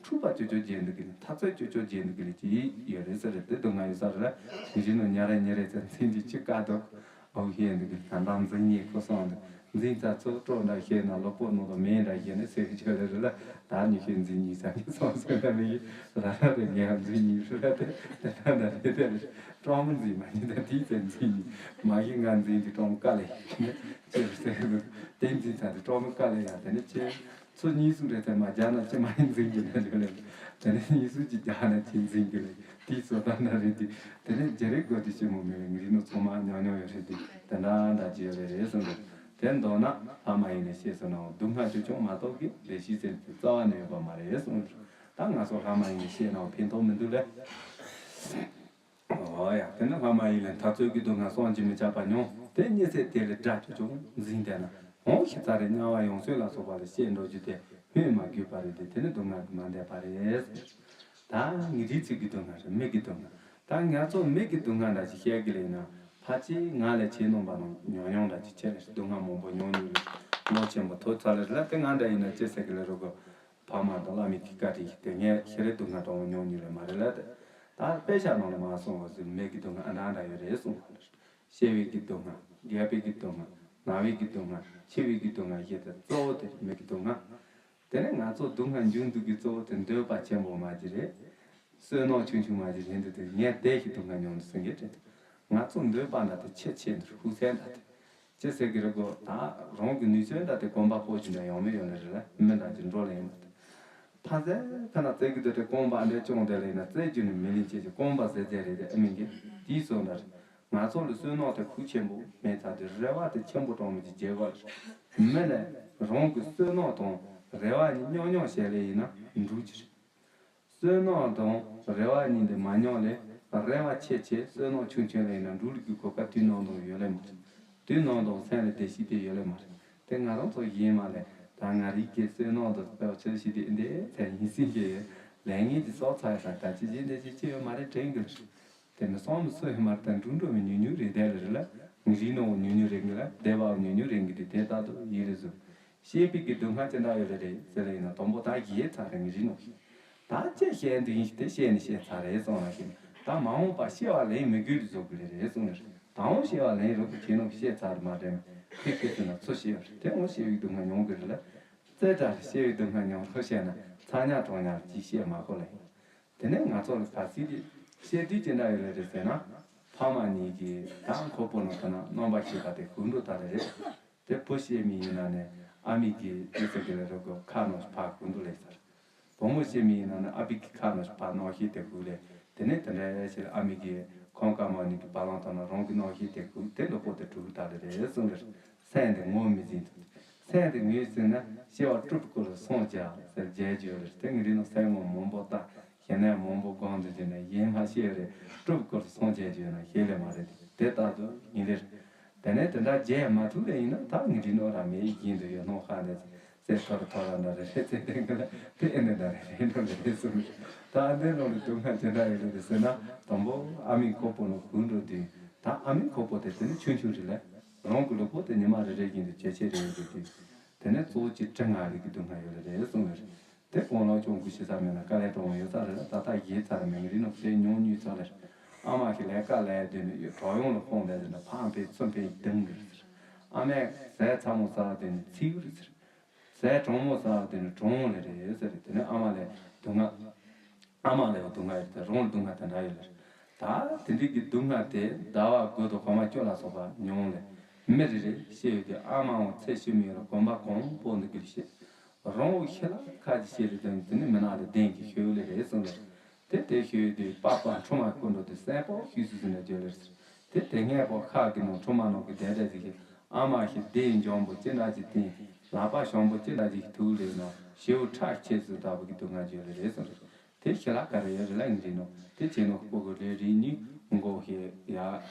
འཁྲུག་པ་ཅོ་ཅོ་བྱེད་འདུག་གི་ནི་འཐབ་རྩོད་ཅོ་ཅོ་བྱེད་འདུག་གི་ནི་ཅི་ཡོད་རེད་ཟེར་རེད། དེ་སྡུག་བསྔལ་ཡོད་ས་རེད་ལ་མི་གཞི་ནོ་ཉ་རེ་ཉ་རེ་ཚེ་འཛིན་གྱི་ཅི་དཀའ་འདུག་ཨོ་ཤེས་འདུག་གི་ནི་ད་འཛིན་ཉེ་ཁོ་སོང་འདུག་འཛིན་ཚ་ཚོགས་སྤྲོ་འདྲ་ཤེས་ན་ལོ་པོ་ནོ་དོ་མེ་འདྲ་ཤེས་ནས་སེ་ཤོད་རེད་རེད་ལ་ད་ཉི་ཤེས་འཛིན་ཉིས་ས་ཉི་སོང་སོང་ལ་མི་ཡི་ལ་ལ་རེ་ངས་འཛིན་ཉིས་ཤོད་ལ་དེ་དེ་ད་ད་རེད་དེ་རེད། སྤྲང་མོ་འཛིན་མ་ཉིན་ད་དེའི་ཚེ་འཛིན་ཉིས་མ་ཤེས་ང་འཛིན་གྱི་སྤྲང་མོ་དཀའ་ལས་ཡིན་ཅེས་ཟེར་འདུག་དེ་འཛིན་ཚ་དེ་སྤྲང་མོ་དཀའ་ལས་ཡ་དེ་ནི་ཅེས། ཚོ་གཉིས་གསུམ་རེ་ཚད་མ་རྒྱག་ན་ཅི་མ་ཡིན་འཛིན་གྱི་ལས་རེད་ལས། དེ་ནས་གཉིས་གསུམ་གྱི་རྒྱག་ན་ཅི་འཛིན་གྱི་ལས་དེའི་བཟོ་ལྟ་ན་རེད་དེ། དེ་ནས་བརྗེ་རེས་དགོས་དུས་ཤི་མོ་མི་རེད། ངའི་རིགས་ནོ་ཚང་མ་ཉམས་མྱོང་ཡོད་རེད་དེ་དེ་འདྲ་འདྲ་ཅི་ཡོད་རེད་རེད་གསུངས་འདུག་དེ་མདོར་ན་ལྷ་མ་ཡིན་ལས་ཤེས་སོང་ན་སྡུག་བསྔལ་ཆུང་ཆུང་མ་གཏོགས་ཀྱི་ལས་ཤེས་ཟེར་དེ་རྩ་བ་ནས་ཡོད་པ་མ་རེད་གསུངས་འདུག་ད་ང་ཚོ་ལྷ་མ་ཡིན་ལས་ཤེས་ན་ཕན་ཐོགས་མི་འདུག་ལས། ཨོ་ཡ། དེ་ནི་ལྷ་མ་ཡིན་ལས་འཐབ་རྩོད་ཀྱི་སྡུག་བསྔལ་བསམ་གྱིས་མི་ཁྱབ་པ་མྱོང་། དེ་གཉིད་སད་དེ་ལས་དགྲ་ཆོ་ཆུང་འཛིན་བསྡད་ན་འོང་ཤི་ཚ་རེ་དམྱལ་བ་ཡོངས་གསོལ་ལ་སོགས་པ་ལ་བཤད་འགྲོ་རྒྱུ་དེ་སྨོས་མ་དགོས་པ་རེད་དེ། དེ་ནི་སྡུག་བསྔལ་གྱིས་མ་འདས་པ་རེད། ད་ངེད་རིགས་ཚོའི་གི་སྡུག་བསྔལ་རེད། མི་གི་སྡུག་བསྔལ། ད་ང་ཚོ་མི་གི་སྡུག་བསྔལ་འདྲ་ཞིག་བཤད་གི་ལས་ན་ཕལ་ཆེར་ང་ལས་ཆེས་ནང་པ་ནང་ཉོ་མྱོང་འདྲ་ཞིག་ཆེ་ལས་སྡུག་བསྔལ་མང་པོ་མྱོང་མྱོང་རེད། ལོ་ཆེན་པོ་ཐོབ་ཚར་ལས་རེད་ལ་དེ་ང་འདྲ་ཡིན་ན་ཅི་ཟེར་གི་ལས་རོ་གོ་ཕ་མ་དང་བླ་མའི་གི་བཀའ་དྲིན་ཞིག་དེ་ངས་ཤི་རེ་སྡུག་བསྔལ་དྲང་བོ་མྱོང་མྱོང་རེད་མ་རེད་ལ། ད་དཔེ་ཆ་ནང་ལ་མ་སོང་བ་ཟིག་མི་གི་སྡུག་བསྔལ་ཨ་འདྲ་འདྲ་ཡོད་རེད་གསུངས་པ་རེད། སྐྱེ་བའི་གི་སྡུག་བསྔལ། རྒས་པའི་གི་སྡུག་བསྔལ། ན་བའི་གི་སྡུག་བསྔལ། འཆི་བའི་གི་སྡུག་བསྔལ་ཞེས་ཏེ་གཙོ་བོ་དེ་མི་གི་སྡུག་བསྔལ། དེ་ནས་ང་ཚོ་སྡུག་བསྔལ་འབྱུང་འདུག་གི་གཙོ་བོ་དེ་འདོད་པ་ཆེན་པོ་མ་གྱི་རེད། བསོད་ནམས་ཆུང་ཆུང་མ་གྱི་རེད་འདུག་དེ་ངས་དེ་ཞིག་སྡུག་བསྔལ་མྱོང་འདུག་ཟེར་གི་རེད། ང་ཚོ་འདོད་པ་འདྲ་དེ་ཆེ་ཆེ་འདུག་ཧུ་སན་འདྲ་དེ། ཅི་ཟེར་གི་རེད་གོ་ད་རང་གི་ནུས་ཚོད་འདྲ་དེ་གོམ་པ་སྤོ་ཞིག་འདྲ་ཡོང་མི་ཡོང་ནི་རེད་ལ་མི་འདྲ་ཅིག་འགྲོ་ལ་ཡིན་པ་དེ། ཐ་ཟེར་ཁ་ན་བཙལ་གི་འདུག་དེ་རྐང་པ་འདྲ་ཅུང་དེ་ལས་ན་བཙལ་རྒྱུ་ནི་མི་ལེན་ཅེས་ཀྱི་རྐང་པ་ཟེར་ཟེར་རེད་དེ་ཨ་མིན་གྱི་དེའི་སོ་འདྲ་རེད། ང་ཚོ་ལ་བསོད་ནམས་དེ་ཁུག་ཆེན་པོ་མེད་ཚར་དུས་རེ་བ་དེ་ཆེན་པོ་དྲང་མོ་ཅིག་བྱེད་དགོས་རེད། མི་ལ་རང་གི་བསོད་ནམས་དང་རེ་བ་གཉིས་མཉམ་མཉམ་བྱས་ལེ་ཡིན་ན་འགྲུབ་ཀྱི་རེད། བསོད་ནམས་དང་རེ་བ་གཉིས་འདི་མ་མཉམ་ལས་རེ་བ་ཆེ་ཆེ་བསོད་ནམས་ཆུང་ཆུང་ལས་ཡིན་ན་འགྲུབ་ལུགས་ཀྱི་གོ་སྐབས་དུས་ནམ་དུ་ཡོད་ལེ་མ་རེད། དུས་ནམ་དུ་སེམས་ལ་བདེ་སྐྱིད་དེ་ཡོད་ལེ་མ་རེད། དེ་ང་རང་ཚོ་ཡིན་མ་ལས་ད་ང་རིག་གི་བསོད་ནམས་དང་དཔལ་ཆེ་ཞིག་དེ་འདི་ཚེ་ཡིན་སྲིད་ཀྱི་ལས་ངན་གྱི་སྲོག་ཚ་ཡ་ས་ད་ཅི་བཞིན་དེ་ཅི་ཅི་ཡོད་མ་རེད་དྲན་གི་རེད། དེ་མི་སོང་མི་སོ་ཡོད་མ་རེད་ད་འགྲུབ་འགྲོ་མི་ཉུང་ཉུང་རེད་དེ་ལ་རེད་ལ་ངི་རིག་ནོ་ཉུང་ཉུང་རེད་གི་ལ་བདེ་བ་ཉུང་ཉུང་རེད་གི་དེ་དེ་ལྟ་དུ་ཡིན་རེད་བཟོ། ཤེས་པའི་གི་སྡུག་བསྔལ་ཅི་འདྲ་ཡོད་ལེ་རེད་ཟེར་ལེ་ཡིན་ན་དང་པོ་ད་ཡིད་ཚ་རེད་ངི་རིག་ནོ། ད་ཅི་བཤད་འདི་ཡིན་ཞིག་དེ་བཤད་ནི་བཤད་ཚར་རེད་སོང་ལ་ཞིག་ད་མ་འོངས་པ་ཤེས་པ་ལེན་མི་དགོས་དུ་བཟོ་དགོས་རེད་རེད་གསུངས་རེད། ད་འོང་ཤེས་པ་ལེན་རོགས་ཀྱི་ཁྱེད་རྣམས་བཤད་ཚར་མ་དྲན་ཁྱེད་ཁྱེད་ཚོ་ན་ཚུར་ཤེས་པ་རེད་དེ་འོང་ཤེས་པའི་སྡུག་བསྔལ་མྱོང་དགོས་རེད་ལ། རྩེ་གྲ་རེད་ཤེས་པའི་སྡུག་བསྔལ་མྱོང་རོགས་བཤད་ན་ཚ་ཉག་གྲང་ཉག་ཅིག་བཤད་མ་གོ་ལ་ཡིན། དེ་ནས་ང་ཚོ་ལ་ག་ཚིག་དེ་བཤད་དུས་ཅི་འདྲ་ཡོད་རེད་རེད་ཟེར་ན། ཕ་མ་གཉིས་ཀྱིས་ད་ཁོ་པོ་ནང་དུ་ན་རྣམ་པ་ཤེས་པ་དེ་གུག་འགྲོ་ད་རེད་རེད། དེ་བུ་ཤེས་མི་ཡིན་ན་ནས་ཨ་མི་གི་དེ་ཚོ་གི་ལས་རོགས་གི་ཁ་ནང་ཕ་གུག་འགྲོ་ལས་ཟེར། བུ་མོ་ཤེས་མི་ཡིན་ན་ནི་ཨ་ཕི་གི་ཁ་ནང་ཕ་ནང་ཤེས་དེ་གུག་ལས་དེ་ནས་དེ་འདྲ་ཞིག་ཨ་མི་གི་ཁོང་ཀ་མ་ནི་གི་བ་ལང་དང་ན་རང་གི་ནང་ཤེས་དེ་གུག་དེ་ལོ་པོ་དེ་གྲུབ་ད་རེད་རེད་གསུངས་རེད། སེམས་དེ་ངོ་མི་འཛིན་ཐུབ། སེམས་དེ་ངོས་ཟིན་ན་སྐྱེ་བ་སྤྲུལ་པའི་སྐུ་ལ་སངས་རྒྱས་ཟེར་རྒྱས་རྒྱུ་རེད་དེ་ངས་འདི་ནང་སེམས་ངོ་མང་པོ་བལྟ། ཞེ་ན་མང་པོ་སྒོམ་དུ་བྱས་ན་ཡིན་མ་ཤེས་རེད་སྤྲུལ་པའི་སྐུ་ལ་སངས་རྒྱས་རྒྱུ་ན་ཤེས་ལེ་མ་རེད་དེ་ལྟར་དུ་ཡིན་རེད། དེ་ནས་དེ་འདྲ་རྒྱས་མ་ཐུབ་ལེ་ཡིན་ན་ད་ངས་འདི་ནང་ར་མེད་ཡིན་དུ་ཡོད་སྣང་ཁ་ནས་ཚེ་ཐོར་ཐོར་ར་འདྲ་རེད་ཚེ་དེ་འདྲ་དེ་ཨེ་འདྲ་རེད་འདྲ་རེད་གསུངས། ད་འདི་ནང་ལ་སྡུག་བསྔལ་ཅི་འདྲ་ཡོད་རེད་ཟེར་ན་དང་པོ་ཨ་མའི་ཁོག་པ་ནང་གུག་འགྲོ་དུས་ད་ཨ་མའི་ཁོག་པ་དེ་དེ་ནི་ཆུང་ཆུང་རེད་ལ། རང་གི་ལུས་པོ་དེ་ཉི་མ་རེ་རེ་བཞིན་དུ་ཇེ་ཆེ་རེ་རེ་འགྲོ་དུས། དེ་ནས་གཙོ་བོ་གཅིག་དྲི་ང་རིག་གི་སྡུག་བསྔལ་ཡོད་ལ་རེད་གསུངས་ཡོད་རེད། དེ་གང་ལ་ཅུང་གུ་ཤི་ས་མེད་ན་དཀའ་ལས་གྲོང་ཡོད་ས་རེད་ལ་ད་ལྟ་ཡིད་ཚ་ར་མེད་ངེ་རིག་ནོ་དེ་ཉུང་ཉུང་ཚ་ལ་རེད། ཨ་མ་གི་ལས་ཀ་ལས་དུས་ནི་ཡོད་གྲོགས་ཡོང་ལ་ཁོང་ལས་དུས་ན་ཕངས་པའི་ཚུམ་པའི་གདུང་གི་རེད། ཨ་མས་ཟས་ཚ་མོ་ཟ་དུས་ནི་ཚིག་རེད་ཟེར། ཟས་གྲང་མོ་ཟ་དུས་ནི་གྲང་ལ་རེད་ཟེར་དེ་ནི་ཨ་མ་ལས་སྡུག་བསྔལ། ཨ་མ་ལས་སྡུག་བསྔལ་ཡོད་དེ་རང་ལ་སྡུག་བསྔལ་དེ་འདྲ་ཡོད་ལ་རེད། ད་དེ་འདྲའི་གི་སྡུག་བསྔལ་དེ་ཟླ་བ་དགུ་དང་གོང་མ་བཅུ་ལ་སོགས་པ་མྱོང་ལས་མི་རེ་རེ་ཤེས་ཡོད་དེ་ཨ་མའང་ཚེ་ཤི་མི་ཡོད་ལ་གོམ་པ་གང་པོ་འདི་གི་ཤེས། རང་བོ་ཤི་ལ་ཁ་ཅིག་ཤེས་རེ་དོན་དེ་ནི་མི་ནག་ལ་བདེན་གི་ཤོད་ལེ་རེད་གསུངས་ལེ། དེ་དེ་ཤོད་དེ་པགས་པ་འཕྲོ་མ་ཁོ་འགྲོ་དེ་སེམས་པོ་ཤུགས་སུ་ཟིན་ན་བརྗོད་ལེ་རེད། དེ་དེ་སྔས་པོ་ཁ་གི་ནང་འཕྲོ་མ་ནང་གི་བདེ་བདེ་ཟིག་གི་ཨ་མ་ཤི་བདེ་འཇོན་པོ་ཅི་འདྲ་ཅིག་བསྟན། ལག་པ་ཞང་པོ་ཅི་འདྲ་ཅིག་ཐུག་ལེ་ན་ཞེའུ་ཁྲག་ཆེ་སུ་ལྟ་བུ་གི་སྡུག་བསྔལ་བརྗོད་ལེ་རེད་གསུངས་རེད། དེ་ཤི་ལ་ཀ་རེ་ཡོད་རེད་ལ་ཡིན་རེད་ནོ། དེ་བྱས་ནོ་སྤུ་གུ་རེ་རེ་གཉིས་མགོ་ཤེ་ཡ།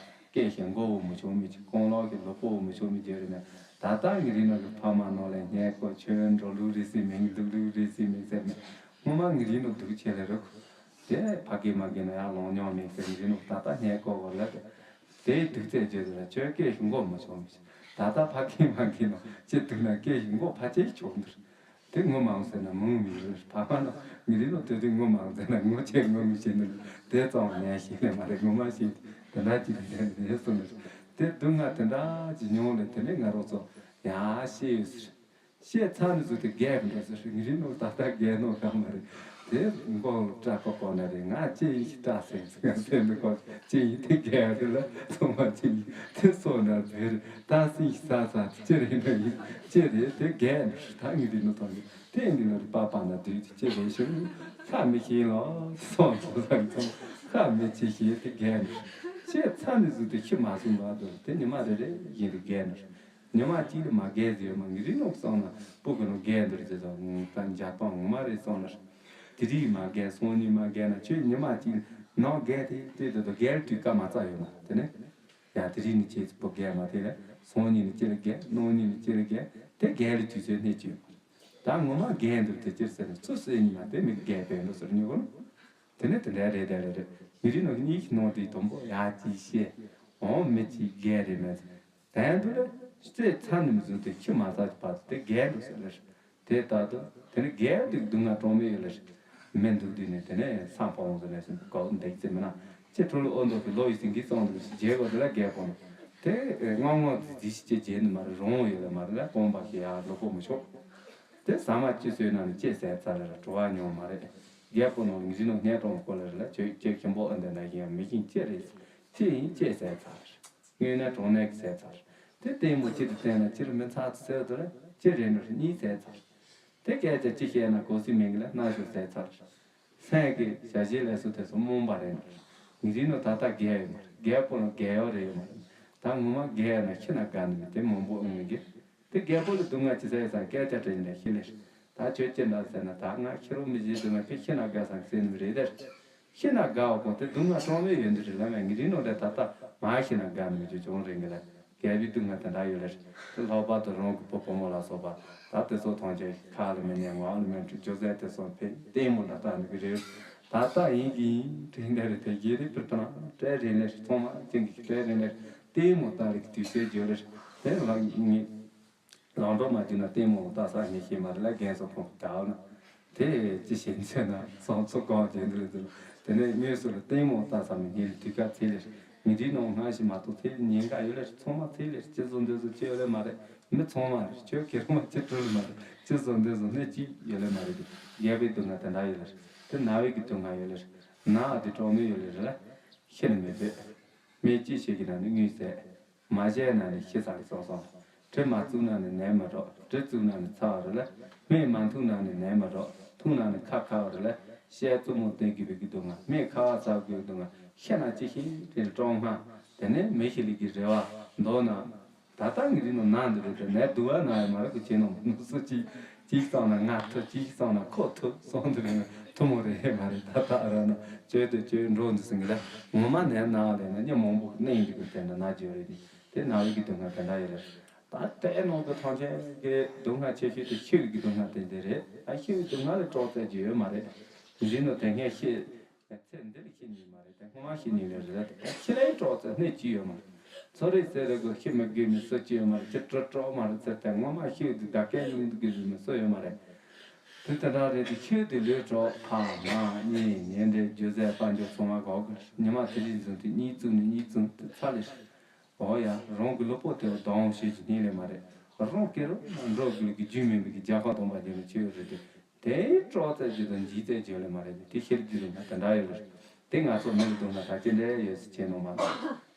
སྐད་ཤེ་མགོ་བོ་མི་ཆོག་མི་ཅིག་རྐང་ལག་གི་ལོ་པོ་བོ་མི་ཆོག་མི་བརྗོད་རེད་ན། ད་ལྟ་ཡིན་རེད་ནོ་གི་ཕ་མ་ནང་ལ་སྙད་ཀོ་ཆོས་འགྲོ་ལུགས་རེད་སྲིད་མིན་སྡུག་ལུགས་རེད་སྲིད་མིན་ཟེར་ནས་སྔོན་མ་ཡིན་རེད་ནོ་སྡུག་ཆེ་ལེ་རོགས། དེ་ཕ་གི་མ་གི་ན་ཡང་ལོང་ཉོག་མིན་ཟེར་ཡིན་རེད་ནོ་ད་ལྟ་སྙད་ཀོ་བོ་ལ་དེ། དེའི་སྡུག་ཚད་བརྗོད་དེ་ལ་ཆོས་སྐད་ཤེ་མགོ་མི་ཆོག་མི་ཅིག་ད་ལྟ་ཕ་གི་མ་གི་ནོ་ཅི་སྡུག་ན་སྐད་ཤེ་མགོ་ཕ་ཆེ་ཆོག་འདུག་དེ་ངོ་མ་འོང་ཟེར་ན་མི་འོང་མི་རེད། ཕ་མ་ལ་ངེད་རིགས་ལ་དེ་དུས་ངོ་མ་འོང་ཟེར་ན་ངོ་ཆེ་ངོ་མི་ཤེས་ནི་དེ་ཙམ་ཉན་ཤེས་ནི་མ་རེད། ངོ་མ་ཤེས་དེ་འདྲ་ཅིག་རེད་ནས་སོང་ནི་རེད། དེ་སྡུག་བསྔལ་དེ་འདྲ་ཅིག་མྱོང་ལས་དེ་ནས་ང་རང་ཚོ་ཡ་ཤེས་ཡོད་ཟེར། ཤེས་ཚར་ནས་བཟོས་ཏེ་རྒས་མི་འགྲོ་ཟེར། ངེད་རིགས་ནོར་ད་ལྟ་རྒས་ནོ་གང་མ་རེད། དེ་མགོ་སྐྲ་ཀོ་ཀོ་ན་རེད། ང་ཅི་ཡིན་ཞིག་སྐྲ་སེང་ཟེར་ང་སེམས་མི་ཁོག་ཅི་ཡིན་དེ་རྒས་རེད་ལ་ཚོང་མ་ཅི་ཡིན་དེ་སོང་ན་བེ་རེད། ད་སེང་ཞིག་ཟ་ཟ་ཅི་རེད་ན་ཡིན་ཅི་རེད་དེ་རྒས་ནི་ད་ངེད་རིགས་ནོ་ཐོང་གི་དེ་འདི་ནོར་པ་པ་ན་དུས་ཅི་རེད་ཤི་ཁ་མི་ཤེས་ལོ་སོང་སོང་ཟ་ཚོང་ཁ་མི་ཅི་ཤེས་དེ་རྒས་ནི་ཅི་ཚ་ནི་ཟུག་དེ་ཤི་མ་སོང་བ་དུ་དེ་ཉི་མ་རེ་རེ་ཡིན་དུ་རྒས་ནི། ཉི་མ་གཅིག་ལ་མ་རྒས་ཟེར་ཡོད་མ། ངེད་རིགས་ནོ་སོང་ན་སྤུ་གུ་ནོ་རྒས་འདུག་ཟེར་དང་ད་འཇར་པན་ངོ་མ་རེད་སོང་ན། དེ་རིགས་མ་རྒས་སང་ཉིན་མ་རྒས་ན་ཁྱོད་ཉི་མ་གཅིག་ནང་རྒས་དེ་དེ་དེ་དུ་རྒས་དུས་སྐར་མ་རྩ་ཡོད་མ་དེ་ནས་ཡང་དེ་རིགས་ནི་ཁྱེད་ཚོ་སྤུ་རྒས་མ་དེ་ལ་སང་ཉིན་ནི་ཅི་ལ་རྒས་གནངས་ཉིན་ནི་ཅི་ལ་རྒས་དེ་རྒས་ལ་དུས་ཚོད་སྣེ་གཅིག་ཡོད་མ། ད་ངོ་མ་རྒས་འདུག་དེ་ཅིར་ཟེར་ན་ཚུར་གསོས་ཉིན་མ་དེ་མི་རྒས་པའི་འགྲོ་ཟེར་ཉོ་གོ་ནོ། དེ་ནས་དེ་འདྲ་རེད་དེ་རེད་རེད། ངེད་རིགས་ནོ་གཉིས་ཀྱི་ནང་དེ་དང་པོ་ཡ་གཅིག་བཤད་འོང་མི་གཅིག་རྒས་རེད་མེད། དོན་དུ་ལ་རྩེ་ཚ་ནི་མི་བཟུང་སྟེ་ཁྱི་མ་ཟ་བར་དུ་དེ་རྒས་འགྲོ་ཟེར་ལེར། དེ་ལྟར་དུ་དེ་ནི་རྒས་འདུག་སྡུག་བསྔལ་གྲངས་མེད་ཡོད་ལེར། མི་འདུག་དུས་ནས་དེ་ནས་སང་ཕོ་བོང་ཟེར་ནས་སུ་གོ་འདེགས་ཚེ་མིན་ན་ཅི་ཁྲོ་ལོ་ཨོ་འདོག་གི་ལོ་ཡི་སིང་གི་སོང་འདུག་རྗེས་གོ་དེ་ལ་རྒས་པོ་ནོ། དེ་སྔོན་སྔོན་དུ་འདི་ཞིག་ཅེས་བརྗེད་ནི་མ་རེད། རོང་ཡོད་ལ་མ་རེད་ལ་སྤོང་པ་ཞིག་ཡང་ལོ་གོ་མི་ཆོག་དེ་ཟ་མ་ཅི་སོས་ན་ནི་ཅེས་ཟེར་ཚ་ལ་ར་བྲོ་བ་མྱོང་མ་རེད། རྒས་པོ་ནོ་ངི་རི་ནོ་སྙན་གྲོང་སྐོར་ལ་རེད་ལ་ཅེས་ཅེས་ཁྱིམ་པོ་ཨ་འདི་ན་ཡིན་ཡང་མི་ཤིང་ཅེ་རེད། ཅེས་ཡིན་ཅེས་ཟེར་ཚ་རེད། དངོས་གནས་གྲོང་ནས་ཀྱི་ཟས་ཚར། དེ་ལྟད་མོ་ཅི་དུ་བསྟན་ན་ཅི་རུ་མི་ཚར་ཚུ་ཟེར་དུ་ར་ཅི་རེད་འགྲོ་རེད་གཉིས་ཟས་ཚར། དེ་སྐད་ཆ་ཅི་བཤད་ན་གོ་སྲིད་མིན་གི་ལ་སྣ་ཤོར་ཟད་ཚར། སེམས་ཀྱི་བྱ་བྱེད་ལས་སུ་དེ་ཚོ་རྨོངས་པ་རེད། ངས་རིག་ནོ་ད་ལྟ་རྒས་ཡོད་མ་རེད། རྒས་པོ་ནོ་རྒས་ཡོད་རེད་ཡོད་མ་རེད། ད་ངོ་མ་རྒས་ཡོད་ན་ཤི་ན་དགའ་ནི་མེད། དེ་མང་པོ་འོང་མི་གི། དེ་རྒད་པོ་ལ་སྡུག་བསྔལ་ཅི་ཟེར་ཡོད་ཙང་སྐད་ཆ་དྲིས་ནས་ཤི་ལེར། ད་ཁྱོད་ཅི་འདྲ་ཟེར་ན། ད་ང་ཁྱེད་རང་མི་བྱེད་དུ་ང་ཁྱེད་ཤི་ན་དགའ་སང་ཟེར་ནི་རེད་དེར། ཤི་ན་དགའ་བ་གོ་དེ་སྡུག་བསྔལ་གྲངས་མེད་ཡོད་འདི་རེད་ལ། ང་ངི་རིག་ནོ་རེད། ད་ལྟ་མ་ཤི་ན་དགའ་ནི་མི་བྱེད་ཅུང་རེད་གི་ལ། རྒད་པོའི་སྡུག་བསྔལ་དེ་འདྲ་ཡོད་ལེར། དེ་ལྷག་པར་དུ་རང་གི་བུ་བུ་མོ་ལ་སོགས་པ་ད་དེ་ཚོ་མཐོང་ཆེན་ཁ་ལ་མི་ཉན་ངག་ལ་མི་འཁྲུལ་སྦྱོར་ཚད་དེ་སོང་ཕེ་ལྟད་མོ་ལ་ལྟ་ནི་གི་རེད། ད་ལྟ་ཡིན་གི་ཡིན་དྲན་འདྲ་རེད། དེ་རྒྱལ་རིགས་པར་དང་སྤྲད་རེད་ལེར། ཚང་མ་ཅན་གི་སྤྲད་རེད་ལེར། ལྟད་མོ་ལྟ་རིགས་དུས་ཚོད་བརྗོད་ལེར། དེ་ལ་ངས། ལང་གྲོ་མ་བརྒྱུད་ན་ལྟད་མོ་ལྟ་ས་ངས་ཤེས་མ་རེད་ལ། རྒན་སོགས་ཁོང་གི་དྲ་བ་ན། དེ་ཅི་ཞིག་མཚོན་ན་སོང་ཚོ་གང་བྱེད་འདི་ལ་འདུག་དེ་ནས་དངོས་སུ་ལ་ལྟད་མོ་ལྟ་ས་མི་ཉིན་དུས་སྐབས་ཚེ་ལེར། ངས་འདྲིས་ནང་སྔ་ཞིག་མ་གཏོགས་ཚེ་ཉེན་ཁ་ཡོད་ལེར། ཚང་མ་ཚེ་ལེར་ཅི་བཟོ་འདི་བཟོ་ཅི་ཡོད་ལེ་མ་རེད། མི་ཚང་མ་ལེར། ཁྱོད་ཁྱེད་རང་ཅི་སྤྲུལ་མ་རེད། ཅི་བཟོ་འདི་བཟོ་ནི་ཅི་ཡོད་ལེ་མ་རེད། དེ་རྒས་པའི་སྡུག་བསྔལ་དེ་འདྲ་ཡོད་ལེར། དེ་ན་བའི་གི་སྡུག་བསྔལ་ཡོད་ལེར། ན་བ་དེ་གྲོགས་མེད་ཡོད་ལེར་ལ། ཤི་ནི་མེད་པས། སྨན་ཅི་ཞིག་གི་ནང་ནས་དངོས་ཟད། མ་བྱས་ན་ནི་ཤི་ཚར་གི་སོང་སོང་། གྲི་མ་བཙུགས་ན་ནི་ནད་མི་འགྲོ། གྲི་བཙུགས་ན་ནི་ཚ་བ་རེད་ལ། སྨན་མ་འཐུང་ན་ནི་ནད་མི་འགྲོ། འཐུང་ན་ནི་ཁ་ཁ་བ་རེད་ལ། བཤད་རྩུབ་མོ་བསྟན་དགོས་པའི་གི་སྡུག་བསྔལ། སྨན་ཁ་བ་ཟ་དགོས་སྡུག་བསྔལ། ཤི་ན་ཅི་ཤེས་དྲན་སྐྲག་སྣང་། དེ་ནས་མི་ཤི་ལུས་ཀྱི་རེ་བ་མདོར་ན། ད་ལྟ་ངས་རིག་ནོ་ན་འདི་རེད་དེ། ནད་སྡུག་བ་ན་ཡོད་མ་རེད། ཁོ་ཁྱེད་ནང་མི་སུ་གཅིག་གཅིག་བསམ་ན་ང་ཐུབ། གཅིག་བསམ་ན་ཁོ་ཐུབ་སོང་འདི་རེད། ཐུབ་མོ་རེད་མ་རེད། ད་ལྟ་ར་ན་བཅོས་དུ་བཅོས་འགྲོ་འདི་སྲིད་གི་ལ། ངོ་མ་ནད་ན་བ་ལས་ན་མི་མང་པོ་གནས་འདི་གི་དེ་འདྲ་ན་བཅོས་རེད། དེ་ན་བའི་གི་སྡུག་བསྔལ་དེ་འདྲ་ཡོད་རེད། ད་ལྟའི་ནང་གི་ཐམས་ཅད་ཀྱི་སྡུག་བསྔལ་ཆེ་ཤོས་དེ་ཤི་བའི་གི་སྡུག་བསྔལ་དེ་འདི་རེད། ཨ་ཤི་བའི་སྡུག་བསྔལ་ལས་སྐྲག་ཚད་ཀྱི་ཡོད་མ་རེད། རིག་ནོ་དེ་སྔས་ཤི། ཚེ་འདི་ལ་ཤི་ནི་མ་རེད་དེ། སྔོན་མ་ཤི་ནི་ལས་རེད་དེ། ཤི་ལའི་སྐྲག་ཚད་སྣེ་གཅིག་ཡོད་མ་རེད། ཚོ་རེ་ཟེར་རེ་གོ་ཤི་མི་དགོས་མི་སུ་གཅིག་ཡོད་མ་རེད། ཅི་སྤྲོ་སྤྲོ་མ་རེད་ཟེར་ཏེ། སྔོན་མ་ཤི་འདི་ད་སྐད་ཡིན་འདུག་གི་མི་སུ་ཡོད་མ་རེད། དེ་ལྟ་འདྲ་རེད་དེ། ཤི་དེ་ལོས་སྐྲག་ཕ་མ་གཉེན་ཉེ་འབྲེལ་སྦྱོར་ཚད་དཔལ་འབྱོར་ཚང་མ་གོ་གི། ཉི་མ་དེ་རིང་བཟུང་དུས་གཉིས་བཙུགས་ནས་གཉིས་བཙུགས་དེ་ཚ་ལས། འོ་ཡ། རང་གི་ལུས་པོ་དེ་སྡང་བྱེད་ཀྱི་གཉེན་ལས་མ་རེད། རང་སྐྱེ་རུ་འགྲོ་དགོས་ཀྱི་རྒྱུ་མིན་པའི་གི་རྒྱལ་ཁ་སྟོང་པ་དེ་ནི་ཆོས་རེད་དེ། དེའི་སྐྲག་ཚད་ཀྱི་དང་འཇིགས་ཚད་ཀྱི་ལས་མ་རེད་དེ། དེ་ཤེར་གྱི་རེད་ན་དེ་འདྲ་ཡོད་རེད། དེ་ང་ཚོ་མི་ལ་སྡུག་ན་ད་ཅི་འདྲ་ཡོད་སྲིད་ཆེ་ནོ་མ་རེད།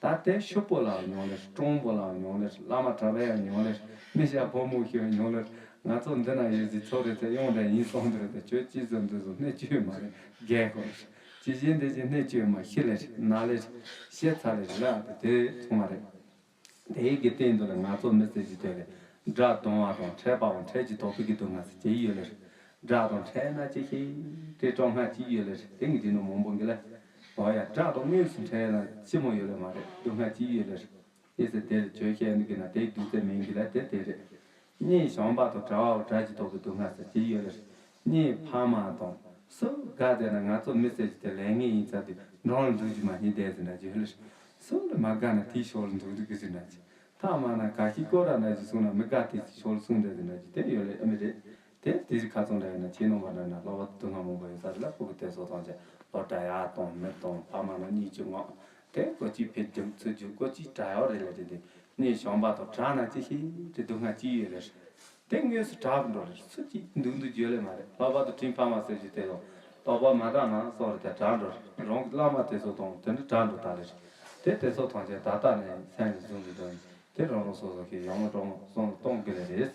ད་དེ་ཤོག་པོ་ལའང་མྱོང་ལེར། སྤྲང་པོ་ལའང་མྱོང་ལེར། བླ་མ་གྲྭ་པའང་མྱོང་ལེར། མི་ཤ་ཕོ་མོ་ཤོད་མྱོང་ལེར། ང་ཚོ་འདི་ན་ཡོད་སྲིད་ཚོ་རེ་ཚེ་ཡོང་འདྲ་ཡིན་སོང་འདི་རེད་དེ། ཁྱོད་ཅི་ཟེར་འདི་ཟེར་སྣེ་གཅིག་མ་རེད། རྒས་ཁོ་རེད། ཅི་བྱེད་འདི་བྱེད་སྣེ་གཅིག་མ། ཤི་ལེར་ན་ལེར་ཤི་ཚ་ལེར་ལ་དེ་དེ་ཚོ་མ་རེད། དེའི་གི་སྟེང་དུ་ལ་ང་ཚོ་མི་ཟེར་གྱི་དེ་ལས་དགྲ་གདོང་བ་དང་འཕྲད་པའང་འཕྲད་ཀྱི་དོགས་པའི་གི་སྡུག་བསྔལ་ཟེར་གྱི་ཡོད་ལེར། དགྲ་དང་འཕྲད་ན་ཅི་ཤེས་དེ་སྐྲག་སྣང་ཅི་ཡོད་ལེར། དེ་ངས་དྲིས་ནོ་མང་པོ་གི་ལ། འོ་ཡ། དགྲ་དང་དངོས་སུ་འཕྲད་ན་ཅི་མོ་ཡོད་ལེ་མ་རེད། སྡུག་བསྔལ་ཅི་ཡོད་ལེར། ཨེ་ཟེར་དེ་ལ་བརྗོད་བཤད་འདི་གི་ན་དེའི་སྡུག་ཚད་མིན་གི་ལ། དེ་དེ་རེད། གཉེན་བྱམས་པ་དང་གྲྭ་བ་དགྲ་གྱི་དོགས་པའི་སྡུག་བསྔལ་ཟེར་གྱི་ཡོད་ལེར། གཉེན་ཕ་མ་དང་སུ་དགའ་བསྡད་ན་ང་ཚོ་མི་ཟེར་གྱི་དེ་ལས་ངན་ཡིན་ཙང་དེ་འགྲམ་ལ་འདུག་རྒྱུ་མ་ཡིན་བསྡད་ཟེར་འདྲ་ཅིག་ཡོད་ལེར། སུ་ལ་མ་དགའ་ན་དེའི་ཕྱོགས་ལ་འདུག་འདུག་གི་ཟེར་འདྲ་ཅིག་ཐ་མ་ན་ག་ཤི་སྐོར་ར་འདྲ་ཅིག་གསུངས་ན་མི་དགའ་དེ་ཕྱོགས་ལ་གསུངས་བསྡད་ཟེར་འདྲ་ཅིག་དེ་ཡོད་ལེ་ཨེ་མི་རེད། དེ་དེ་རིགས་ཁ་ཚང་འདྲ་ཡིན་ན་ཁྱེད་ནང་མ་འདྲ་ན་ལྷག་པར་དུ་སྡུག་བསྔལ་མང་པོ་ཡོད་ས་རེད་ལ། ཕྲུ་གུ་དེ་ཚོ་ཐམས་ཅད་ལོ་དགྲ་ཡག་གཏོང་མི་གཏོང་ཕ་མ་ནང་གཉིས་ཀྱི་ངོ་། དེ་ཀོ་ཅི་ཕེ་རྒྱུག་ཚུར་རྒྱུག་ཀོ་ཅི་དགྲ་ཡག་རེད་ལ། དེ་དེ་གཉེན་བྱམས་པ་དང་དགྲ་ན་ཅི་ཤེས་དེ་སྡུག་བསྔལ་ཅི་ཡོད་ལེར། དེ་དངོས་སུ་དགྲ་གི་འགྲོ་ལེར། སུ་གཅིག་འདུག་འདུག་བརྗོད་ལེ་མ་རེད། ལྷག་པར་དུ་དྲིན་ཕ་མ་ཟེར་རྒྱུ་དེ་ཡང་དོགས་པ་མ་དག་ན་སོགས་རེད་དེ་དགྲ་འགྲོ་ལེར། རང་གི་བླ་མ་དེ་ཚོ་དང་དེ་འདྲ་དགྲ་འགྲོ་ད་ལེར། དེ་དེ་ཚོ་ཐམས་ཅད་ད་ལྟ་ནས་སེམས་ལ་བཟུང་དགོས་དོན་དེ་རང་རང་སོ་སོ་གི་ཡང་མོ་གྲོགས་མོ་བསམ་བློ་གཏོང་དགོས་ལེ་རེད།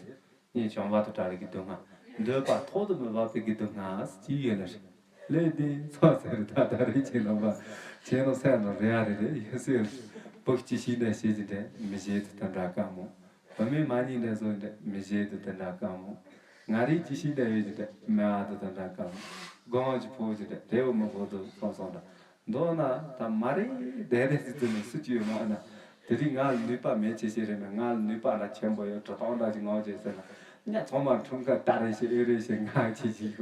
གཉེན་བྱམས་པ་དང་དགྲ་ལས་ཀྱི་སྡུག་བསྔལ། འདོད་པ་ཐོག་ཏུ་མི་བབ་པའི་གི་སྡུག་བསྔལ་ཅི་ཡོད་ལེར། ལས་འདི་ཚོ་ཟེར་ད་ད་རེས་ཁྱེད་རྣམ་པ་ཁྱེད་རང་སེམས་ནང་རེ་ཡ་རེ་རེ་ཡོད་སྲིད། བུ་གཅིག་ཤི་འདྲ་ཤི་གི་འདྲ་མི་བྱེད་དུ་དེ་འདྲ་དཀའ་མོ། བུད་མེད་མ་ཉིད་འདྲ་བཟོ་འདྲ་མི་བྱེད་དུ་དེ་འདྲ་དཀའ་མོ། ང་རེ་གཅིག་ཤི་འདྲ་ཡོད་ཀྱི་འདྲ་མི་ཨ་དུ་དེ་འདྲ་དཀའ་མོ། སྒོང་གཅིག་ཕོ་གཅིག་འདྲ་དེ་བུ་མི་ཕོ་དུ་སོང་སོང་འདྲ། མདོར་ན་ད་མ་རེད་བསྡད་རེད་ཟེར་དུས་ནས་སུ་གཅིག་ཡོད་མ་ན། དེ་རིང་ང་ལ་ནུས་པ་མེད་ཆེ་ཆེ་རེད་མེད། ང་ལ་ནུས་པ་འདྲ་ཆེན་པོ་ཡོད་འགྲོ་སྟངས་འདྲ་ཞིག་ངོ་ཅེས་ཟེར་ན། ཉ་ཚང་མ་འཁྲུངས་སྐར་ལྟ་རེ་ཞིག་ཨེ་རེ་ཞིག་ང་ཅི་ཞིག་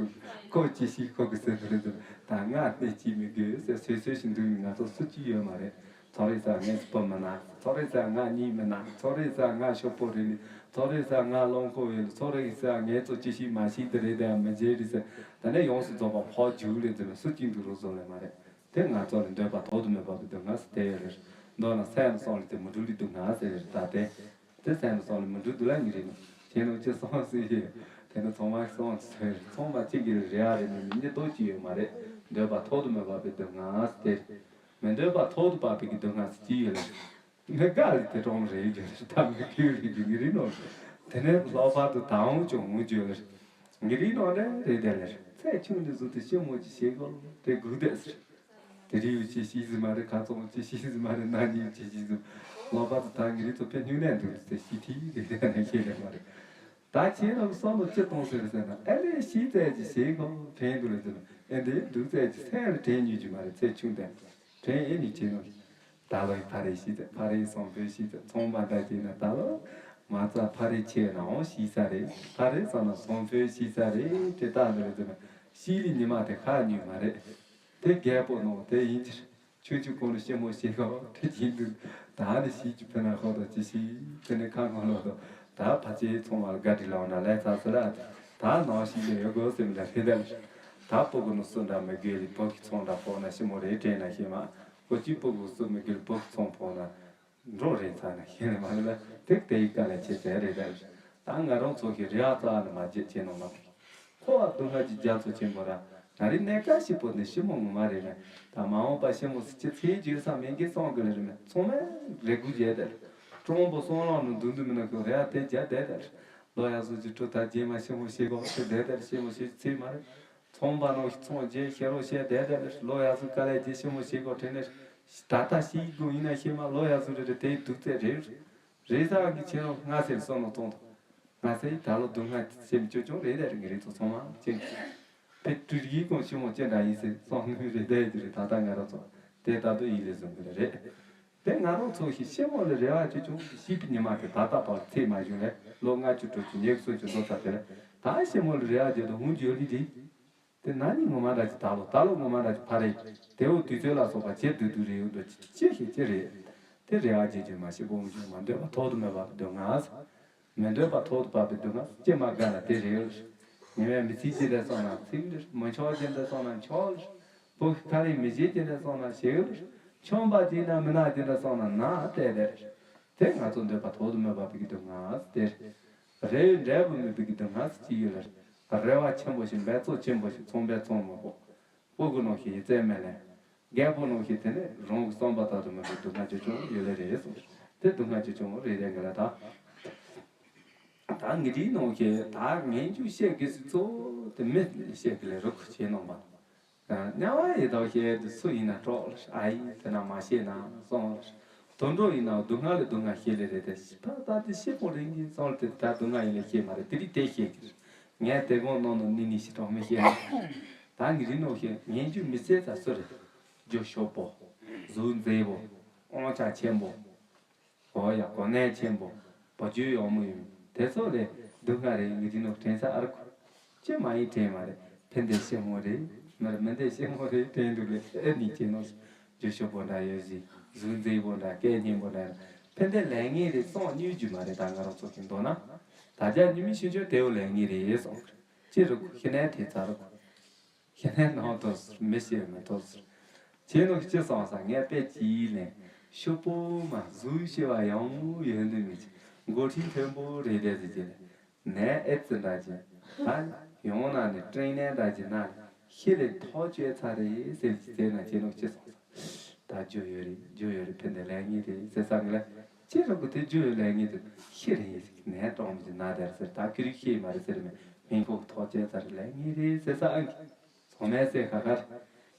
ཁོ་ཅི་ཞིག་ཁོ་གི་ཟེར་དུ་རེད་དུ། ད་ང་སྣེ་གཅིག་མི་དགོས་ཟེར་སོས་སོས་ཞིག་འདུག་ང་ཚོ་སུ་གཅིག་ཡོད་མ་རེད། ཚོ་རེ་ས་ངས་སྤུ་མི་ན། ཚོ་རེ་ས་ང་གཉིད་མི་ན། ཚོ་རེ་ས་ང་ཤོག་པོ་རེད་ནི། ཚོ་རེ་ས་ང་རླངས་འཁོར་ཡོད། ཚོ་རེ་ས་ངས་ཚོ་ཅི་ཞིག་མ་ཤེས་དེ་རེད་དེ་མི་བརྗེད་རེད་ཟེར། ད་ནས་ཡོངས་སུ་རྫོགས་པ་ཕོག་རྒྱུག་རེད་ཟེར་ན་སུ་གཅིག་འདུག་རོགས་བཟོ་ལེ་མ་རེད། དེ་ང་ཚོ་ལ་འདོད་པ་ཐོག་ཏུ་མེད་པ་གི་སྡུག་བསྔལ་ཟེར་དེ་ཡོད་རེད། མདོར་ན་སེམས་སོང་ལ་དེ་མི་འགྲུབ་ལི་སྡུག་བསྔལ་ཟེར་རེད་ད་དེ། དེ་སེམས་སོང་ལ་མི་འགྲུབ་སྡུག་ལ་ཉི་རེད་ནི། ཁྱེད་རང་ཅི་སོང་ཟེར་ཡོད། དེ་ནི་ཚང་མ་སོང་ཟེར་ཚང་མ་གཅིག་གི་རེ་ཨ་རེད་ནི་མི་གཉིས་ལྟོ་གཅིག་ཡོད་མ་རེད། འདོད་པ་ཐོག་ཏུ་མེད་པ་གི་སྡུག་བསྔལ་ཟེར་དེ། མི་འདོད་པ་ཐོག་ཏུ་བབ་པའི་གི་སྡུག་བསྔལ་ཟེར་གྱི་ཡོད་ལ། མི་དགའ་ལི་དེ་གྲོང་རེད་ཡོད་ལ་ད་མི་ཁྱོད་རེད་ཀྱི་ཉི་རེད་ནོ། དེ་ནི་ལྷག་པར་དུ་དང་ཅུང་ངུ་བརྗོད་ལ། ངེད་རིགས་ནང་ལ་རེད་དེ་ལས་ཚེ་ཆུང་ནས་བཟུང་སྟེ་ཞི་མོ་ཅིག་བྱེད་དགོས་དེ་སྒུག་བསྡད་ཟེར། དེ་རིགས་ཡོད་ཅེས་ཤེས་ཟིན་མ་རེད། ཁ་ཚོང་ཅེས་ཤེས་ཟིན་མ་རེད། ན་ནིང་ཅེས་ཤེས་ཟིན། ལོག་པ་དུ་ད་ངེད་རིགས་ཚོ་དཔེ་སྙུང་གནས་འདུག་ཟེར་ཤེས་ཐིག་རེད་དེ་ན་ཤེས་ལས་མ་རེད། ད་ཁྱེད་རང་བསམ་བློ་ཅི་གཏོང་ཟེར་ཟེར་ན། ཨེ་ལས་ཤེས་ཚད་ཅིག་བྱེད་དགོས་དྲན་འདུག་ལས་ཟེར་ན། ཨེ་འདི་འདུག་ཚད་ཅིག་སེམས་ལ་དྲན་ཉུལ་གྱི་མ་རེད། ཚེ་ཆུང་དེ་དྲན་ཨེ་ནི་བྱེད་ནོ། ད་ལོའི་ཕ་རེ་ཤེས་ཚད། ཕ་རེའི་སོང་ཕོད་ཤེས་ཚད། ཚོང་པ་འདྲ་བྱས་ན་ད་ལོ་མ་རྩ་ཕ་རེ་ཆེ་ནའང་ཤེས་ས་རེད། ཕ་རེ་ཙམ་ན་སོང་ཕོད་ཤེས་ས་རེད། དེ་ལྟ་འདི་རེད་ཟེར་ན་ཤེས་ལི་ཉི་མ་དེ་ཁ་ཉུལ་མ་རེད། དེ་རྒད་པོ་ནོ་དེ་ཡིན་གྱི་ཆུང་ཆུང་གོང་ནས་ཞི་མོ་བྱེད་དགོས་དྲི་ཅིག་འདུག་ད་ནི་ཤེས་ཀྱི་ཕན་ན་ཧོ་དོ་ཅི་ཤེས། དེ་ནི་ཁ་ངོ་ལོ་དོ། ད་ཕ་ཆེའི་ཚོང་བར་དགའ་དྲི་ལའོ་ན་ལས་ཚ་ཟེར་ལ། ད་ནང་ཤེས་ལས་ཡོད་དགོས་སེམས་ལ་ཕན་ད་ལ། ད་སྤུ་གུ་ནི་སུ་འདྲ་མི་དགོས་ལི་བོ་གི་ཚོང་འདྲ་ཕོག་ན་ཞི་མོ་རེད་དྲན་ན་ཤེས་མ། ཁོ་ཅི་སྤུ་གུ་སུ་མི་དགོས་ལི་བོ་གི་ཚོང་ཕོག་ན། འགྲོ་རེད་ཚ་ན་ཤེས་ནི་མ་རེད་ལ། དེ་དེ་ཡི་ཀ་ལ་ཆེ་ཚད་རེད་ད། ད་ང་རང་ཚོ་གི་རེ་བ་རྩ་ནི་མ་བརྗེད་ཅེས་ནོ་མ། ཁོ་བ་སྡུག་བསྔལ་གྱི་རྒྱ་མཚོ་ཆེན་པོ་ར། ད་རེས་གནས་སྐབས་ཤིག་པོ་ནི་ཞི་མོ་ངོ་མ་རེད་རེད། ད་མ་འོངས་པ་ཞི་མོ་སི་ཅི་ཚེ་བརྗོད་ས་མེད་གི་སོང་གི་ལ་རེད་མེད་ཚང་མས་རེ་སྒུག་བྱས་ཏེ། གྲོང་པོ་སོང་ལོག་ནི་འདུག་འདུག་མི་ན་ཁོ་རེ་བ་དེ་རྒྱ་བསྡད་ད། ལོ་ཡག་སོ་ཅི་ཁྲོ་ད་རྗེས་མ་ཞི་མོ་ཤེས་གོ་ཁྲོ་བསྡད་ད་ཞི་མོ་ཤེས་ཚེ་མ་རེད། ཚོང་པ་ནང་གི་ཚོང་རྗེས་ཤེས་རོགས་བཤད་བསྡད་ད་ལོ་ཡག་སོ་དཀའ་ལས་རྗེས་ཞི་མོ་ཤེས་གོ་དྲན་ནས། ད་ལྟ་ཤེས་དགོས་ཡིན་ན་ཤེས་མ་ལོ་ཡག་སོ་རེ་རེ་དེའི་སྡུག་ཚད་རེད། རེས་གཟའ་གི་ཁྱེད་རང་སྔ་སེར་སོ་ནོ་གཏོང་དང་། སྔ་སེར་ད་ལོ་སྡུག་བསྔལ་སེམས་སྐྱོ་སྐྱོ་རེད་དེ་རེད། ངེད་རིགས་ཚོ་ཚང་མ་ཅན་གྱི་ཕེ་སྤྲུལ་ཡིག་གོང་ཞི་མོ་ཅན་འདྲ་ཡིན་ཟེར་སོང་ནི་རེད་དེ་རེད། ད་ལྟ་ང་རང་ཚོ་དེ་ད་དུང་ཡིད་ལས་བཟུང་གི་རེད། དེ་ང་རང་ཚོ་ཞི་ཞི་མོ་ལ་རེ་བ་ཅོ་ཅོ་ཞིག་པའི་ཉི་མ་དེ་ད་ལྟ་བར་ཚེས་མ་བྱུང་ལས་ལོ་ལྔ་བཅུ་དྲུག་ཅུ་ཉེར་གསུམ་ཅུ་འགྲོ་ཚར་དེ་ལས་ད་ཞི་མོ་ལ་རེ་བ་ཅོ་དང་ཧུང་ཇོ་ལི་རེད། དེ་ན་ནིང་ངོ་མ་འདྲ་ཅིག་ད་ལོ་ད་ལོ་ངོ་མ་འདྲ་ཅིག་ཕ་རེད། དེ་འོ་དུས་ཚོད་ལ་སོགས་པ་ཇེ་སྡུག་སྡུག་རེད་འོ་འགྲོ་ཅི་ཅི་ཞིག་ཅི་རེད། དེ་རེ་བ་ཇེ་ཇེ་མ་ཞིག་སྤོང་ཞིག་མ་འདོད་པ་ཐོག་ཏུ་མེད་པ་སྡུག་བསྔལ། མི་འདོད་པ་ཐོག་ཏུ་བབས་པའི་སྡུག་བསྔལ་ཅི་མ་དགའ་ལ་དེ་རེད། ཉི་མའི་མི་ཚེ་ཇི་འདྲ་སོང་ན་ཚིག་འདིར་མི་ཆོག་ཇི་འདྲ་སོང་ན་ཆོག་ལ། བུ་ཁ་ལས་མི་བྱེད་ཇི་འདྲ་སོང་ན་བྱེད་ལ། ཆོམ་པ་ཇི་ན་མི་ན་ཇི་འདྲ་སོང་ན་ན་དེ་རེད། དེ་ང་ཚོ་འདོད་པ་ཐོག་ཏུ་མེད་པ་བབས་ཀྱི་སྡུག་བསྔལ་དེ་རེད། རེ་འབྲས་བུ་མེད་པའི་སྡུག་བསྔལ་ཅི་ཡོད་ལ། རེ་བ་ཆེན་པོ་ཞིག་འབད་རྩོལ་ཆེན་པོ་ཞིག་ཚོང་པའི་ཚོང་མ་པོ། སྤུ་གུ་ནང་བཞིན་ཡིད་ཚད་མེད་ལས། རྒད་པོ་ནང་བཞིན་དེ་ནས་རང་གི་བསམ་པ་ལྟར་དུ་མེད་པའི་སྡུག་བསྔལ་ཆེ་ཆུང་ཡོད་ལེ་རེད་གསུངས། དེ་སྡུག་བསྔལ་ཆེ་ཆུང་རེད་རེད་ངེས་ལ་ད། ད་ངེད་རིགས་ནང་བཞིན་ད་ངན་ཇུས་བཤད་དགོས་སུ་གཙོ་བོ་དེ་མི་བཤད་གི་ལས་རུ་ཁུ་བྱེད་ནང་མ། དམྱལ་བ་ཡི་དྭགས་བཤད་དེ་སུ་ཡིན་ན་གྲོགས་ལ་ཨ་ཡིན་དེ་ན་མ་བཤད་ན་སོང་ལ། དུད་འགྲོ་ཡིན་ན་སྡུག་བསྔལ་ལས་སྡུག་བསྔལ་བཤད་ལེ་རེད་དེ་ཕ་ད་དེ་ཤི་ཕོ་རིང་གིན་སོང་ལ་དེ་ད་སྡུག་བསྔལ་ཡིན་ལེ་བཤད་མ་རེད། དེ་རིགས་དེ་བཤད་གི་རེད། ངས་དེ་གོང་ནང་ནང་ནི་ནི་ཞིག་གྲོགས་མི་བཤད་ན། ད་ངེད་རིགས་ནང་བཞིན་ངན་ཇུས་མི་བཤད་ས་སུ་རེད། རྒྱུ་ཤོབ་པོ། གཟུགས་མཛེས་པོ། དབང་ཆ་ཆེན་པོ། འོ་ཡ་གོ་གནས་ཆེན་པོ། བུ་རྒྱུད་ཡོང་མོ་ཡོད། དེ་ཚོ་ལས་སྡུག་བསྔལ་རེད། ངེད་རིགས་ནང་དྲན་ས་ཨར་ཁུ། ཅི་མ་ཡིན་དྲན་མ་རེད། ཕན་བདེ་ཤེས་མོ་རེད། མི་རེད་མི་བདེ་ཤེས་མོ་རེད་དྲན་འདུག་ལེ་ཨེ་ནི་ཅི་ནོ། རྒྱུ་ཤོབ་པོ་འདྲ་ཡོད་ཟིག་གཟུགས་མཛེས་པོ་འདྲ་སྐད་སྙན་པོ་འདྲ་ཡོད། ཕན་བདེ་ལས་ངན་རེད་སོང་སྙོད་རྒྱུ་མ་རེད། ད་ང་རང་ཚོ་གི་མདོར་ན། ད་ཅག་ཉི་མི་ཤི་ཆོག་དེའུ་ལས་ངན་རེད་སོང་། ཅི་རུ་ཁུ་ཤི་ནས་དེ་ཚ་རུ་ཁུ། ཤི་ནས་ནང་དོ་ཟེར་མི་ཤི་མི་དོ་ཟེར། ཁྱེད་ནོ་ཅི་སོང་ས་ངས་པེ་ཅི་ལེན། ཤོབ་པོ་མ་གཟུགས་ཤི་བ་ཡང་ཡོད་འདི་མི་ཅི་མགོ་ཁྲིད་མཐོན་པོ་རེད་དེ་ཟེར་གྱི་ལེ། ནས་ཨེ་ཙི་འདྲ་ཅི། ད་ཡོང་ན་ནི་སྤྲིན་ནས་འདྲ་ཅི་ན་ནི་ཤི་ལེ་ཐོག་བཅོས་ཚར་རེད་ཟེར་གྱི་ཟེར་ན་ཁྱེད་ནོ་ཅི་སོང་ས། ད་རྒྱུ་ཡོད་རེད་རྒྱུ་ཡོད་རེད་ཕན་བདེ་ལས་ངན་རེད་ཟེར་ས་གི་ལེ། ཁྱེད་རང་གི་དེ་རྒྱུ་ཡོད་ལས་ངན་དེ་ཤི་རེད་ཟེར་གྱི་ནས་གྲོང་མི་ཅི་ན་དེར་ཟེར་ད་ཁྱེད་རིག་ཤི་མ་རེད་ཟེར་མེད་མིན་ཁོ་ཐོག་བཅོས་ཚར་རེད་ལས་ངན་རེད་ཟེར་ས་ཨང་གི། ཚོ་མའི་སེ་ཁ་ཁར།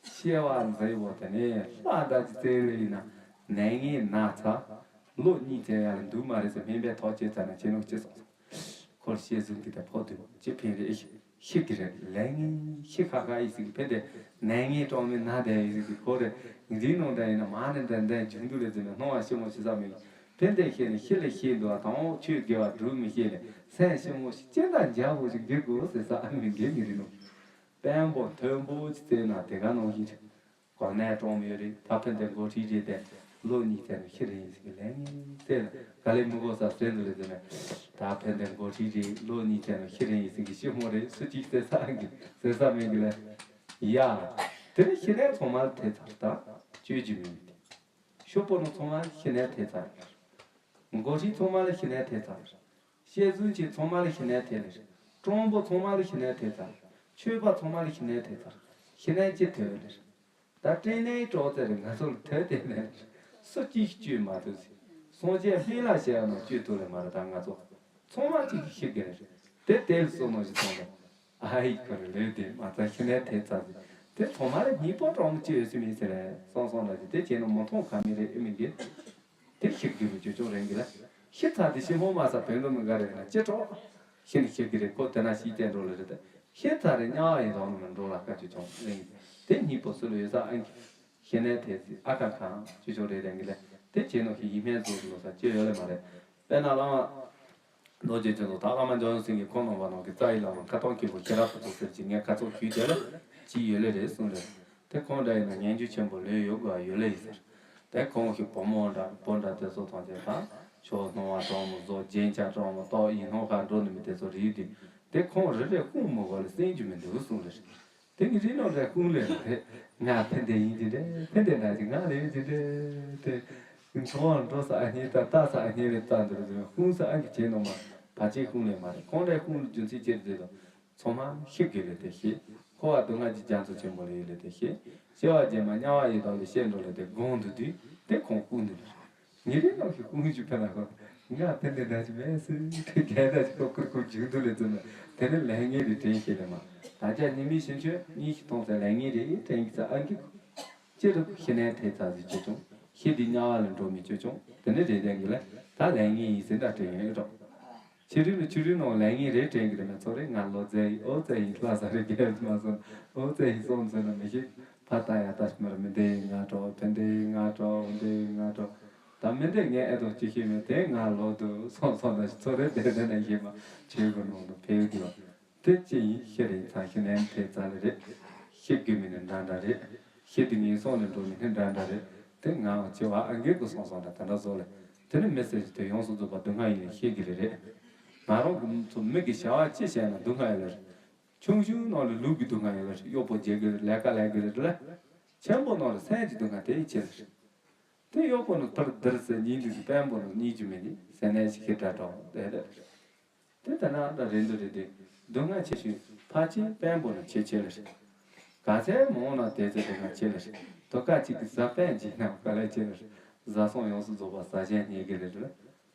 ཤེས་བ་མཛེས་པོ་དེ་ནས་ལྷ་འདྲ་ཅིག་བཙལ་ལེ་ཡིན་ན། ནད་ངན་ན་ཚ། ལོ་གཉིས་ཚེ་ཡར་ལ་འདུག་མ་རེད་ཟེར་སྨན་པས་ཐོག་བཅད་ཚར་ན་ཁྱེད་ནོ་ཅི་སོང་ས། ཁོར་ཤེས་བཟུང་གི་དེ་ཕོག་དུས་ཅི་ཕན་རེད་ཤི་གི་རེད་ལས་ངན་ཤི་ཁ་ཁ་ཡིན་ཟིག་ཕན་དེ་ནད་ངན་གྲོང་མི་ན་དེ་ཡིན་ཟིག་གི་ཁོ་རེ་འཛིན་ནོ་འདྲ་ཡིན་ན་མ་ནི་འདྲ་འདྲ་འབྱུང་འདུག་ལེ་ཟེར་ནས་སྣང་བ་ཤི་མོ་ཤི་ས་མི་ཕན་དེ་ཤེས་ནས་ཤི་ལེ་ཤེས་འདུག་བ་དང་ཆོས་དགེ་བ་སྒྲུབ་མི་ཤེས་ནས་སེམས་ཤི་མོ་ཤི་ཅི་འདྲ་འཇའ་བོ་ཞིག་འགྱུར་དགོས་ཟེར་ས་ཨ་མི་འགྱུར་མི་རེད་ནོ། དཔོན་པོ་མཐོན་པོ་ཅི་བཙལ་ན་དེ་ག་ནང་བཞིན་ཆགས། གོ་གནས་གྲོང་མི་ཡོད་རེད། ད་ཕན་བདེ་འགོ་ཁྲིད་རེད་དེ་ལོ་གཉིས་ཚན་ནང་ཤི་རེ་ཡིན་ཟིག་ལས་ངན་བཙལ་ན་ག་ལེ་མི་གོ་ས་བཙལ་འདུག་ལེ་ཟེར་ན། ད་ཕན་བདེ་འགོ་ཁྲིད་རེད་ལོ་གཉིས་ཚན་ནང་ཤི་རེ་ཡིན་ཟིག་གི་ཤི་མོ་རེད་སུ་གཅིག་བཙལ་ས་གི་བཙལ་ས་མེད་གི་ལེ། ཡ། དེ་ནི་ཤི་ནས་ཚང་མ་ལ་ཐེ་ཚར་ད་བཅོས་རྒྱུ་མེད། ཤོ་པོ་ནི་ཚང་མ་ཤི་ནས་ཐེ་ཚར། འགོ་ཁྲིད་ཚང་མ་ལ་ཤི་ནས་ཐེ་ཚར། ཤེས་བཟུང་ཆེ་ཚང་མ་ལ་ཤི་ནས་ཐེ་ལེ། གྲོང་པོ་ཚང་མ་ལ་ཤི་ནས་ཐེ་ཚར། ཆོས་པ་ཚང་མ་ལ་ཤི་ནས་ཐེ་ཚར། ཤི་ནས་ཅི་ཐེ་བ་ལེ། ད་སྤྲིན་ནས་གྲོགས་ཚེ་རིང་ང་ཚོ་ལ་ཐེ་དེ་ནས་སུ་གཅིག་བཅོས་མ་ཐུབ་ཟེར། སངས་རྒྱས་སྨན་བླ་ཞེས་ཡང་ན་བཅོས་ཐུབ་ལེ་མ་རེད། ད་ང་ཚོ་ཚང་མ་གཅིག་ཤི་གི་རེད། དེ་དེ་ལ་བསོད་ནམས་ཞིག་ཐོངས་དང་། ཨ་ཡི་ཁོ་རེ་ལོས་དེ་མ་ཚ་ཤི་ནས་དེ་ཚ་ཟིག་དེ་ཚོ་མ་རེ་གཉིས་པོ་གྲོང་ཅི་ཡོད་སི་མི་ཟེར་རེ་སོང་སོང་ལ་དེ་བྱས་ནོ་མོ་མཐོང་ག་མི་རེ་ཨེ་མི་འདི། དེ་ཤི་རྒྱུ་རུ་ཅོ་ཅོ་རེ་འགི་ལ་ཤི་ཚ་དེ་ཤི་མོ་མ་ས་བོན་དུ་མི་འགའ་རེ་ན་ཅི་གྲོགས་ཤི་ནི་ཤི་གི་རེ་ཁོ་དེ་ན་ཤི་བསྟན་འགྲོ་ལ་རེ་དེ་ཤི་ཚ་རེ་ཉ་བ་ཡི་རོང་ནི་འགྲོ་ལ་ཀ་ཅོ་ཅོ་རེ་འགི་དེ་གཉིས་པོ་སུ་ལ་ཡོད་ས་ཨང་གི་ཤི་ནས་དེ་ཚི་ཨ་ཁ་ཁ་ཅོ་ཅོ་རེ་རེ་འགི་ལ་དེ་བྱས་ནོ་ཤི་ཡི་མེད་ཟོ་ཟོ་ས་ཅི་ཡོད་ལེ་མ་རེད། དཔེར་ན་བླ་མ། རྡོ་རྗེ་འཆང་དང་བླ་མ་འཇམ་དབྱངས་སེང་གེ་ཁོང་རྣམ་པ་རྣམས་ཀྱི་རྩ་བའི་བླ་མ་ཁ་སྟོང་སྐྱེས་བུ་ཤེས་རབ་ཏུ་ཟེར་གྱི་ངས་ཁ་ཚོགས་ཞུས་བྱས་ལ་ཅི་ཡོད་ལེ་རེད་གསུངས་རེད། དེ་ཁོང་འདྲ་ཡིན་ན་ངན་ཇུས་ཆེན་པོ་ལོས་ཡོད་དགོས་ཡོད་ལེ་ཡིན་ཟེར། དེ་ཁོང་གི་བུ་མོ་འདྲ་བུ་འདྲ་དེ་ཚོ་ཐམས་ཅད་དང་ཆོས་སྣང་བ་དྲང་མོ་བཟོ་རྒྱན་ཆ་དྲང་མོ་ཏོག་ཡིན་སྣང་ཁ་འགྲོ་ནི་མི་དེ་ཚོ་རིག་དུས་དེ་ཁོང་རེ་རེ་དཔུང་མོ་གོ་ལ་སེང་རྒྱུ་མི་འདུག་གསུངས་རེད། དེ་གི་རི་ནོ་རེ་ཁུང་ལེ་རེ། ང་ཕན་བདེ་ཡིན་གྱི་རེད། ཕན་བདེ་འདྲ་ཅིག་ང་ལེ་ཡིན་གྱི་རེད་དེ། ཚོང་བ་འགྲོ་ས་ཨ་ཉེ་ད་ལྟ་ས་ཨ་ཉེ་རེ་ལྟ་འདི་རེ་ཁུང་ས་ཨ་གི་བྱེད་ནོ་མ་བ་ཅེ་ཁུང་ལེ་མ་རེད། ཁོང་རེ་ཁུང་རྒྱུ་མཚན་ཅི་རེད་དོ། ཚོང་མ་ཤི་གི་རེད་དེ་ཤི། ཁོ་བ་སྡུག་བསྔལ་གྱི་རྒྱ་མཚོ་ཆེན་པོ་ལེ་ཡོད་ལེ་དེ་ཤི། སྐྱེ་བ་རྗེས་མ་དམྱལ་བ་ཡི་དྭགས་ལེ་ཤི་འགྲོ་ལེ་དེ་དགོངས་འདུག་དུས་དེ་ཁོང་ཁུང་འདི་རེད། ཉེ་རིང་ནང་གི་ཀུན་སྤྱོད་ཕན་ལ་ཧོ། ང་ཕན་བདེ་འདྲ་ཞིག་མེད་སྲིད་དེ་རྒྱལ་འདྲ་ཞིག་ཁོ་ཁུར་ཁུར་རྒྱུག་འདུག་ལེ་ཙམ་ན་དེ་ནི་ལས་ངན་རེ་དྲན་ཤེས་ལེ་མ། ད་ཆ་ཉི་མའི་ཤིང་ཆོས་གཉིས་ཤིག་མཐོང་ཚེ་ལས་ངན་རེ་དྲན་གི་ཚ་ཨང་ཀི། ཅི་རུ་ཤི་ནས་དེ་ཚ་ཟིག་ཅོ་ཅུང་། ཤི་དེ་དམྱལ་བ་ལ་འགྲོ་མི་ཅོ་ཅུང་དེ་ནི་རེ་ལྡན་གི་ལེ་ད་ལས་ངན་ཡིན་ཟེར་འདྲ་དྲན་ཡོད་རོགས། ཕྱི་རིགས་ལ་ཆུ་རིགས་ནང་ལས་ངན་རེ་དྲན་གི་རེ་མ་ཚོ་རེ་ང་ལོ་ཙེ་ཡི་ཨོ་ཙེ་ཡི་ལྷ་ས་རེ་རྒྱལ་མ་སོང་ཨོ་ཙེ་ཡི་སོང་ཚོད་ན་མི་ཤེས། ཕ་ད་ཡ་ད་ཤི་མར་མི་འདི་ང་གྲོགས་ཕན་འདི་ང་གྲོགས་འདི་ང་གྲོགས། ད་མི་འདི་ངས་ཨེ་ཐོག་ཅི་ཤེས་མེད་དེ་ང་ལོ་དུ་སོང་སོང་ད་ཚོ་རེ་དེ་དེ་ན་ཤེས་མ་ཆོས་གོ་ནང་དུ་ཕེབས་དུ་བ། དེ་ཅི་ཡིན་ཤེས་རེད་ཚ་ཤེས་ནན་དེ་ཙ་ལེ་རེད། ཤེས་དགོས་མི་ནི་འདྲ་འདྲ་རེད། ཤེས་དེ་ངན་སོང་ནས་འགྲོ་མི་ནི་འདྲ་འདྲ་རེད། དེ་ང་ཅི་བ་ཨ་འགེལ་དུ་སོང་སོང་ད་དེ་འདྲ་བཟོ་ལེ། དེ་ནི་མི་ཟེར་གྱི་དེ་ཡོངས་སུ་རྫོགས་པ་སྡུག་བསྔལ་ཡིན་ནས་ཤེས་ཀྱི་རེད་རེད། ང་རང་གི་ཚོ་མི་གི་བྱ་བ་ཅི་བྱས་ན་སྡུག་བསྔལ་ཡོད་ལེ་རེད། ཆུང་ཆུང་ནང་ལ་ལུས་ཀྱི་སྡུག་བསྔལ་ཡོད་ལ་གཡོག་པོ་བྱེད་ཀྱི་རེད་ལས་ཀ་ལས་ཀྱི་རེད་ལ། ཆེན་པོ་ནང་ལ་སེམས་ཀྱི་སྡུག་བསྔལ་དེ་ཡི་ཆེ་ལ་རེད། དེ་གཡོག་པོ་ནི་ཕར་བསྡུར་ཟེར་ཉིན་དུ་དཔོན་པོ་ནི་གཉིས་ཀྱི་མེད་ནི་ཟེར་ནས་ཞིག་ཤི་དྲ་གྲོགས་དེ་རེད། དེ་ལྟ་ན་ད་རེད་འདུག་རེད་དེ་སྡུག་བསྔལ་ཆེ་ཤོས་ཕལ་ཆེར་དཔོན་པོ་ནི་ཆེ་ཆེ་ལ་རེད། ག་ཚད་མང་ན་དེ་ཚད་སྡུག་བསྔལ་ཆེ་ལ་རེད། དོ་ཀ་གཅིག་གི་བཟའ་དཔོན་གྱིས་ན་ག་ལས་ཆེ་ལ་རེད། བཟའ་ཚང་ཡོངས་སུ་རྫོགས་པ་བཟའ་གཞན་རྙེད་ཀྱི་རེད་རེད།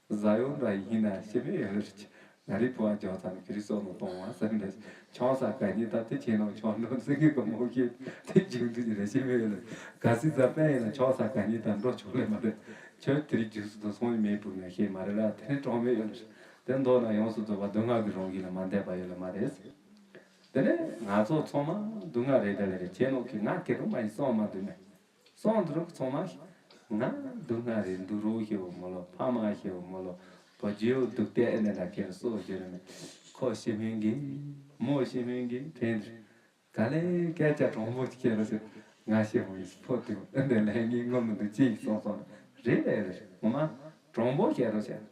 བཟའ་ཡོད་འདྲ་ཡིན་ན་ཤི་མེད་ཡོད་ལ་རེད། ང་རའི་ཕོ་བ་ཇོ་ཚ་ནི་ཁི་རི་སོ་ནོ་གཏོང་བ་ཟེར་འདྲ་ཆང་ས་ག་ཉིད་ད་དེ་ཁྱེད་རང་ཆང་འགྲོ་ཟེར་གི་གི་མོ་ཁྱེད་དེ་རྒྱུག་འདུག་ཉི་རེ་ཤི་མེད་ལ་ག་སི་ཛ་པན་ཡིན་ན་ཆང་ས་ག་ཉིད་ད་འགྲོ་ཆོག་ལེ་མ་རེད། ཁྱོད་དེ་རིགས་རྒྱུགས་སུ་དུ་སོང་ཡི་མེད་བུ་ངས་ཤེས་མ་རེད་ལ་དེ་ནི་གྲོང་མེད་ཡོད་ལ་དེ་མདོ་ན་ཡོངས་སུ་རྫོགས་པ་སྡུག་བསྔལ་གྱི་རང་བཞིན་ལ་མ་འདས་པ་ཡོད་ལ་མ་རེད། དེ་ནས་ང་ཚོ་ཚང་མ་སྡུག་བསྔལ་རེད་དེ་ལ་རེད་ཁྱེད་རང་གི་ང་སྐད་རུ་མ་ཡིན་སོང་མ་འདུག་ནས། སོང་འདུག་ཚང་མ་ང་སྡུག་བསྔལ་རེད་འདུག་རོགས་ཤེས་བོ་མོ་ལོ་ཕ་མ་ཤེས་བོ་མོ་ལོ་བོ་རྒྱུ་སྡུག་སྟེ་ཨེ་ནས་ལ་ཁྱེར་སོ་ཞེས་རེད་མེད་ཁོ་ཤེས་མིན་གི་མོ་ཤེས་མིན་གི་དྲན་འདུག་ག་ལེ་སྐད་ཆ་དྲང་པོ་ཁྱེར་རོ་ཞེས་ང་ཤེས་བོ་ཡིན་ཕོ་དུ་ཨེ་ནས་ལས་ངན་ངོ་མི་འདུག་ཅི་ཡིན་སོང་སོང་རེད་རེད་རེད་ངོ་མ་དྲང་པོ་ཁྱེར་རོ་ཞེས།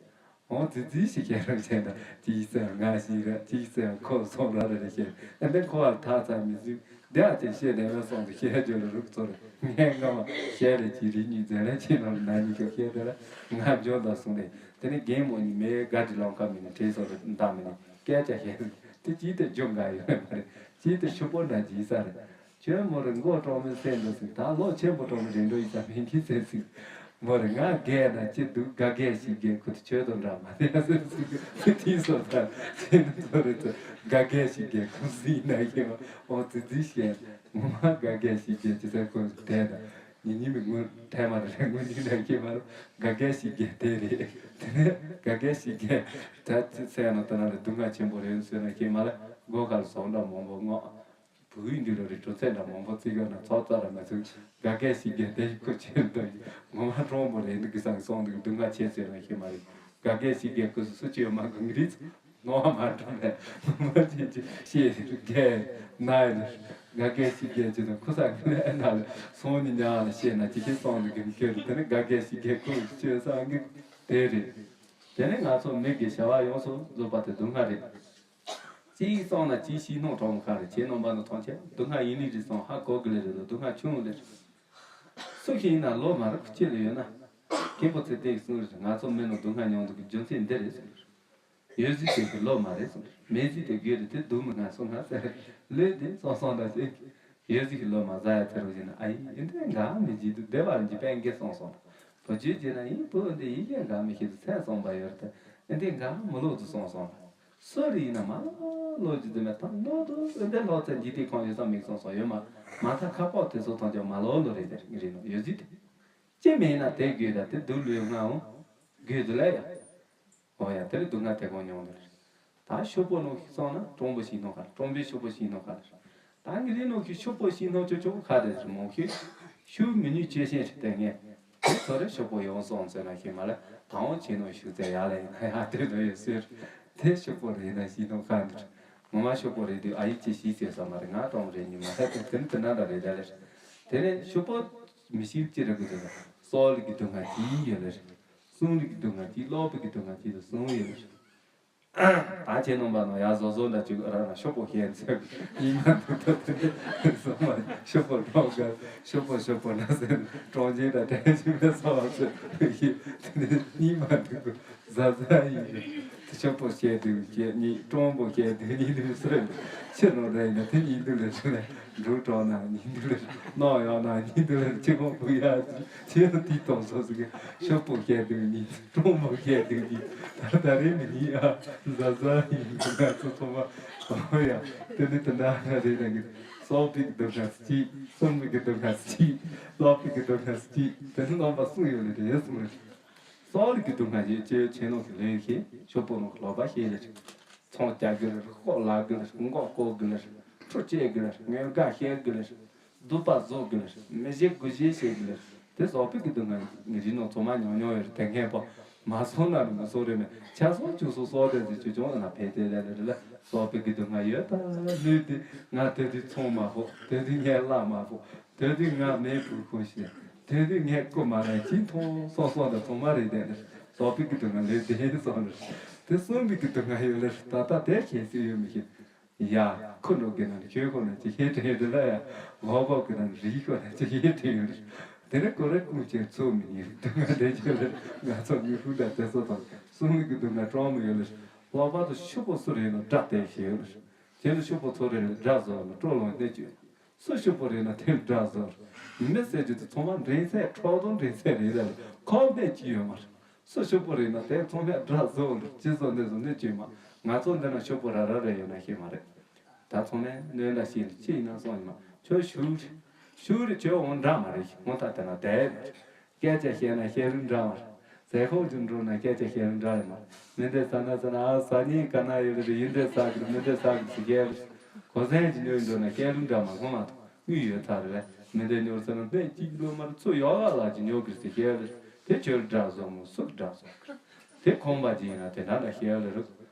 འོང་ཙི་ཙི་ཞིག་ཁྱེད་རང་བྱས་ན་ཅིག་ཟེར་ང་ཞིག་ར་ཅིག་ཟེར་ཁོ་སོང་ར་ར་རེ་བཤད་ཨ་འདི་ཁོ་བར་ཐག་ཚ་མི་ཟིན་འདི་ཨ་ཅེ་བཤད་ནས་ལ་སོང་དུ་བཤད་རྒྱུ་ལ་རུག་ཚོར་ངས་སྔ་མ་བཤད་རེ་ཅིག་རི་གཉིས་འཛེམ་ལ་ཕྱིན་ནོར་ན་གཉིས་ཀྱི་བཤད་དེ་ལ་ང་འཇོན་དང་སོང་རེ་དེ་ནི་རྒན་མོ་གཉིས་མེད་དགའ་དྲི་ལོང་ཁ་མི་ནི་བྲེལ་སོང་རེ་འདའ་མི་ནི་སྐད་ཆ་བཤད་རེ་དེ་ཅིག་དེ་འཇོན་དགའ་ཡོད་མ་རེད་ཅིག་དེ་ཕྱུག་པོ་འདྲ་ཅིག་ས་རེད། ཁྱོད་མོ་རེ་མགོ་གྲོང་མི་སེམས་འགྲོ་ཟིག་ད་ལོ་ཆེན་པོ་གྲོང་མི་རེ་འགྲོ་ཡི་ས་མིན་གྱི་ཟེར་ཟིག་མོ་རེ་ང་རྒས་ན་ཅི་འདུག་དགའ་རྒས་ཤིག་རྒས་ཁུ་ཐུ་ཆོས་དང་འདྲ་མ་རེད་ཟེར་ཟིག་དེ་ཚོ་ད་ཁྱེད་ཚོ་རེ་ཚོ་དགའ་རྒས་ཤིག་རྒས་ཁུ་ཟིག་ན་ཡིན་འོ་ཙི་ཙི་ཤེས་ངོ་མ་དགའ་རྒས་ཤིག་རྒས་ཅི་ཟེར་ཁོ་དེ་ད་ཉི་ཉི་མི་ངུ་ཐལ་མ་རེ་ངུ་ཉི་ན་ཤེས་མ་རུ་དགའ་རྒས་ཤིག་རྒས་དེ་རེད་དེ་ནས་དགའ་རྒས་ཤིག་རྒས་ད་ཅི་ཟེར་ན་ད་ན་རེ་སྡུག་བསྔལ་ཆེན་པོ་རེད་ཟེར་ན་ཤེས་མ་ལ་སྒོ་ཁར་ཟོག་འདྲ་མང་པོ་སྔོག་བུ་ཡིན་འདི་ར་རི་གྲོ་ཚད་འདྲ་མང་པོ་བརྩིགས་ཡོད་ན་ཚོགས་རྩ་ར་མ་ཚུགས་དགའ་སྐད་ཞིག་རྒྱས་དེ་ཁོ་ཆེར་འདོད་ངོ་མ་གྲོང་པོ་རེད་འདི་གི་སང་སོང་འདུག་སྡུག་བསྔལ་ཆེ་ཚོད་ན་ཤེས་མ་རེད་དགའ་སྐད་ཞིག་རྒྱས་ཁོ་སུ་སུ་ཅི་ཡོད་མ་གི་མི་རིགས་ངོ་མ་མ་གྲོང་པས་ངོ་མ་ཅན་ཅི་ཤེས་རྒྱས་ན་ཡི་རེད་དགའ་སྐད་ཞིག་རྒྱས་ཅི་དང་ཁོ་ས་གི་ལས་ན་ལ་སོང་ནི་ཉག་ལ་ཤེས་ན་ཅི་ཤེས་སོང་འདུག་གི་མི་ཁྱེར་དེ་ནི་དགའ་སྐད་ཞིག་རྒྱས་ཁོ་སུ་ཅི་ཡོད་ས་གི་དེ་རེད། དེ་ནི་ང་ཚོ་མི་གི་བྱ་བ་ཡོངས་སུ་རྫོགས་པ་དེ་སྡུག་བསྔལ་རེད། གཅིག་སོང་ན་གཅིག་ཤི་སྣང་གྲོང་ཁ་རེ་ཁྱེད་རྣམ་པ་ནི་མཐོང་ཆེན་སྡུག་བསྔལ་ཡིན་ལི་རེད་སོང་ཧ་གོ་གི་ལེ་རེད་ལོ་སྡུག་བསྔལ་ཆུང་ལེ། སུ་ཞིག་ཡིན་ན་ལོ་མ་རབས་ཁྱེད་ལ་ཡོད་ན། མཁན་པོ་ཚེ་བརྟན་གསུང་རེད་ང་ཚོ་མི་ནང་སྡུག་བསྔལ་མྱོང་འདུག་གི་རྒྱུ་མཚན་འདི་རེད་གསུང་རེད། ཡོད་ཟིག་དེ་གི་ལོ་མ་རེད་གསུང་རེད་མེད་ཟིག་དེ་དགོས་རེད་དེ་སྡུག་མི་ང་སོང་ང་ཟེར་ལོས་དེ་སོང་སོང་འདྲ་ཞིག་ཡོད་ཟིག་གི་ལོ་མ་ཟ་ཡ་ཚེ་རོགས་ཡིན་ན་ཨ་ཡིན་ཡིན་དེ་འགའ་མི་བགྱིད་དུ་བདེ་བར་འཇིག་པའི་འགེ་སོང་སོང་བུ་བརྗོད་བྱས་ན་ཡིན་བུ་འདི་ཡིན་གྱི་འགའ་མི་ཤེས་དུ་སེམས་སོང་པ་ཡོད་རེད་དེ་འདི་འགའ་མི་ལོག་ཏུ་སོང་སོང་། སུ་རེད་ཡིན་ན་མ་ལོ་ལོ་རྒྱུ་དེ་མེད་ཐང་ནོ་དུ་འདི་ལྷོ་ཚེ་འཇིག་རྟེན་ཁོང་ཡོད་ས་མིག་སོང་སོང་ཡོད་མ་མ་ཐ་ཁ་པོ་དེ་ཚོ་ཐང་ཅོག་མ་ལོ་ལོ་རེད་དེ་རེད་ནོ་ཡོད་ཟིག་དེ་ཅི་མེད་ན་དེ་དགོས་ད་དེ་སྡུག་ལུས་ང་འོང་དགོས་དུ་ལ་ཡ། འོ་ཡ་དེ་རེད་སྡུག་ང་དེ་གོང་མྱོང་དེ་རེད། ད་ཤོག་པོ་ནོ་ཞིག་སོང་ན་གྲོང་པོ་ཞིག་ནོ་ག་གྲོང་པའི་ཤོག་པོ་ཞིག་ནོ་ག་རེད། ད་ངི་རེ་ནོ་གི་ཤོག་པོ་ཞིག་ནོ་ཅོ་ཅོ་ག་རེད་མོ་ཤི་ཤུ་མི་ཉུ་ཅེ་ཤེན་རེད་དེ་ངས། དེ་ཚོ་རེ་ཤོག་པོ་ཡོང་སོང་ཟེར་ན་ཤེས་མ་ལ་ད་འོང་བྱེད་ནོ་ཤུགས་ཚད་ཡག་ལ་ཡིན་ན་ཡག་དེ་ལོ་ཡོད་ཟེར། དེ་ཤོག་པོ་རེད་ན་ཤི་ནོ་ག་འདུག་ངོ་མ་ཤོག་པོ་རེད་དུས་ཨ་ཡིག་ཅི་ཤི་ཟེར་ས་མ་རེད་ང་གྲོང་རེད་ཉི་མ་ཧད་དེ་དེ་ནི་དེ་ན་ད་རེད་ད་ལེ། དེ་ནས་ཤོག་པོ་མི་ཤི་ཅི་རེད་གི་དེ་ལ་སོག་ལི་གི་སྡུག་བསྔལ་གྱིས་ཡོད་ལེ་རེད། གསུང་ལི་གི་སྡུག་བསྔལ་གྱིས་ཀློག་པའི་གི་སྡུག་བསྔལ་གྱིས་དུ་གསུང་ཡོད་ལེ་རེད། ད་ཁྱེད་རྣམ་པ་ནང་ཡར་བཟོ་བཟོ་འདྲ་བཅུག་ར་ན་ཤོག་པོ་བཤད་ཚེ་ཉི་མ་འདུག་ད་དེ་འདྲ་སོང་བ་ཤོག་པོ་གྲོང་ག་ཤོག་པོ་ཤོག་པོ་ན་ཟེར་གྲོང་ཁྱེར་དང་དྲན་ཤིང་ལ་སོང་བ་ཚེ་དེ་ཉི་མ་འདུག་གཟའ་གཟའ་ཡིན་གི་ཤོག་པོ་བཤད་དུས་བཤད་གཉིས་གྲོང་པོ་བཤད་དུས་གཉིས་དུས་སུ་རེད། ཕྱི་ནང་རེད་ཡིན་ན་དེ་གཉིས་འདུག་ལས་ཚུལ་ལས་འབྲུག་གྲོང་ན་གཉིས་འདུག་ལས་ནག་ཡོང་ན་གཉིས་འདུག་ལས་ཕྱི་ཁོང་བུ་ཡ་ཕྱི་ལ་དེའི་དོང་སོ་སི་གི་ཤོག་པོ་བཤད་དུས་གཉིས། གྲོང་པོ་བཤད་དུས་ཀྱི་ད་ད་རེས་མི་ཉིད་ཨ་ཟ་ཟ་ཡིན་ང་ཚོ་ཚང་མ་ཨོ་ཡ་དེ་ནི་དེ་འདྲ་རེད་ན་གི་སོག་པིག་སྡུག་ང་སི་ཅི་སོང་མི་གི་སྡུག་ང་སི་ཅི་ལོག་པིག་གི་སྡུག་ང་སི་ཅི་དེ་ནི་རྣམ་པ་གསུངས་ཡོད་ལེ་རེད་གསུངས་རེད། སོག་ལི་གི་སྡུག་ང་ཡོད་ཅེས་ཆེ་ནོ་གི་ལོས་ཤེས་ཤོག་པོ་ནོ་གི་ལོ་པ་ཤེས་ལེ་ཅིག་ཚོང་རྒྱག་གི་ལེ་ཤོག་ལག་གི་ལེ་མགོ་བསྐོར་གི་ལེ་ཁྲུ་བཅད་གི་ལེ་ངན་དགའ་ཤེས་གི་ལེ། སྡུག་པ་བཟོ་དགོས་ལ་མི་བཞེས་དགུ་བཞེས་བྱེད་དགོས་ལ་དེ་སོག་པོའི་གི་སྡུག་བསྔལ་ངི་རི་ནང་ཚང་མ་ཉོ་ཉོ་ཡོད་རེད་དེ་ངས་པ་མ་སོང་ན་རུ་མི་སོང་རེད་མེད་ཆ་སོང་ཆུ་སོང་སོག་དེ་ཚོ་ཆུ་ཆུང་ལ་ན་ཕེ་དེ་ལ་ལ་ལ་སོག་པོའི་གི་སྡུག་བསྔལ་ཡོད་ད་ལུས་དེ་ང་དེ་དུས་ཚོང་མ་ཕོག་དེ་དུས་ངས་བླ་མ་ཕོག་དེ་དུས་ང་མེད་བུ་ཁོ་ཤེས་དེ་དུས་ངས་ཀོ་མ་ར་ཅི་མཐོང་སོང་སོང་ད་ཚང་མ་རེད་དེ་ལ་སོག་པོའི་གི་སྡུག་བསྔལ་ལས་དེ་སོང་ལ་དེ་གསུམ་པའི་གི་སྡུག་བསྔལ་ཡོད་ལ་ད་ལྟ་དེ་ཤེས་སུ་ཡོད་མི་ཤེས། ཡ། ཁོ་འགྲོ་གི་ན་ཁྱོད་ཁོ་ན་ཅི་ཤེས་དྲན་ཡོད་ལ་ཡ། ལོག་པོ་གི་ན་རིག་ཁོ་ན་ཅི་ཤེས་དྲན་ཡོད། དེ་ནི་ཀོ་རེ་ཀུང་ཅེར་ཚོ་མི་ཉེ་དུ་ང་དེ་ཅི་ལ་ང་ཚོ་མི་ཧུ་ད་དེ་ཚོ་དང་གསུང་མི་གི་དུ་ང་གྲོང་མི་ཡོད་ལ། ལོག་པ་དུ་ཤུ་པོ་སུ་རེད་ལ་དགྲ་དེ་ཤེས་ཡོད་ལ། དེ་ནི་ཤུ་པོ་ཚོ་རེད་ལ་དགྲ་བཟོ་ལ་སྤྲོ་ལོང་དེ་ཅི། སུ་ཤུ་པོ་རེད་ན་དེ་དགྲ་བཟོ། མི་ཟེར་རྒྱུ་དུ་ཚང་མ་འདྲེན་ཚད་ཁྲོག་དང་འདྲེན་ཚད་རེད་ལ་ཁོག་ནས་ཅི་ཡོད་མ་རེད། སུ་ཕྱུག་པོ་རེད་ན་དེ་ཚོང་ལས་དགྲ་བཟོ་ལ་ཅི་བཟོ་འདི་བཟོ་འདི་བྱེད་མ། ང་ཚོ་འདི་ན་ཕྱུག་པོ་ར་ར་རེ་ཡོད་ན་ཤེས་མ་རེད། ད་ཚོང་ལས་གནོད་ལ་ཤེས་ལ་ཅི་ཡིན་ན་སོང་ཡིན་མ་ཁྱོད་ཕྱུག་རེད། ཕྱུག་རེད་ཁྱོད་འོང་འདྲ་མ་རེད་ཤི་འོང་ད་དེ་ན་བསྡད་མ་རེད། སྐད་ཆ་བཤད་ན་བཤད་ལུགས་འདྲ་མ་རེད། ཟས་ཁོག་ཅིག་འགྲོ་ན་སྐད་ཆ་བཤད་ལུགས་འདྲ་རེད་མ། མི་འདི་ཟ་ན་ཟ་ན་ཨ་ཟ་ཉིན་ག་ན་ཡོད་རེད་ཡིན་འདི་ཟ་གི་རེད་མི་འདི་ཟ་གི་རེད་ཟེར་བཤད་ལུགས། གོ་ས་ཅིག་ཉོས་འགྲོ་ན་བཤད་ལུགས་འདྲ་མ་ངོ་མ་དང་། དངུལ་ཡོད་ཚར་རེད། མི་འདོད་ཉོར་ཟེར་ན་སྨན་གཅིག་ལོ་མར་ཚུར་ཡོག་ལ་ལ་ཅིག་ཉོ་གི་ཟེར་བཤད་ལེ། དེ་ཁྱོད་དགྲ་བཟོ་མོ་སུ་དགྲ་བཟོ་གི། དེ་ཁོང་པ་ཅིག་ཡིན་ན་དེ་འདྲ་ལ་བཤད་ལེ་རུ།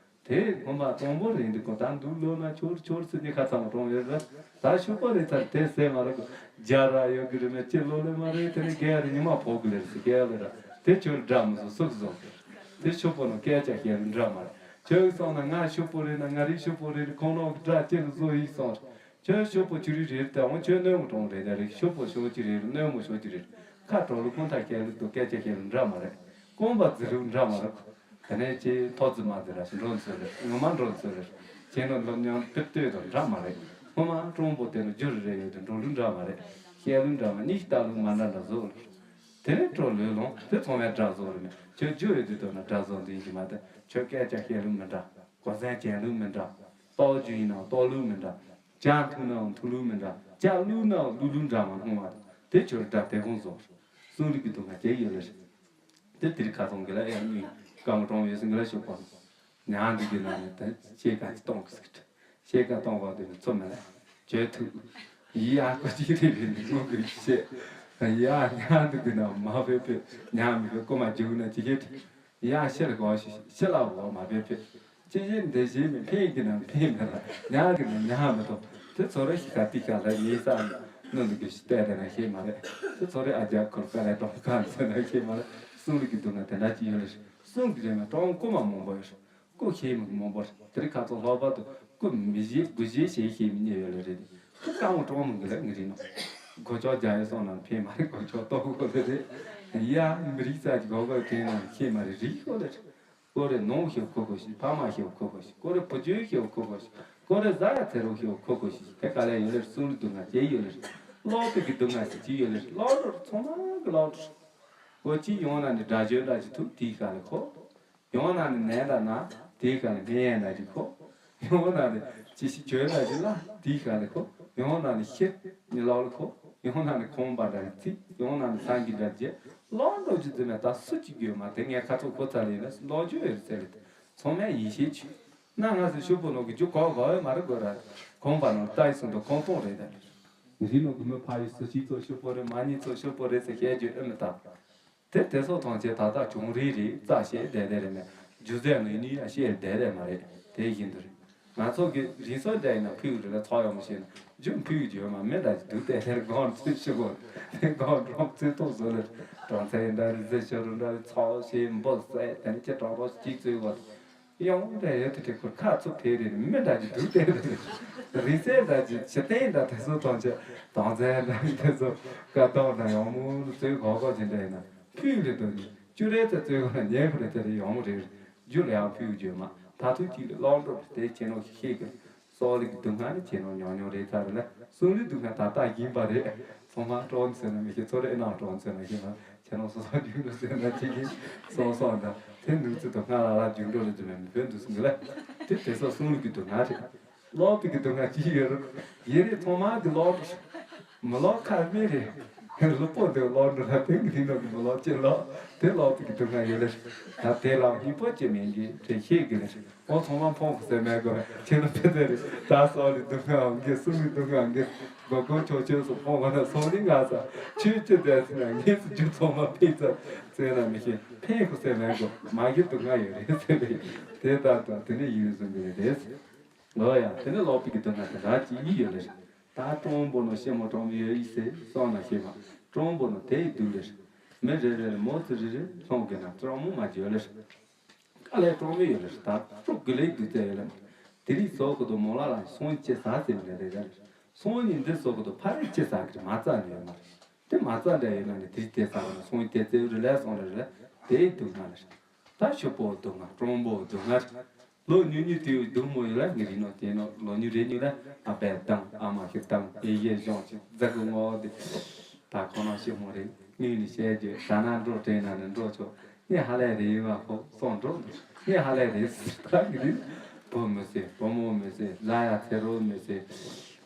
དེ་ཁོང་པ་གྲོང་པོ་རེད་འདི་ཁོ་ད་འདུག་ལོ་ན་ཆོར་ཆོར་ཟེར་ནི་ཁ་ཚང་གྲོང་ཡོད་རེད། ད་ཤུག་པ་རེད་ཚར་དེ་ཟེར་མ་རེད་གོ། རྒྱ་ར་ཡོད་གི་རེད་མེད་ཅི་ལོ་ལེ་མ་རེད་དེ་ནི་རྒྱ་རེ་ཉི་མ་ཕོག་གི་ལེ་ཟེར་བཤད་ལེ་ར། དེ་ཁྱོད་དགྲ་མི་བཟོ་སུ་བཟོ་གི། དེ་ཤུག་པ་ནོ་སྐད་ཆ་བཤད་ལེ་འདྲ་མ་རེད། ཁྱོད་སོང་ན་ང་ཤུག་པ་རེད་ན་ང་རི་ཤུག་པ་རེད་ཁོང་ནོ་དགྲ་ཅི་ལ་བཟོ་ཡིག་སོང་རེད། ཁྱོད་ཤོག་པོ་ཆུ་རི་རེད་དེ་འོང་ཁྱོད་གནོད་མོ་གྲོང་རེད་དེ་རེད་ཤོག་པོ་ཤོག་ཅི་རེད་གནོད་མོ་ཤོག་ཅི་རེད། ཁ་གྲོ་ལུ་ཁོང་ཐག་ཁྱེད་ལུགས་དུ་སྐད་ཆ་ཁྱེད་ལུགས་འདྲ་མ་རེད། རྐང་པ་རྫི་ལུགས་འདྲ་མ་རེད། དེ་ནས་ཅི་ཐོ་རྫི་མ་རྫི་ར་ཞིག་འགྲོ་ཚོད་རེད་ངོ་མ་འགྲོ་ཚོད་རེད། ཁྱེད་ལ་སློབ་སྙིང་ཏིབ་ཏོས་དང་འདྲ་མ་རེད། ངོ་མ་གྲོང་པོ་དེ་ལ་རྒྱུ་རུ་རེ་ཡོད་དུ་འགྲོ་ལུགས་འདྲ་མ་རེད། བཤད་ལུགས་འདྲ་མ་གཉིས་ལྟ་ལུགས་མ་འདྲ་འདྲ་བཟོ་ལུགས། དེ་ནས་གྲོ་ལུས་ལོང་དེ་ཚང་མས་དགྲ་བཟོ་རེད་མེད་ཁྱོད་རྒྱུ་ཡོད་དུ་དོ་ན་དགྲ་བཟོ་འདི་ཡིན་གྱི་མ་རེད། ཁྱོད་སྐད་ཆ་བཤད་ལུགས་མི་འདྲ། གོ་ས་གྱེན་ལུགས་མི་འདྲ། ལྟོགས་རྒྱུ་ཡིན་ནའང་ལྟོགས་ལུགས་མི་འདྲ། ཇ་འཐུང་ནའང་འཐུང་ལུགས་མི་འདྲ། ཇ་བླུགས་ནའང་བླུགས་ལུགས་འདྲ་མ་མཐོང་བ་དང་དེ་ཁྱོད་དགྲ་དེ་གོང་བཟོ། གསུང་ལུགས་ཀྱི་སྡུག་བསྔལ་སྐྱེ་ཡོད་ལེ་རེད། དེ་དེར་ཁ་ཚོང་གི་ལ་ཡང་གཉིས་ཀ་མ་གྲོང་ཡོད་སེང་གི་ལ་ཤོག་པ། ཉག་འདི་གི་ནང་ནས་ད་ཤེལ་ཀ་ཅིག་གཏོང་གི་ཟིག་ཤེལ་ཀ་གཏོང་བ་དེ་ནི་ཚོ་མེད་ལ། བྱོས་ཐུག་ཡ་ཀོ་ཅིག་རེད་རེད་ནི་ངོ་གི་ཤེས། ཡ་ཉག་འདི་གི་ནང་མ་ཕེབས་ཕེབས་ཉག་མི་ཕེབས་ཀོ་མ་རྒྱུག་ན་ཅི་ཤེས། ཡང་ཕྱིར་གོ་ཤི་ཕྱི་ལ་འོ་མ་བེ་ཕེ། ཅི་ཡིན་འདི་བཞིན་མི་ཕན་གྱི་ན་ཕན་མེད་ལ་ཉག་གི་ན་ཉག་མི་ཐོབ། དེ་ཚོ་རེ་ཞིག་ག་ཏི་ཤ་ལ་ཉེ་ས་ནོ་འདི་གི་ཤི་བལྟས་དེ་ན་ཤེས་མ་རེད། དེ་ཚོ་རེ་ཨ་ཇག་ཁུར་ཀ་རེ་གཏོང་ག་ཟེར་ན་ཤེས་མ་རེད། གསུང་ལུགས་ཀྱི་སྡུག་ན་དེ་འདྲ་ཅི་ཡོད་རེད། གསུང་གི་རེད་མ་གཏོང་ཀོ་མ་མང་པོ་ཡོད་རེད། ཀོ་ཤེས་མི་མང་པོ་རེད། དེ་རིང་ཁ་ཚོ་ལྷག་པར་དུ་ཀོ་མི་ཤེས་དགུ་ཤེས་ཤེས་ཤེས་མི་ཉེ་ཡོད་ལ་རེད། ཁོ་རྐང་མོ་གྲོང་མོ་གི་ལ་ངི་རེད་ནོ། གོ་ཆོག་རྒྱ་ཡོད་སོང་ན་ཕན་མ་རེད། གོ་ཆོག་ཏོག་གོ་ལེ་རེད། ཡ་མི་རིགས་ས་ཀྱི་གོ་གོ་དེ་ན་ཤེས་མ་རེད་རིག་གོ་ལེ་རེད། ཀོ་རེ་ནོ་ཤེས་ཁོ་གོ་ཤེས་ཕ་མ་ཤེས་ཁོ་གོ་ཤེས་ཀོ་རེ་བུ་ཆོས་ཤེས་ཁོ་གོ་ཤེས་ཀོ་རེ་ཟ་ཡ་ཚེ་རོགས་ཤེས་ཁོ་གོ་ཤེས་དེ་ག་ལ་ཡོད་ལེ་རེད། གསུང་ལུགས་སྡུག་ན་ཅེ་ཡོད་ལེ་རེད། ཀློག་པའི་གི་སྡུག་ན་ཞིག་ཅི་ཡོད་ལེ་རེད། ཀློག་རོ་ཚང་མ་གི་ཀློག་རོ། ཀོ་ཅི་ཡོང་ན་ནི་དགྲ་གཅོད་འདྲ་ཅིག་ཐུག་དེའི་ག་ལེ་ཁོ། ཡང་ན་ནི་ནད་ལ་ན། དེའི་སྒང་ལ་སྨན་ཡས་འདྲ་ཞིག་ཁོ། ཡང་ན་ནི་ཅི་ཞིག་བྱོས་འདྲ་ཞིག་ལ། དེའི་སྒང་ལ་ཁོ། ཡང་ན་ནི་ཤེར་ནི་ལོག་ལ་ཁོ། ཡང་ན་ནི་ཁོང་པ་འདྲ་ཞིག་ཚིག་ཡང་ན་ནི་སངས་རྒྱས་འདྲ་ཞིག་ལོག་འགྲོ་རྒྱུ་ཟེར་ན་ད་སུ་གཅིག་ཡོད་མ་དེ་ངས་ཁ་ཚོ་ཁོ་ཚ་ལས་ན་ལོག་རྒྱུ་ཡོད་ཟེར་ལེ། ཚང་མས་ཡིད་ཆེས་བྱོས། ན་ང་ཚོ་ཤོག་བུ་ནང་གི་རྒྱུ་གོ་གོ་ཡོད་མ་རེད་དགོས་ར། ཁོང་པ་ནང་ལྟ་ཡི་སོང་དུ་ཁོང་སྟོང་རེད་ད། རི་ནང་གི་མི་ཕ་ཡི་སུ་ཞིག་ཚོ་ཤོག་བུ་རེད། མ་ཉིད་ཚོ་ཤོག་བུ་རེད་ཟེར་བཤད་རྒྱུ་ཨེ་མི་ད། དེ་དེ་སོགས་དང་བཅས་ད་ལྟ་བྱུང་རིགས་རེད་རྩ་བཤད་བསྡད་བསྡད་རེད་མེད། རྒྱུ་རྫས་ངོས་ནས་ཡང་བཤད་བསྡད་བསྡད་མ་རེད། དེ་བཞིན་དུ་རེད། ང་ཚོ་གི་རིག་གསར་འདྲ་ཡིན་ན་ཕུལ་རེད་ལ་ཚོགས་ཡོང་མི་ཤེས་ན་རྒྱུ་ཕུལ་རྒྱུ་ཡོད་མ་མེད་ད་ཅི་འདུག་བལྟས་ལེར་སྒང་ཚུལ་ཞིག་གོ། དེ་སྒང་འགྲོ་ཚུལ་ཐུག་བཟོ་ལེར་གྲོང་ཚད་འདྲ་རེད། ཟི་ཤོ་རུ་འདྲ་རེད། ཚོགས་ཤེས་འབོ་ཟས་དེ་ནི་ཅི་གྲོང་རོགས་གཅིག་བཙོས་གོ། ཡོང་རེ་ཡོད་དེ་དེ་ཁུར་ཁ་ཚུགས་དེ་རེད་མི་འདྲ་ཅི་འདུག་བལྟས་རེད། རིག་གསར་འདྲ་ཅི་ཕྱི་རྟེན་འདྲ་དེ་ཚོ་དང་ཅི་གྲོང་ཚད་འདྲ་དེ་ཚོ་བཀའ་ཐོག་ན་ཡོང་མོ་བཙོས་གོ་གོ་ཅི་འདྲ་ཡིན་ན། ཕུལ་ལེ་དོ་ནི་བཅུ་རེ་ཚེ་བཙོས་གོ་ན་ཉེ་ཁུ་རེ་དེ་རེ་ཡོང་མོ་རེ་རེ་རྒྱུ་ལ་ཡང་ཕུལ་རྒྱུ་མ་ད་ཐུག་གཅིག་ལས་ཀློག་འགྲོ་དེ་ཁྱེད་ནོ་ཤེས་གི། སོག་ལི་གི་སྡུག་བསྔལ་ནི་ཁྱེད་ནོ་ཉོ་ཉོ་རེ་ཚ་རེ་ལ་སུང་ལི་སྡུག་བསྔལ་ད་ལྟ་ཡིན་པ་རེད། ཚང་མ་སྤྲོ་ནི་ཟེར་ན་མི་ཤེས། ཚོ་རེ་ཨེ་ནང་སྤྲོ་ནི་ཟེར་ན་ཤེས་ན་ཁྱེད་ནོ་སོ་སོ་རྒྱུ་འགྲོ་ཟེར་ན་ཅི་གི་སོང་སོང་ད་དེ་འདུག་ཚུལ་དུ་སྔ་ལ་ལ་རྒྱུ་འགྲོ་ལ་འཛུལ་མེད་མི་ཕན་འདུག་སུང་གི་ལ་དེ་དེ་སོགས་སུང་ལི་གི་སྡུག་བསྔལ་རེད། ཀློག་པའི་གི་སྡུག་བསྔལ་ཅི་ཡོད་རུང་ཡེ་རེ་ཚང་མ་གི་ཀློག་མི་ཀློག་ཁ་མི་རེད། ལུས་པོ་འདི་ཀློག་འདི་ལ་དེང་གི་དེང་ནང་གི་མི་ཀློག་ཅི་ཀློག་དེ་ཀློག་པའི་གི་སྡུག་བསྔལ་ཡོད་ལེ། ད་དེ་ལ་སྙིང་པོ་ཅི་མིན་གི་དྲན་ཤེས་གི་ལེ། ཨོ་ཚང་མ་ཕོངས་གི་ཟེར་མེད་གོ་ཁྱེད་ལ་ཕེ་ཚེ་རེད། ད་སོག་ལི་སྡུག་བསྔལ་འོང་གི་སུ་མི་སྡུག་བསྔལ་འོང་གི་སྒོ་སྒོ་ཆོག་ཆོག་སུ་ཕོངས་གོ་ན་སོག་ལི་ང་ས་ཆོས་ཅི་མཛད་ཟེར་ན་ངས་སུ་རྒྱུ་ཚང་མ་ཕེ་ཚེ་ཚེ་ན་མི་ཤེས་ཕེ་གོ་ཟེར་མེད་གོ་མ་གི་སྡུག་བསྔལ་ཡོད་རེད་ཟེར་རེད། དེ་ལྟར་དུ་དེ་ནི་ཡིན་བཟུང་གི་རེད། ལོ་ཡང་དེ་ནི་ཀློག་པའི་གི་སྡུག་བསྔལ་དེ་འདྲ་ཅིག་ཡིད་ཡོད་ལེ། ད་སྤྲང་པོ་ནོ་ཤི་མོ་སྤྲང་མོ་ཡོད་ཡིད་ཟེར་སོང་ན་ཤེས་པ། སྤྲང་པོ་ནོ་དེ་ཡི་སྡུག་ལེ། མི་རེ་རེ་ལ་མོ་ཚི་རེ་རེ་ལྷོང་གི་ན་སྤྲང་མོ་མ་བརྗོད་ལེ། དཀའ་ལས་སྤྲང་མོ་ཡོད་ལེ། ད་སྤྲུག་གི་ལེ་སྡུག་ཚད་ཡོད་ལེ། དེ་རིགས་ཟོག་གི་དོ་མོ་ལ་ལ་སོང་ཅི་ཟ་ཟེར་ནི་རེ་རེ་ལེ། སོང་ནི་འདི་ཟོག་གི་དོ་ཕ་རེ་ཅི་ཟ་གི་མ་རྩ་ནི་ཡོད་མ་རེད། དེ་མ་རྩ་འདྲ་ཡོད་ན་ནི་དེ་རིགས་དེ་ཟ་བ་ན་སོང་དེ་ཚེ་རེ་ལེ་སོང་རེ་རེ་དེ་ཡི་སྡུག་བསྔལ་ལེ། ད་ཤོག་པོ་སྡུག་བསྔལ་སྤྲང་པོ་སྡུག་བསྔལ། ལོ་ཉུང་ཉུང་དེའི་སྡུག་མོ་ཡོད་ལ་ངའི་རིག་ནོ་དེ་ནོ་ལོ་ཉུང་རེ་ཉུང་ལ་ཨ་བས་དང་ཨ་མ་ཤི་དང་ཨེ་ཡེ་གཞོང་ཅི་ཛ་གུ་ངོ་དེ། ད་ཁོ་ན་ཤི་མོ་རེ་ངས་ནི་བཤད་རྒྱུ་ད་ན་འགྲོ་དྲན་ན་ནི་འགྲོ་ཆོག་ངས་ཧ་ལས་རེ་ཡིན་བ་ཁོ་སོང་འགྲོ་འདུག་ངས་ཧ་ལས་རེད་ཟེར་ད་ངའི་རིག་བུ་མི་སྲིད་བུ་མོ་མི་སྲིད་ལ་ཡ་ཚེ་རོལ་མི་སྲིད།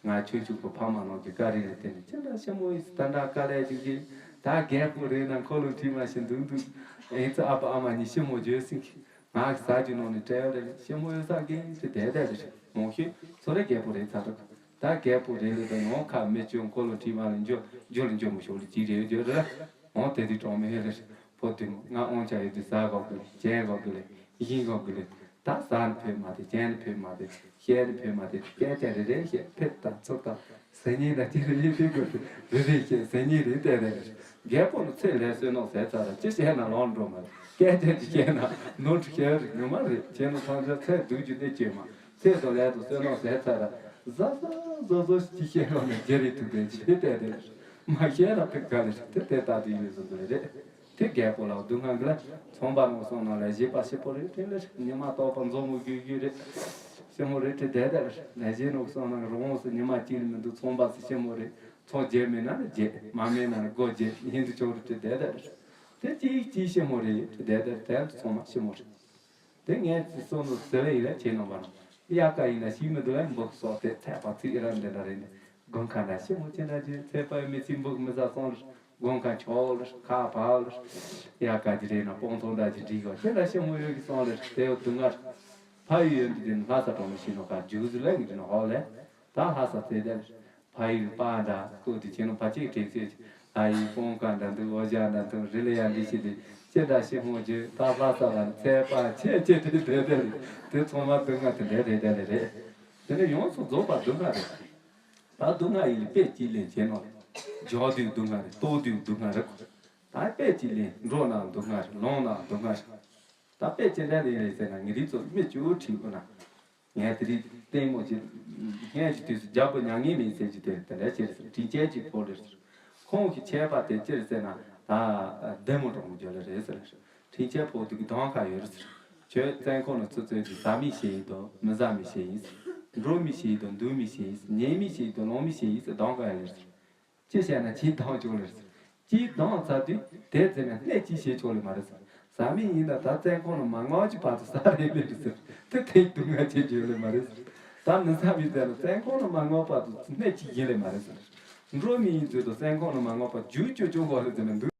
ང་ཆུང་ཆུང་གི་ཕ་མ་ནང་གི་བཀའ་དྲིན་ལ་བརྟེན་ནས་ཅི་འདྲ་ཤི་མོ་ཡིན་ད་འདྲ་དཀའ་ལས་ཅིག་ཅིག་ད་རྒད་པོ་རེད་ན་འཁོར་ལོ་ཁྲིད་མ་ཤི་འདུག་འདུག་ཨེ་ཙི་ཨ་ཕ་ཨ་མ་གཉིས་ཤི་མོ་བརྗོད་སྲིད་གི། ང་གི་ཟ་རྒྱུ་ནང་ནས་སྤྲད་ཡོད་རེད། ཤི་མོ་ཡོད་ས་རྒན་ཞིག་བསྡད་བསྡད་རེད། མང་ཤོས་ཚོ་རེ་རྒད་པོ་རེད་ཚར་འདུག་ད་རྒད་པོ་རེད་ལེ་ད་ཡང་ཁ་མི་བཅོས་འཁོར་ལོ་ཁྲིད་མ་ལ་འཇོ་འཇོ་ལ་འཇོ་མི་ཤོག་ལེ་ཅི་རེད་འཇོ་རེད། འོང་དེ་དུས་གྲོང་མི་ཧེ་ལེ་ཕོ་དུས་མོ་ང་དབང་ཆ་ཡོད་དུས་ཟ་གོ་གི་ལེ་བྱེད་གོ་གི་ལེ་ཡིན་གོ་གི་ལེ། ད་ཟ་ནི་ཕོད་མ་དེ་བྱེད་ནི་ཕོད་མ་དེ་བཤད་ནི་ཕོད་མ་དེ་སྐད་ཆ་རེ་རེ་བཤད་ཕེབས་དང་ཚུར་དང་། ཟེར་ཉིན་ལ་ཅི་རེད་ཡིན་ཟེར་དགོས་ཏེ་རེ་རེ་བཤད་ཟེར་ཉིན་རེད་བལྟས་རེད། རྒད་པོ་ནི་ཚེ་ལས་བསོད་ནམས་ཟད་ཚར་ར་ཅི་བཤད་ན་ལོང་འགྲོ་མ་རེད། སྐད་ཆ་ཅི་བཤད་ན་ནོར་འཁྲུལ་བཤད་རེད་ཉུང་མ་རེད་བྱས་ན་ཐམས་ཅད་ཚེ་སྡུག་རྒྱུ་ནས་བཅོས་མ་ཚེ་དང་ལས་དང་བསོད་ནམས་ཟད་ཚར་ར་ཟ་ཟ་ཟོ་ཟོ་ཅི་བཤད་རོགས་ནས་རྒྱ་རེད་ཐུབ་པའི་ཆེ་བལྟས་རེད། མ་བཤད་ན་ཕེབས་ག་རེད་དེ་དེ་ལྟ་དུ་ཡིན་བཟོ་འདུག་རེད། དེ་རྒད་པོ་ལ་སྡུག་བསྔལ་འདི་ལ་ཚོང་པ་ནང་སོང་ན་ལས་བྱེད་པ་ཞིག་པོ་རེད་དེ་ལས་ཉི་མ་རྟོག་པ་མཛོ་མོ་རྒྱུ་རྒྱུ་རེད། ཞི་མོ་རེད་དེ་བསྡད་ད་རེད། ལས་བྱེད་ནང་སོང་ན་རི་བོང་སུ་ཉི་མ་གཅིག་ལས་མི་འདུག་ཚོང་པ་སུ་ཞི་མོ་རེད། ཚོང་རྒྱས་མེད་ན་ནི་རྒྱས་མ་མེད་ན་ནི་སྒོ་རྒྱས་ཉིན་དུ་ཆོག་རེད་དེ་བསྡད་ད་རེད། དེ་གཅིག་གཅིག་ཞི་མོ་རེད་དེ་བསྡད་ད་རེད་དེ་ཚོང་མ་ཞི་མོ་རེད། དེ་ངས་ཚིག་གསུང་དུ་ཟེར་བ་ཡིན་ལ་ཁྱེད་རྣམ་པ་ལ། དབྱར་ཁ་ཡིན་ན་ཤིང་མི་འདུག་ལ་འབུ་སོགས་དེ་ཚད་པ་ཚིག་ར་འདི་འདྲ་རེད་ནི། དགུན་ཁ་འདྲ་ཞི་མོ་ཅི་འདྲ་ཅི་ཚད་པ་མི་ཚིག་འབུ་མི་ཟ་སོང་ལ། དགུན་ཁ་ཆོག་ལ་ཁ་བག་ལ། དབྱར་ཁ་ཅི་རེད་ན་སྤང་ཐང་འདྲ་ཅི་འགྲིག་ག་ཅི་འདྲ་ཞི་མོ་ཡོད་ཀྱི་སོང་ལ་དེ་ཡོད་དུ་ངར། ཕ་ཡུལ་ཡོད་འདི་དེ་ནི་ལྷ་ས་གྲོང་མི་ཤི་ནོ་ཁ་རྒྱུག་ཟི་ལ་ངི་དེ་ནི་ཧོ་ལས། ད་ལྷ་ས་ཚེ་དེ་ལ། ཕ་ཡུལ་པ་འདྲ་སྐུ་དེ་ཁྱེད་རང་ཕ་གཅིག་དྲན་ཚོད་ཅིག་ཨ་ཡི་སྤོང་ཀ་འདྲ་འདུག་འོ་ཇ་འདྲ་འདུག་རི་ལ་ཡ་འདི་ཞིག་དེ་ཅི་འདྲ་ཞིག་སྔོན་བརྗོད་ད་ལྷ་ས་ལ་ཚད་པ་ཆེ་ཆེ་དེ་དེ་དེ་རེད། དེ་ཚང་མ་སྡུག་བསྔལ་དེ་འདྲ་རེད་དེ་ལས་རེད། དེ་ནས་ཡོངས་སུ་རྫོགས་པ་སྡུག་བསྔལ་རེད། ད་སྡུག་བསྔལ་ཡིན་ལ་དཔེ་གཅིག་ལེན་བྱས་ན་རེད། འཇོག་དུས་སྡུག་བསྔལ་རེད། ལྟོགས་དུས་སྡུག་བསྔལ་རེད། ད་དཔེ་གཅིག་ལེན་འགྲོ་ན་སྡུག་བསྔལ་རེད། ལོང་ན་སྡུག་བསྔལ་རེད། ད་དཔེ་ཅི་འདྲ་ལེན་རེད་ཟེར་ན་ངེད་རིགས་ཚོ་མི་བཅུ་ཁྲིད་དགོས་ན། ངས་དེ་རིང་ལྟད་མོ་ཅིག་སྔོན་གྱི་དུས་སུ་རྒྱལ་པོ་མྱ་ངན་མེད་ཟེར་གྱི་དེ་དེ་འདྲ་བྱས་ཟེར་དྲིན་ཅན་གྱི་ཕོ་རེད་ཟེར། ཁོང་གི་ཆད་པ་དེ་ཅི་རེད་ཟེར་ན་ད་བདེ་མོ་གྲོང་རྒྱུ་ལ་རེད་ཟེར། དྲིན་ཅན་ཕོ་དུ་གི་གདོང་ཁ་ཡོད་རེད་ཟེར། ཁྱོད་བཙན་ཁོག་ནས་ཚུར་ཚུར་གྱི་ཟ་མི་ཞིག་ཡིན་དང་མི་ཟ་མི་ཞིག་ཡིན་ཟེར། འགྲོ་མི་ཞིག་ཡིན་དང་འདུག་མི་ཞིག་ཡིན་ཟེར། ཉལ་མི་ཞིག་ཡིན་དང་ལོང་མི་ཞིག་ཡིན་ཟེར་གདོང་ཁ་ཡོད་རེད་ཟེར། ཅི་བྱས་ན་ཁྱིམ་ཐང་ཆོག་ལེ་ཟེར། ཁྱིམ་ཐང་ཚར་དུས་དེ་ཙམ་ཡང་སྣེ་གཅིག་བྱེད་ཆོག་ལེ་མ་རེད་ཟེར། ཟ་མི་ཡིན་ན་ད་བཙོན་ཁང་ནང་མ་མངགས་ཀྱི་བར་དུ་ཟ་རེ་ལས་རེད་ཟེར། དེ་དེ་སྡུག་བསྔལ་ཆེ་རྒྱུ་ལས་མ་རེད་ཟེར། ད་མི་ཟ་མི་བཙལ་ན་བཙོན་ཁང་ནང་མ་མངགས་བར་དུ་གནས་ཀྱི་ཡིན་ལས་མ་རེད་ཟེར། འགྲོ་མི་ཡིན་ཚོད་དུ་བཙོན་ཁང་ནང་མ་མངགས་པར་རྒྱུག་ཅོ་ཅོ་གོ་རེད་ཟེར་ན་འདུག་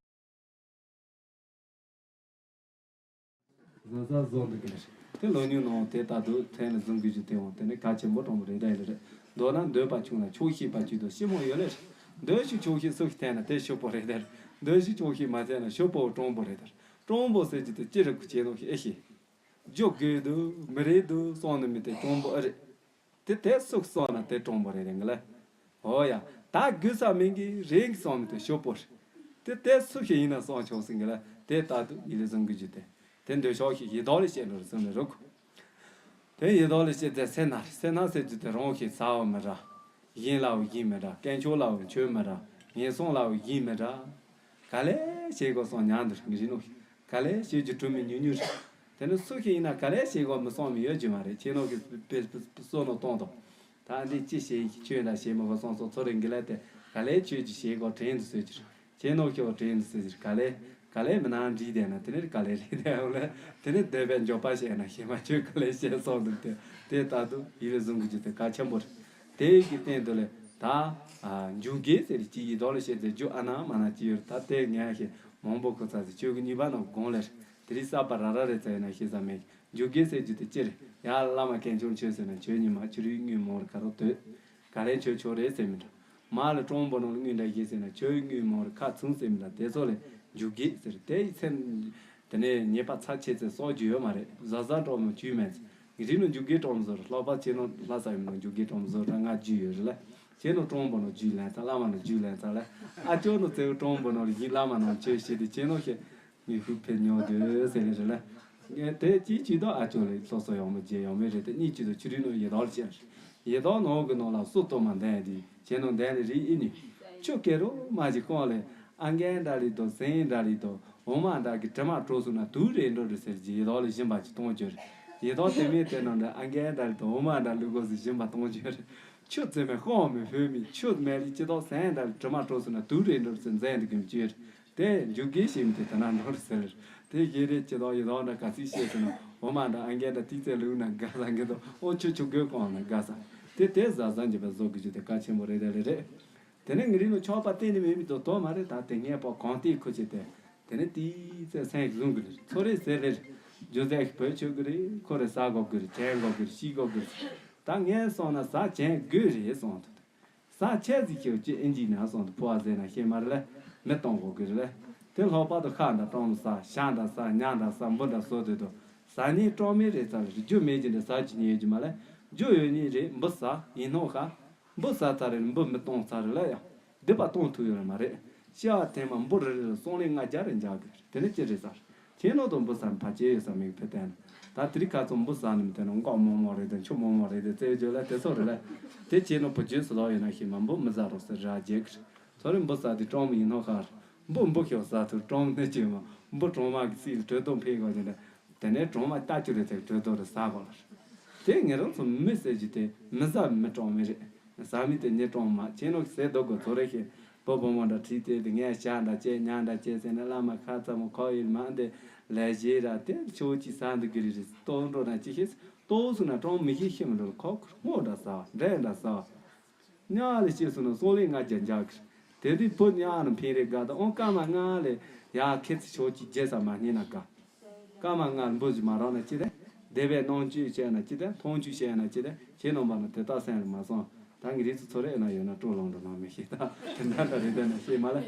བཟའ་བཟའ་བཟོ་འདུག་གི་རེད། དེ་ལོ་ཉུང་ནང་དེ་ལྟ་འདུག་ཐན་ལ་བཟུང་གི་རྒྱུ་དེ་འོང་དེ་ནི་གལ་ཆེན་པོ་དྲང་པོ་རེད་ད་ཡིན་རེད། མདོར་ན་འདོད་པ་ཆུང་ན་ཆོག་ཤེས་པ་ཅིག་དང་ཤེས་མོ་ཡོད་ལེ་རེད། འདོད་ཤེས་ཆོག་ཤེས་སུ་ཞིག་ཐན་ན་དེ་ཤོད་པོ་རེད་ད་རེད། འདོད་ཤེས་ཆོག་ཤེས་མ་ཐན་ན་ཤོད་པོ་དྲང་པོ་རེད་ད་རེད། དྲང་པོ་ཟེར་གྱི་དེ་ཅི་རེད་གི་ཆེ་ནོ་ཤེས་ཨེ་ཤེས། རྒྱུ་དགོས་འདུག་མི་རེད་འདུག་བསམ་ནི་མི་དེ་དྲང་པོ་ཨེ་རེད། དེ་དེ་སུག་སོང་ན་དེ་དྲང་པོ་རེད་རེད་ལ། ཨོ་ཡ། ད་དགོས་ས་མིན་གི་རེད་གི་སོང་མི་དེ་ཤོད་པོ་རེད། དེ་དེ་སུ་ཞིག་ཡིན་ན་སོང་ཆོག་སྲིད་གི་ལ་དེ་ལྟ་དུ་ཡིད་ལ་བཟུང་གི་རྒྱུ་དེ། དེ་འདོད་ཆོག་ཞིག་ཡི་དྭགས་ལ་བཤད་འགྲོ་རེད་སོང་ནས་རུག་དེ་ཡི་དྭགས་ལ་བཤད་དེ་སེར་སྣ་རེད། སེར་སྣ་ཟེར་རྒྱུ་དེ་རང་ཞིག་ཟ་བ་མི་ར། གཞན་ལའོ་གཞན་མི་འདྲ། དཀོན་མཆོག་ལའོ་མཆོག་མི་འདྲ། ངན་སོང་ལའོ་གཞན་མི་འདྲ། ག་ལེ་བྱེད་དགོས་སོང་ཉག་འདུག་ངི་རི་ནོ། ག་ལེ་བྱེད་རྒྱུ་གྲུབ་མི་ཉུང་ཉུང་རེད། དེ་ནི་སུ་ཞིག་ཡིན་ན་ག་ལེ་བྱེད་དགོས་མི་སོང་མི་ཡོད་རྒྱུ་མ་རེད་ཁྱེད་ནོ་གི་བསོད་ནོ་གཏོང་དང་། ད་འདི་ཅི་བྱེད་ཡིན་ཁྱོད་འདྲ་བྱེད་མི་དགོས་སོང་སོ་ཚོ་རེ་འགི་ལ་དེ་ག་ལེ་བྱེད་རྒྱུ་བྱེད་དགོས་དྲན་དུ་བཟོས་ཀྱི་རེད། ཁྱེད་ནོ་ཁྱོད་དྲན་དུ་བཟོས་ཀྱི་རེད་ག་ལེ། ག་ལེ་མི་ནང་འདྲིས་བསྡད་ན་དེ་ནི་ག་ལེ་རེད་དེ་འོ་ལེ། དེ་ནི་འདོད་པའི་འཇོག་པ་བྱས་ན་ཤེས་མ་ཁྱོད་ག་ལེ་བྱས་སོང་འདུག་དེ་དེ་ལྟ་དུ་ཡིད་ལ་བཟུང་གི་རྒྱུ་དེ་གལ་ཆེན་པོ་རེད། དེ་གི་སྟེང་དུ་ལས་ད། འཇུག་དགོས་ཟེར་གྱི་ཡི་དྭགས་ལ་བཤད་དེ་རྒྱུ་ཨ་ན་མ་ན་ཅི་ཡོད་ད་དེ་ངས་ཤེས་མང་པོ་ཁོ་ཚ་ཟེར་ཆོས་ཀྱི་གཉིས་པ་ནང་དགོངས་ལེར། དེ་རིང་གསར་པ་ར་ར་རེ་ཙ་ཡིན་ན་ཤེས་ས་མེད། འཇུག་དགོས་ཟེར་རྒྱུ་དེ་ཅི་རེད་ཡ་བླ་མ་དཀོན་མཆོག་མཆོད་ཟེར་ན་ཆོས་ཉིད་མ་ཆོས་རིག་དངོས་མང་རུ་ག་རོགས་དོད། ག་ལེ་ཆོས་ཆོས་རེད་ཟེར་མི་འདྲ། མ་ལ་གྲོང་པོ་ནང་ལ་དངོས་འདྲ་ཞིག་ཟེར་ན་ཆོས་དངོས་མང་རུ་ཁ་ཚུང་ཟེར་མི་འདྲ་དེ་ཚོ་ལས་འཇུག་དགོས་ཟེར་དེ་ཡི་མཚན། དེ་ནས་ཉེས་པ་ཚབས་ཆེ་ཚེ་སྲོག་རྒྱུ་ཡོད་མ་རེད་བཟའ་བཟའ་གྲོགས་མོ་བཅུས་མེད་ཚེ། ངེད་རིགས་ནང་འཇུག་དགོས་གྲོང་བཟོ་རེད་ལྷག་པར་ཁྱེད་ནང་ལྷ་ས་ཡོད་ནང་འཇུག་དགོས་གྲོང་བཟོ་ར་ང་རྒྱུས་ཡོད་རེད་ལ། ཁྱེད་ནང་གྲོང་པོ་ནང་རྒྱུས་ལེན་ཚ་བླ་མ་ནང་རྒྱུས་ལེན་ཚ་ལ། ཨ་ཅོ་ནང་བཙལ་གྲོང་པོ་ནང་རྒྱུས་བླ་མ་ནང་ཆོས་བྱེད་དེ་ཁྱེད་ནང་ཤེས། ངས་ཤུགས་ཕེབས་མྱོང་དུས་ཟེར་ནས་རེད་ལ། ངས་དེ་གཅིག་གཅིག་དང་ཨ་ཅོ་ལས་སོ་སོ་ཡོང་མི་རྗེས་ཡོང་མི་རེད་དེ་གཉིས་གཅིག་ཏུ་ཆུ་རིགས་ནང་ཡི་དྭགས་ལ་བཤད་རེད། ཡི་དྭགས་ནང་གི་ནང་ལ་སོ་སྟོད་མ་འདན་དེ་ཁྱེད་ནང་འདན་ལས་རིགས་ཨེ་ནི། ཆུ་ཀེ་རོ་མ་ཞིག་ཀོང་ལས་ཨ་འགན་འདྲ་རིགས་དང་སེང་འདྲ་རིགས་དང་འོ་མ་འདྲ་གི་དྲི་མ་གྲོགས་སུ་ན་དུག་རེད་འགྲོ་རེད་ཟེར་གྱི་ཡི་དྭགས་ལས་བཞིན་པ་ཅིག་གཏོང་རྒྱུ་རེད། ཡི་དྭགས་དེ་མིན་དེ་ནང་འདྲ་ཨ་འགན་འདྲ་རིགས་དང་འོ་མ་འདྲ་ལུག་གོ་སུ་བཞིན་པ་གཏོང་རྒྱུ་རེད། ཆུ་བཙེམ་མེ་ཤོང་མེ་ཧོད་མེ་ཆུ་མེ་ལི་ཅི་དོག་སེང་འདྲ་དྲི་མ་གྲོགས་སུ་ན་དུག་རེད་འགྲོ་རེད་ཟེར་འཛེམ་དུ་གིམ་ཅི་རེད། དེ་འཇུག་དགོས་ཞེས་མི་དེ་དེ་ན་འགྲོ་རེད་ཟེར། དེ་ཞེ་རེད་ཅི་དོག་ཡི་དྭགས་འདྲ་ག་ཚིག་བཤད་ཟེར་ན་འོ་མ་འདྲ་ཨ་འགན་འདྲ་ཏིག་ཙེ་ལུག་ན་དགའ་ས་འགན་དོ་ཨོ་ཆུ་ཆུ་དགོས་གོང་ན་དགའ་ས། དེ་དེ་ཟ་ཟ་འཇི་བ་བཟོ་དགོས་རྒྱུ་དེ་གལ་ཆེན་པོ་རེད་རེད་རེད། དེ་ནས་ངེད་རིགས་ནང་ཆོག་པ་གཏན་ནས་མེད་མི་དོ་དོ་མ་རེད་ད་དེ་ངས་པོ་གང་ལྟས་ཁུ་ཆེ་དེ། དེ་ནས་ཏིག་ཙེ་སེང་བཟུང་གི་རེད་ཚོ་རེད་ཟེར་རེད། རྒྱུ་ཟས་ཤིག་བོད་ཆོག་གི་རེད་ཁོ་རེ་ཟ་དགོས་གི་རེད་གྱེན་དགོས་གི་རེད་ཤི་དགོས་གི་རེད། ད་ངས་སོང་ན་ཟ་གྱེན་དགོས་རེད་སོང་དུ། ཟ་ཆས་ཟིག་ཁྱེའུ་ཅི་ཨིན་ཇི་ན་སོང་དུ་ཕོ་བ་ཟེར་ན་ཤེས་མ་རེད་ལ། མི་གཏོང་དགོས་གི་རེད་ལ། དེ་ལྷག་པར་དུ་ཤ་འདྲ་བཀྲོངས་ཟ་ཤ་འདྲ་ཟ་ཉ་འདྲ་ཟ་འབུ་འདྲ་ཟོ་དུས་དུ། ཟ་ཉེས་བཀྲོངས་མེད་རེད་ཚར་རེད་རྒྱུ་མེད་ཀྱི་འདྲ་ཟ་གྱི་ཉེས་ཀྱི་མ་ལ། རྒྱུ་ཡོད་ཉེས་རེད་འབུ་ཟ་ཡིན་ནོ་ཤ། འབུ་ཟ་ཚར་རེད་འབུ་མི་གཏོང་ཚར་རེད་ལ་ཡ། སྡིག་པ་གཏོང་ཐུབ་ཡོད་རེད་མ་རེད། སྐྱེ་བ་ཐེངས་མ་འབུ་རེ་རེ་ལ་སོང་ལེ་ལྔ་བརྒྱ་རེ་འཇག་གི་རེད་དེ་ནི་ཅི་རེད་ཟེར། ཁྱེད་ནོ་དང་འབུ་ཟ་ནི་ཕ་ཅེ་ཡོད་ས་མེད་ཕེ་བསྟན། ད་དེ་རིང་ཁ་ཚོ་འབུ་ཟ་ནི་མི་བསྟན་ན་མགོ་མོག་མོག་རེད་དང་ཆུ་མོག་མོག་རེད་དེ་རྩེ་བརྗོད་ལ་དེ་ཚོ་རེད་ལ། དེ་ཁྱེད་ནོ་བུ་རྒྱུད་སུ་ལོག་ཡོད་ན་ཤི་མ་འབུ་མི་ཟ་རོགས་ཟེར་ར་རྒྱལ་གི་རེད། ཚོ་རེ་འབུ་ཟ་དེ་བཀྲོངས་མི་ཡིན་ནོ་ཁར། འབུ་འབུ་ཤོག་ཟ་ཐུར་བཀྲོངས་ནི་ཅི་མ་འབུ་གྲོང་མ་གི་སྲིད་ལ་གྲོས་དོན་ཕེ་གོ་ཅན་དེ། དེ་ནས་གྲོང་མ་ལྟ་ཅི་རེད་ཚེ་གྲོས་དོན་རེ་ཟ་གོ་ལ། དེ་ངེད་རང་ཚོ་མི་ཟེར་གྱི་དེ་མི་ཟ་མི་གྲོངས་མི་རེད། ཟ་མི་དེ་ཉེ་གྲོངས་མ་ཁྱེད་ནོ་ཟེར་དོ་གོ་ཚོ་རེ་ཤེས། བུ་བུ་མོ་འདྲ་ཁྲིད་དེ་དེ་ངས་ཞག་འདྲ་བྱས་ཉག་འདྲ་བྱས་ཟེར་ནས་བླ་མ་ཁ་ཚ་མོ་ཁོ་ཡིན་མ་འདི་ལས་བྱེད་ར་དེ་ཆོས་ཅི་ཟ་འདི་གི་རི་རི་ལྟོ་འགྲོ་ན་ཅི་ཤེས་ལྟོ་སུ་ན་གྲོངས་མི་ཤེས་ཤེས་མི་འགྲོ་ཁོ་སྔོ་འདྲ་ཟ་བ་འབྲས་འདྲ་ཟ་བ། ཉག་ལས་སྐྱེས་སོང་ན་སོང་ལས་ང་རྒྱ་འཇག་གི། དེ་དུས་བུ་ཉག་ནི་འཕེན་རེ་དགའ་དང་ཨོང་སྐར་མ་ལྔ་ལས་ཡ་ཁེ་ཚི་ཆོག་ཅིག་རྒྱལ་ས་མ་རྙེད་ན་དགའ། སྐར་མ་ལྔ་ལ་འབུ་ཞིག་མ་རག་ན་ཅི་དེ། སྡེ་བའི་གནང་བཅུད་བཤད་ན་ཅི་དེ་མཐོང་བཅུད་བཤད་ན་ཅི་དེ་ཁྱེད་རྣམ་པ་ནི་དེ་དག་སེམས་ལ་མ་སོང་། ད་ངས་རིགས་ཚོ་ཚོ་རེ་ཨེ་ན་ཡོད་ན་སྤྲོ་ལོང་འགྲོ་ན་མི་ཤེས་ད་དེ་འདྲ་འདྲ་རེད་དེ་ན་ཤེས་མ་ལ།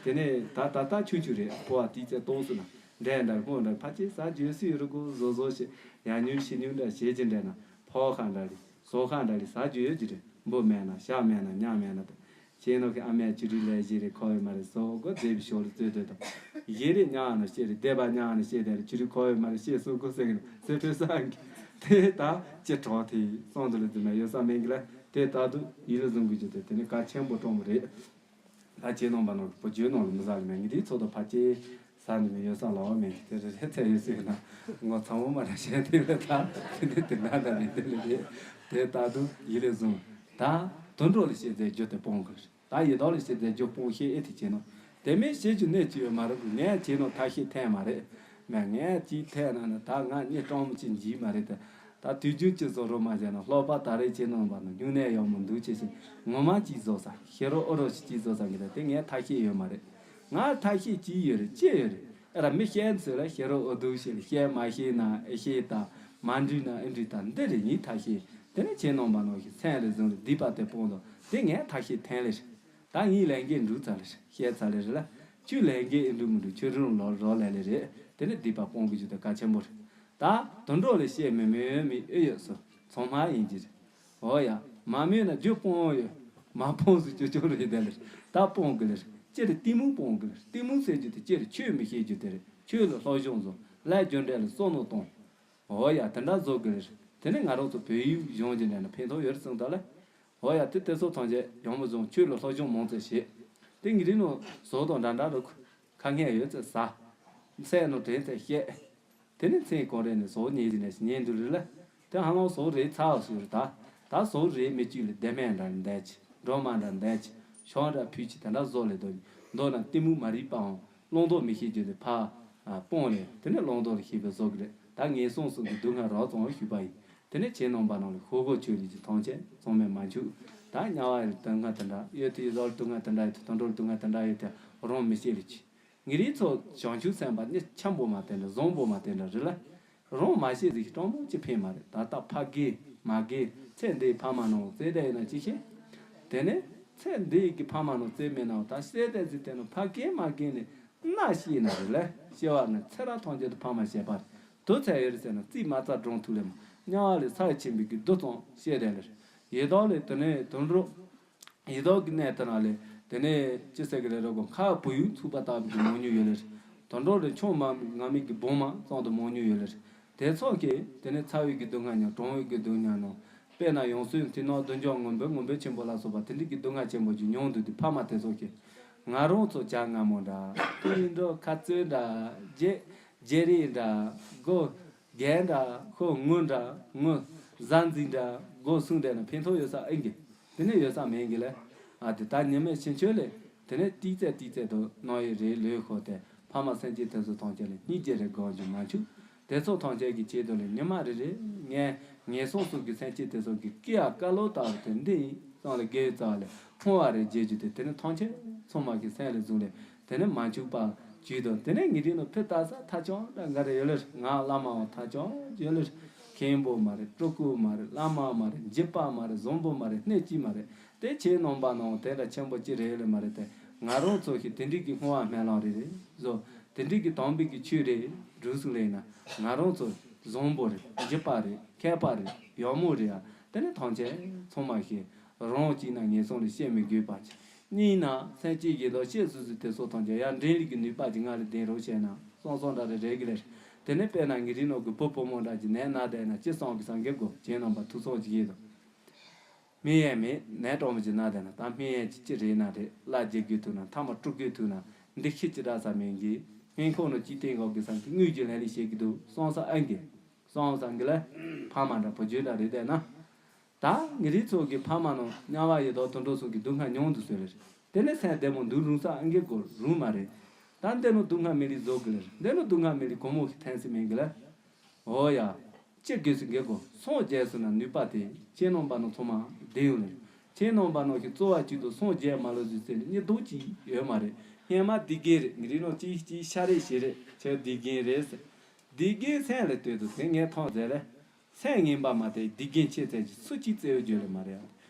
དེ་ནས་ད་ད་ལྟ་ཆུང་ཆུང་རེད་ཕོ་བ་དུས་ཚོད་ཏོག་སུ་ན་འདྲ་འདྲ་སྔོ་འདྲ་ཕ་ཅི་ཟ་རྒྱུ་སུ་ཡོད་རུ་གོ་བཟོ་བཟོ་ཞེས་ཡ་ཉུང་ཤི་ཉུང་འདྲ་བྱེད་ཀྱི་འདྲ་ན་ཕོ་ཁ་འདྲ་རེད། སོ་ཁ་འདྲ་རེད་ཟ་རྒྱུ་ཡོད་ཀྱི་རེད། འབུ་མེད་ན་ཤ་མེད་ན་ཉ་མེད་ན་དང་། ཁྱེད་ནོ་གི་ཨ་མས་ཅི་རིགས་ལས་བཞི་རེད་ཁོ་བའི་མ་རེད་སོ་གོ་བདེ་བའི་ཞོར་རྩོད་དོད་དང་། བཞི་རེད་ཉག་ནོ་ཤེས་རེད་བདེ་བ་ཉག་ནོ་ཤེས་དེ་རེད་ཅི་རིགས་ཁོ་བའི་མ་རེད་ཤེས་སོ་གོ་ཟེར་གི་ནོ་སེ་ཕེ་སང་གི། དེ་ད་ཅི་གྲོགས་དེ་སོང་དུ་ལ་དུ་ན་ཡོད་ས་མེད་གི་ལ་དེ་ལྟ་དུ་ཡིད་ལ་བཟུང་གི་རྒྱུ་དེ་དེ་ནི་གལ་ཆེན་པོ་གྲོང་མོ་རེད། ད་ཁྱེད་རྣམ་པ་ནང་གི་བུ་རྒྱུད་ནང་ལ་མི་ཟ་གི་མེད་ངེད་དེའི་ཚོགས་དུ་ཕ་ཅེ། ས་ནི་མི་ཡོད་ས་ལའོ་མེད་དེ་རེ་རེ་ཚད་ཡོད་སྲིད་ན་ངོ་ཚ་མོ་མ་ར་བཤད་དེ་ལ་ད་དེ་འདི་དེ་འདྲ་འདྲ་རེད་དེ་ལ་རེད། དེ་ལྟ་དུ་ཡིད་ལས་བཟུང་ད་དུད་འགྲོ་ལ་བཤད་ཚེ་རྒྱུ་དེ་སྤོང་དགོས་ད་ཡི་དྭགས་ལ་བཤད་ཚེ་རྒྱུ་སྤོང་ཤེས་ཨེ་ཐི་བྱེད་ནོ། དེ་མིན་བཤད་རྒྱུ་གནས་ཅི་ཡོད་མ་རུང་གི་ངས་བྱེད་ནོ་ཐ་ཤེས་ཐན་མ་རེད། ང་ངས་ཅིག་ཐད་ན་ནི་ད་ང་གཉིས་སྤྲང་མོ་ཅིག་འཇིག་མ་རེད་དེ། ད་དུས་རྒྱུན་གྱི་བཟོ་རོགས་མ་བྱས་ན་ལྷོག་པ་ད་རེས་ཁྱེད་རྣམ་པ་ནི་སྨྱུང་གནས་ཡག་མོ་འདུག་ཅེས་ཤིག་ངོ་མ་ཅིག་བཟོ་ས་ཤེས་རོགས་ཨོ་རོགས་ཤིག་ཅིག་བཟོ་ས་གི་རེད་དེ། ངས་ཐབས་ཤེས་ཡོད་མ་རེད། ང་ཐབས་ཤེས་ཅིག་ཡོད་རེད། ཅི་ཡོད་རེད། ཨེ་ར་མི་བཤད་ཚོད་ལ་ཤེས་རོགས་ཨོ་འདུག་ཤེས་ལ་བཤད་མ་ཤེས་ན་ཨེ་ཤེས་དང་མ་འགྲིག་ན་ཨེ་འགྲིག་དང་འདི་རེད་ངའི་ཐབས་ཤེས། དེ་ནས་ཁྱེད་རྣམ་པ་ནང་བཞིན་སེམས་ལ་བཟུང་རེད་སྡིག་པ་དེ་སྤོང་དང་དེ་ངའི་ཐབས་ཤེས་ཐོན་ལེ་རེད། ད་ངའི་ལས་འགན་འགྲུབ་ཚར་ལེ་རེད། བཤད་ཚར་ལེ་རེད་ལ། ཁྱོད་ལས་འགན་ཨེ་འགྲུབ་མི་འགྲུབ་ཁྱོད་རང་ལོ་རོགས་ལས་ལེ་རེད། དེ་ནས་སྡིག་པ་སྤོང་དགོས་རྒྱུ་དེ་གལ་ཆེན་པོ་རེད། ད་དུད་འགྲོ་ལ་བཤད་མི་མོས་མི་ཨེ་ཡོད་སོ། ཚང་མ་ཡིན་གྱི་རེད། འོ་ཡ། མ་མོས་ན་རྒྱུ་སྤོང་ཡོད། མ་སྤོང་སུ་ཅོ་ཅོ་རེད་དེ་ལེ་རེད། ད་སྤོང་དགོས་ལེ་རེད། སྤྱིར་གཏི་མུག་སྤོང་དགོས་ལེ་རེད། གཏི་མུག་ཟེར་རྒྱུ་དེ་སྤྱིར་ཆོས་མི་ཤེས་རྒྱུ་དེ་རེད། ཆོས་ལ་སློབ་སྦྱོང་བཟོ་ལས་རྒྱུ་འབྲས་ལ་བསམ་བློ་གཏོང་། འོ་ཡ། དེ་འདྲ་བཟོ་དགོས་རེད། དེ་ནས་ང་རང་ཚོ་བོད་ཡིག་སྦྱོང་རྒྱུ་ནས་ན་ཕན་ཐོགས་ཡོད་རེད་བསམ་ད་ལ། འོ་ཡ། དེ་དེ་ཚོ་ཐམས་ཅད་ཡག་མོ་བཟུང་ཆོས་ལ་སློབ་སྦྱོང་མང་ཙམ་བྱེད། དེ་ངེད་རིགས་ནང་བཟོ་དང་འདྲ་འདྲ་རུ་ཁ་ངན་ཡོད་ཚད་ཟ། སེམས་ནང་དྲན་ཚད་བཤད། དེ་ནས་མཚན་གང་རེད་ནས་བཟོ་ཉེས་ཀྱི་ནས་ཉེས་འདུག་རེད་ལ། དེ་ཧ་ལམ་བཟོ་རེད་ཚར་བ་ཟེར་ད། ད་བཟོ་རེད་མི་གཅིག་ལ་ལྡེ་མེད་འདྲ་འདས་ཀྱི་སྒྲོལ་མ་འདྲ་འདས་ཀྱི་ཤོག་འདྲ་ཕུལ་གྱི་དེ་འདྲ་བཟོ་ལས་དོ། མདོར་ན་གཏི་མུག་མ་རིག་པའང་བླང་དོར་མི་ཤེས་རྒྱུ་དེ་ཕར་སྤོང་ནས་དེ་ནས་བླང་དོར་ལ་ཤེས་པའི་བཟོ་གི་རེད། ད་ངན་སོང་གསུམ་གྱི་སྡུག་བསྔལ་རགས་ཙམ་ཞུས་པ་ཡིན། དེ་ནས་ཁྱེད་རྣམ་པ་རྣམས་ལ་ཤོག་གོ་ཆོས་ལས་ཀྱི་ཐམས་ཅད་ཚང་མས་མ་འཆུག་ད་དམྱལ་བ་ཡི་སྡུག་བསྔལ་དེ་འདྲ་ཡོད་དེ་ཡི་ཟོར་སྡུག་བསྔལ་དེ་འདྲ་ཡོད་དེ་དུད་འགྲོར་སྡུག་བསྔལ་དེ་འདྲ་ཡོད་དེ་རང་མི་ཤེས་ལས་ཀྱི། ངེད་རིགས་ཚོ་བྱང་ཆུབ་སེམས་དཔའ་གནས་ཆེན་པོ་མ་དེ་འདྲ་བཟང་པོ་མ་དེ་འདྲ་རེད་ལ། རང་མ་ཤེས་ཟིག་སྤྲང་པོ་ཅི་ཕན་མ་རེད། ད་ལྟ་ཕ་རྒན་མ་རྒན་ཚེ་འདིའི་ཕ་མ་ནང་བཙལ་བསྡད་ཡིན་ན་ཅི་ཤེས། དེ་ནས་ཚེ་འདིའི་གི་ཕ་མ་ནང་བཙལ་མེད་ན་ད་བཙལ་བསྡད་ཟིག་དེ་ནང་ཕ་རྒན་མ་རྒན་ནས་མནའ་ཤེས་ན་རེད་ལ། སྐྱེ་བ་ནི་ཚེ་རབས་ཐམས་ཅད་དུ་ཕ་མ་བྱས་པ་རེད། དུ་ཚད་ཡོད་རེད་ཟེར་ན་རྩིས་མ་རྩ་སྒྲུང་ཐུག་ལེ་མ་དམྱལ་བ་ལས་ཚར་ཆེན་པོའི་གི་རྡུལ་ཙམ་བཤད་བསྡད་ལེ་རེད། ཡི་དྭགས་ལས་དེ་ནས་དུད་འགྲོ། ཡི་དྭགས་ཀྱི་གནས་དེ་ན་ལས་དེ་ནས་ཅི་ཟེར་གི་རེད་རོ་གོ་ཁ་བུ་ཡུག་ཚུགས་པ་ལྟ་བུ་གི་མང་ཉུང་ཡོད་ལེ་རེད། དུད་འགྲོ་ལས་ཆུང་མ་ང་མི་གི་བུ་མ་ཙམ་དུ་མང་ཉུང་ཡོད་ལེ་རེད། དེ་ཚོ་གི་དེ་ནས་ཚ་བའི་གི་སྡུག་བསྔལ་མྱོང་གྲང་བའི་གི་སྡུག་བསྔལ་མྱོང་། དཔེར་ན་ཡང་སོས་དེ་ནང་སྡུག་འཇོག་ངུ་འབོད་ངུ་འབོད་ཆེན་པོ་ལ་སོགས་པ་དེ་འདྲའི་གི་སྡུག་བསྔལ་ཆེན་པོ་ཅིག་མྱོང་འདུག་དེ་ཕ་མ་དེ་ཚོ་གི་ང་རང་ཚོ་བྱ་ང་མོ་འདྲ་ཏུ་ཡིན་འགྲོ་ཁ་རྩོད་འདྲ་རྗེ་རྗེ་རེད་འདྲ་སྒོ་རྒན་འདྲ་ཁོ་ངུ་འདྲ་ངུ་བཟའ་འཛིན་འདྲ་སྒོ་སྲུང་འདྲ་ན་ཕན་ཐོགས་ཡོད་ས་ཨེ་གི། དེ་ནས་ཡོད་ས་མེད་གི་ལས། ཨ་དེ་ད་ཉི་མའི་ཕྱི་མཆོད་ལས་དེ་ནས་ཏིག་ཙེ་ཏིག་ཙེ་དུ་གནང་ཡོད་རེད་ལོས་ཤོག་དེ་ཕ་མ་སེམས་ཅན་དེ་ཚོ་ཐམས་ཅད་ལ་སྙིང་རྗེ་རེ་དགོངས་རྒྱུ་མ་བཅུག་དེ་ཚོ་ཐམས་ཅད་ཀྱི་ཆེད་དུ་ལས་ཉི་མ་རེ་རེ་ངས་ངན་སོང་གསུམ་གྱི་སེམས་ཅན་དེ་ཚོ་གི་སྐྱེ་ཡ་དཀའ་ལོ་ལྟ་བུ་དེ་འདི་ཡིན་ཙང་ལས་དགེ་བའི་རྩ་བ་ལས་ཕུང་བ་རེ་རྒྱས་རྒྱུ་དེ་དེ་ནི་ཐམས་ཅད་ཚང་མ་གི་སེམས་ལ་བཟུང་ལས། དེ་ནས་མ་འཆུག་པ་བྱོས་དང་དེ་ནས་ངེད་རིགས་ནང་ཕུ་ལྟ་ས་ཐ་ཆུང་འདྲ་འགའ་རེ་ཡོད་ལེ། ང་བླ་མའང་ཐ་ཆུང་ཡོད་ལེ། མཁན་པོ་མ་རེད། སྤྲུལ་སྐུ་མ་རེད། བླ་མ་མ་རེད། འཇིགས་པ་མ་རེད། བཟང་པོ་མ་རེད། སྣེ་གཅིག་མ་རེད། དེ་ཁྱེད་རྣམ་པ་ནང་དེ་འདྲ་ཆེན་པོ་ཅི་རེད་ཡོད་ལེ་མ་རེད་དེ། ང་རང་ཚོ་ཞིག་དེ་འདྲའི་གི་བསྔོ་བ་སྨོན་ལམ་རེ་རེ་བཟོ། དེ་འདྲའི་གི་དམ་པའི་གི་ཆོས་རེ་སྒྲུབ་སོང་ལེ་ན་ང་རང་ཚོ་བཟང་པོ་རེད། འཇིགས་པ་རེད། མཁས་པ་རེད། ཡག་མོ་རེད་ཡ། དེ་ནས་ཐམས་ཅད་ཚང་མ་ཞིག་རང་གཅིག་ན་ངན་སོང་ལ་སྐྱེ་མི་དགོས་པ་ཅིག་གཉིས་ན་སེམས་ཅན་གྱི་ལོ་ཤེས་སུ་སུ་དེ་ཚོ་ཐམས་ཅད་ཡང་འདྲེན་ལུགས་ཀྱི་ནུས་པ་ཅིག་ང་ལ་ལྡན་རོགས་བྱས་ན་སོང་སོང་འདྲ་རེ་རེ་གི་ལེར། དེ་ནས་དཔེར་ན་ངེད་རིགས་ནང་གི་བུ་བུ་མོ་འདྲ་གྱི་ནད་ན་བསྡད་ན་ཅི་སོང་གི་སང་གི་དགོ་ཁྱེད་རྣམ་པ་ཐུགས་སོང་ཅིག་ཡིན་དང་། སྨན་ཡས་མེད་ནད་གྲོགས་མོ་ཅིག་ན་བསྡད་ན་ད་སྨན་ཡས་ཅིག་ཅི་རེད་ན་རེད་བླ་རྒྱལ་དགོས་ཐུག་ན་ཐ་མ་དཀྲུག་དགོས་ཐུག་ན་འདི་ཤི་ཅི་འདྲ་ས་མེད་གི་སྨན་ཁང་ནང་ཅིག་བསྟེན་དགོ་གི་སང་གི་དངུལ་གྱི་ལན་ལི་བྱེད་གི་འདུག་སོང་ས་ཨ་གི། སོང་ས་གི་ལ་ཕ་མ་འདྲ་བུ་རྒྱུད་འདྲ་རེད་བསྡད་ན། ད་ངེད་རིགས་ཚོ་གི་ཕ་མ་ནང་དམྱལ་བ་ཡི་དྭགས་དུད་འགྲོ་སོགས་ཀྱི་སྡུག་བསྔལ་མྱོང་དུ་བཟོས་རེད། དེ་ནས་སེམས་བདེ་མོ་འདུག་རུང་ས་ཨང་ཀི་གོ་རུང་མ་རེད། ད་འདི་ནང་སྡུག་བསྔལ་མི་ལི་བཟོ་གི་ལེར་འདི་ནང་སྡུག་བསྔལ་མི་ལི་གོ་མོ་ཞིག་ཐན་སི་མིན་གི་ལེ། འོ་ཡ། ཅི་དགོས་སུ་འགེ་གོ་སངས་རྒྱས་སུ་ན་ནུས་པ་དེ་ཁྱེད་རྣམ་པ་ནང་ཚང་མ་བདེ་ཡོང་ལེར། ཁྱེད་རྣམ་པ་ནང་གི་གཙོ་བ་གཅིག་ཏུ་སངས་རྒྱས་མ་ལོ་ཟིག་ཟེར་ནས་གཉིས་ལྡོག་ཅིག་ཡོད་མ་རེད། སྔན་མ་སྡིག་རྒན་རེད། ངེད་རིགས་ནང་གཅིག་གཅིག་ཤ་རེད་ཞེ་རེད་ཁྱེད་སྡིག་རྒན་རེད་ཟེར། སྡིག་རྒན་སེམས་ལ་ལྟོས་དུ་དེ་ངས་མཐོང་ཟེར་ལེ། སེམས་ངན་པ་མ་དེ་སྡིག་རྒན་ཆེ་ཚད་ཀྱི་སུ་གཅིག་བཙལ་བའི་རྒྱུ་ལས་མ་རེད།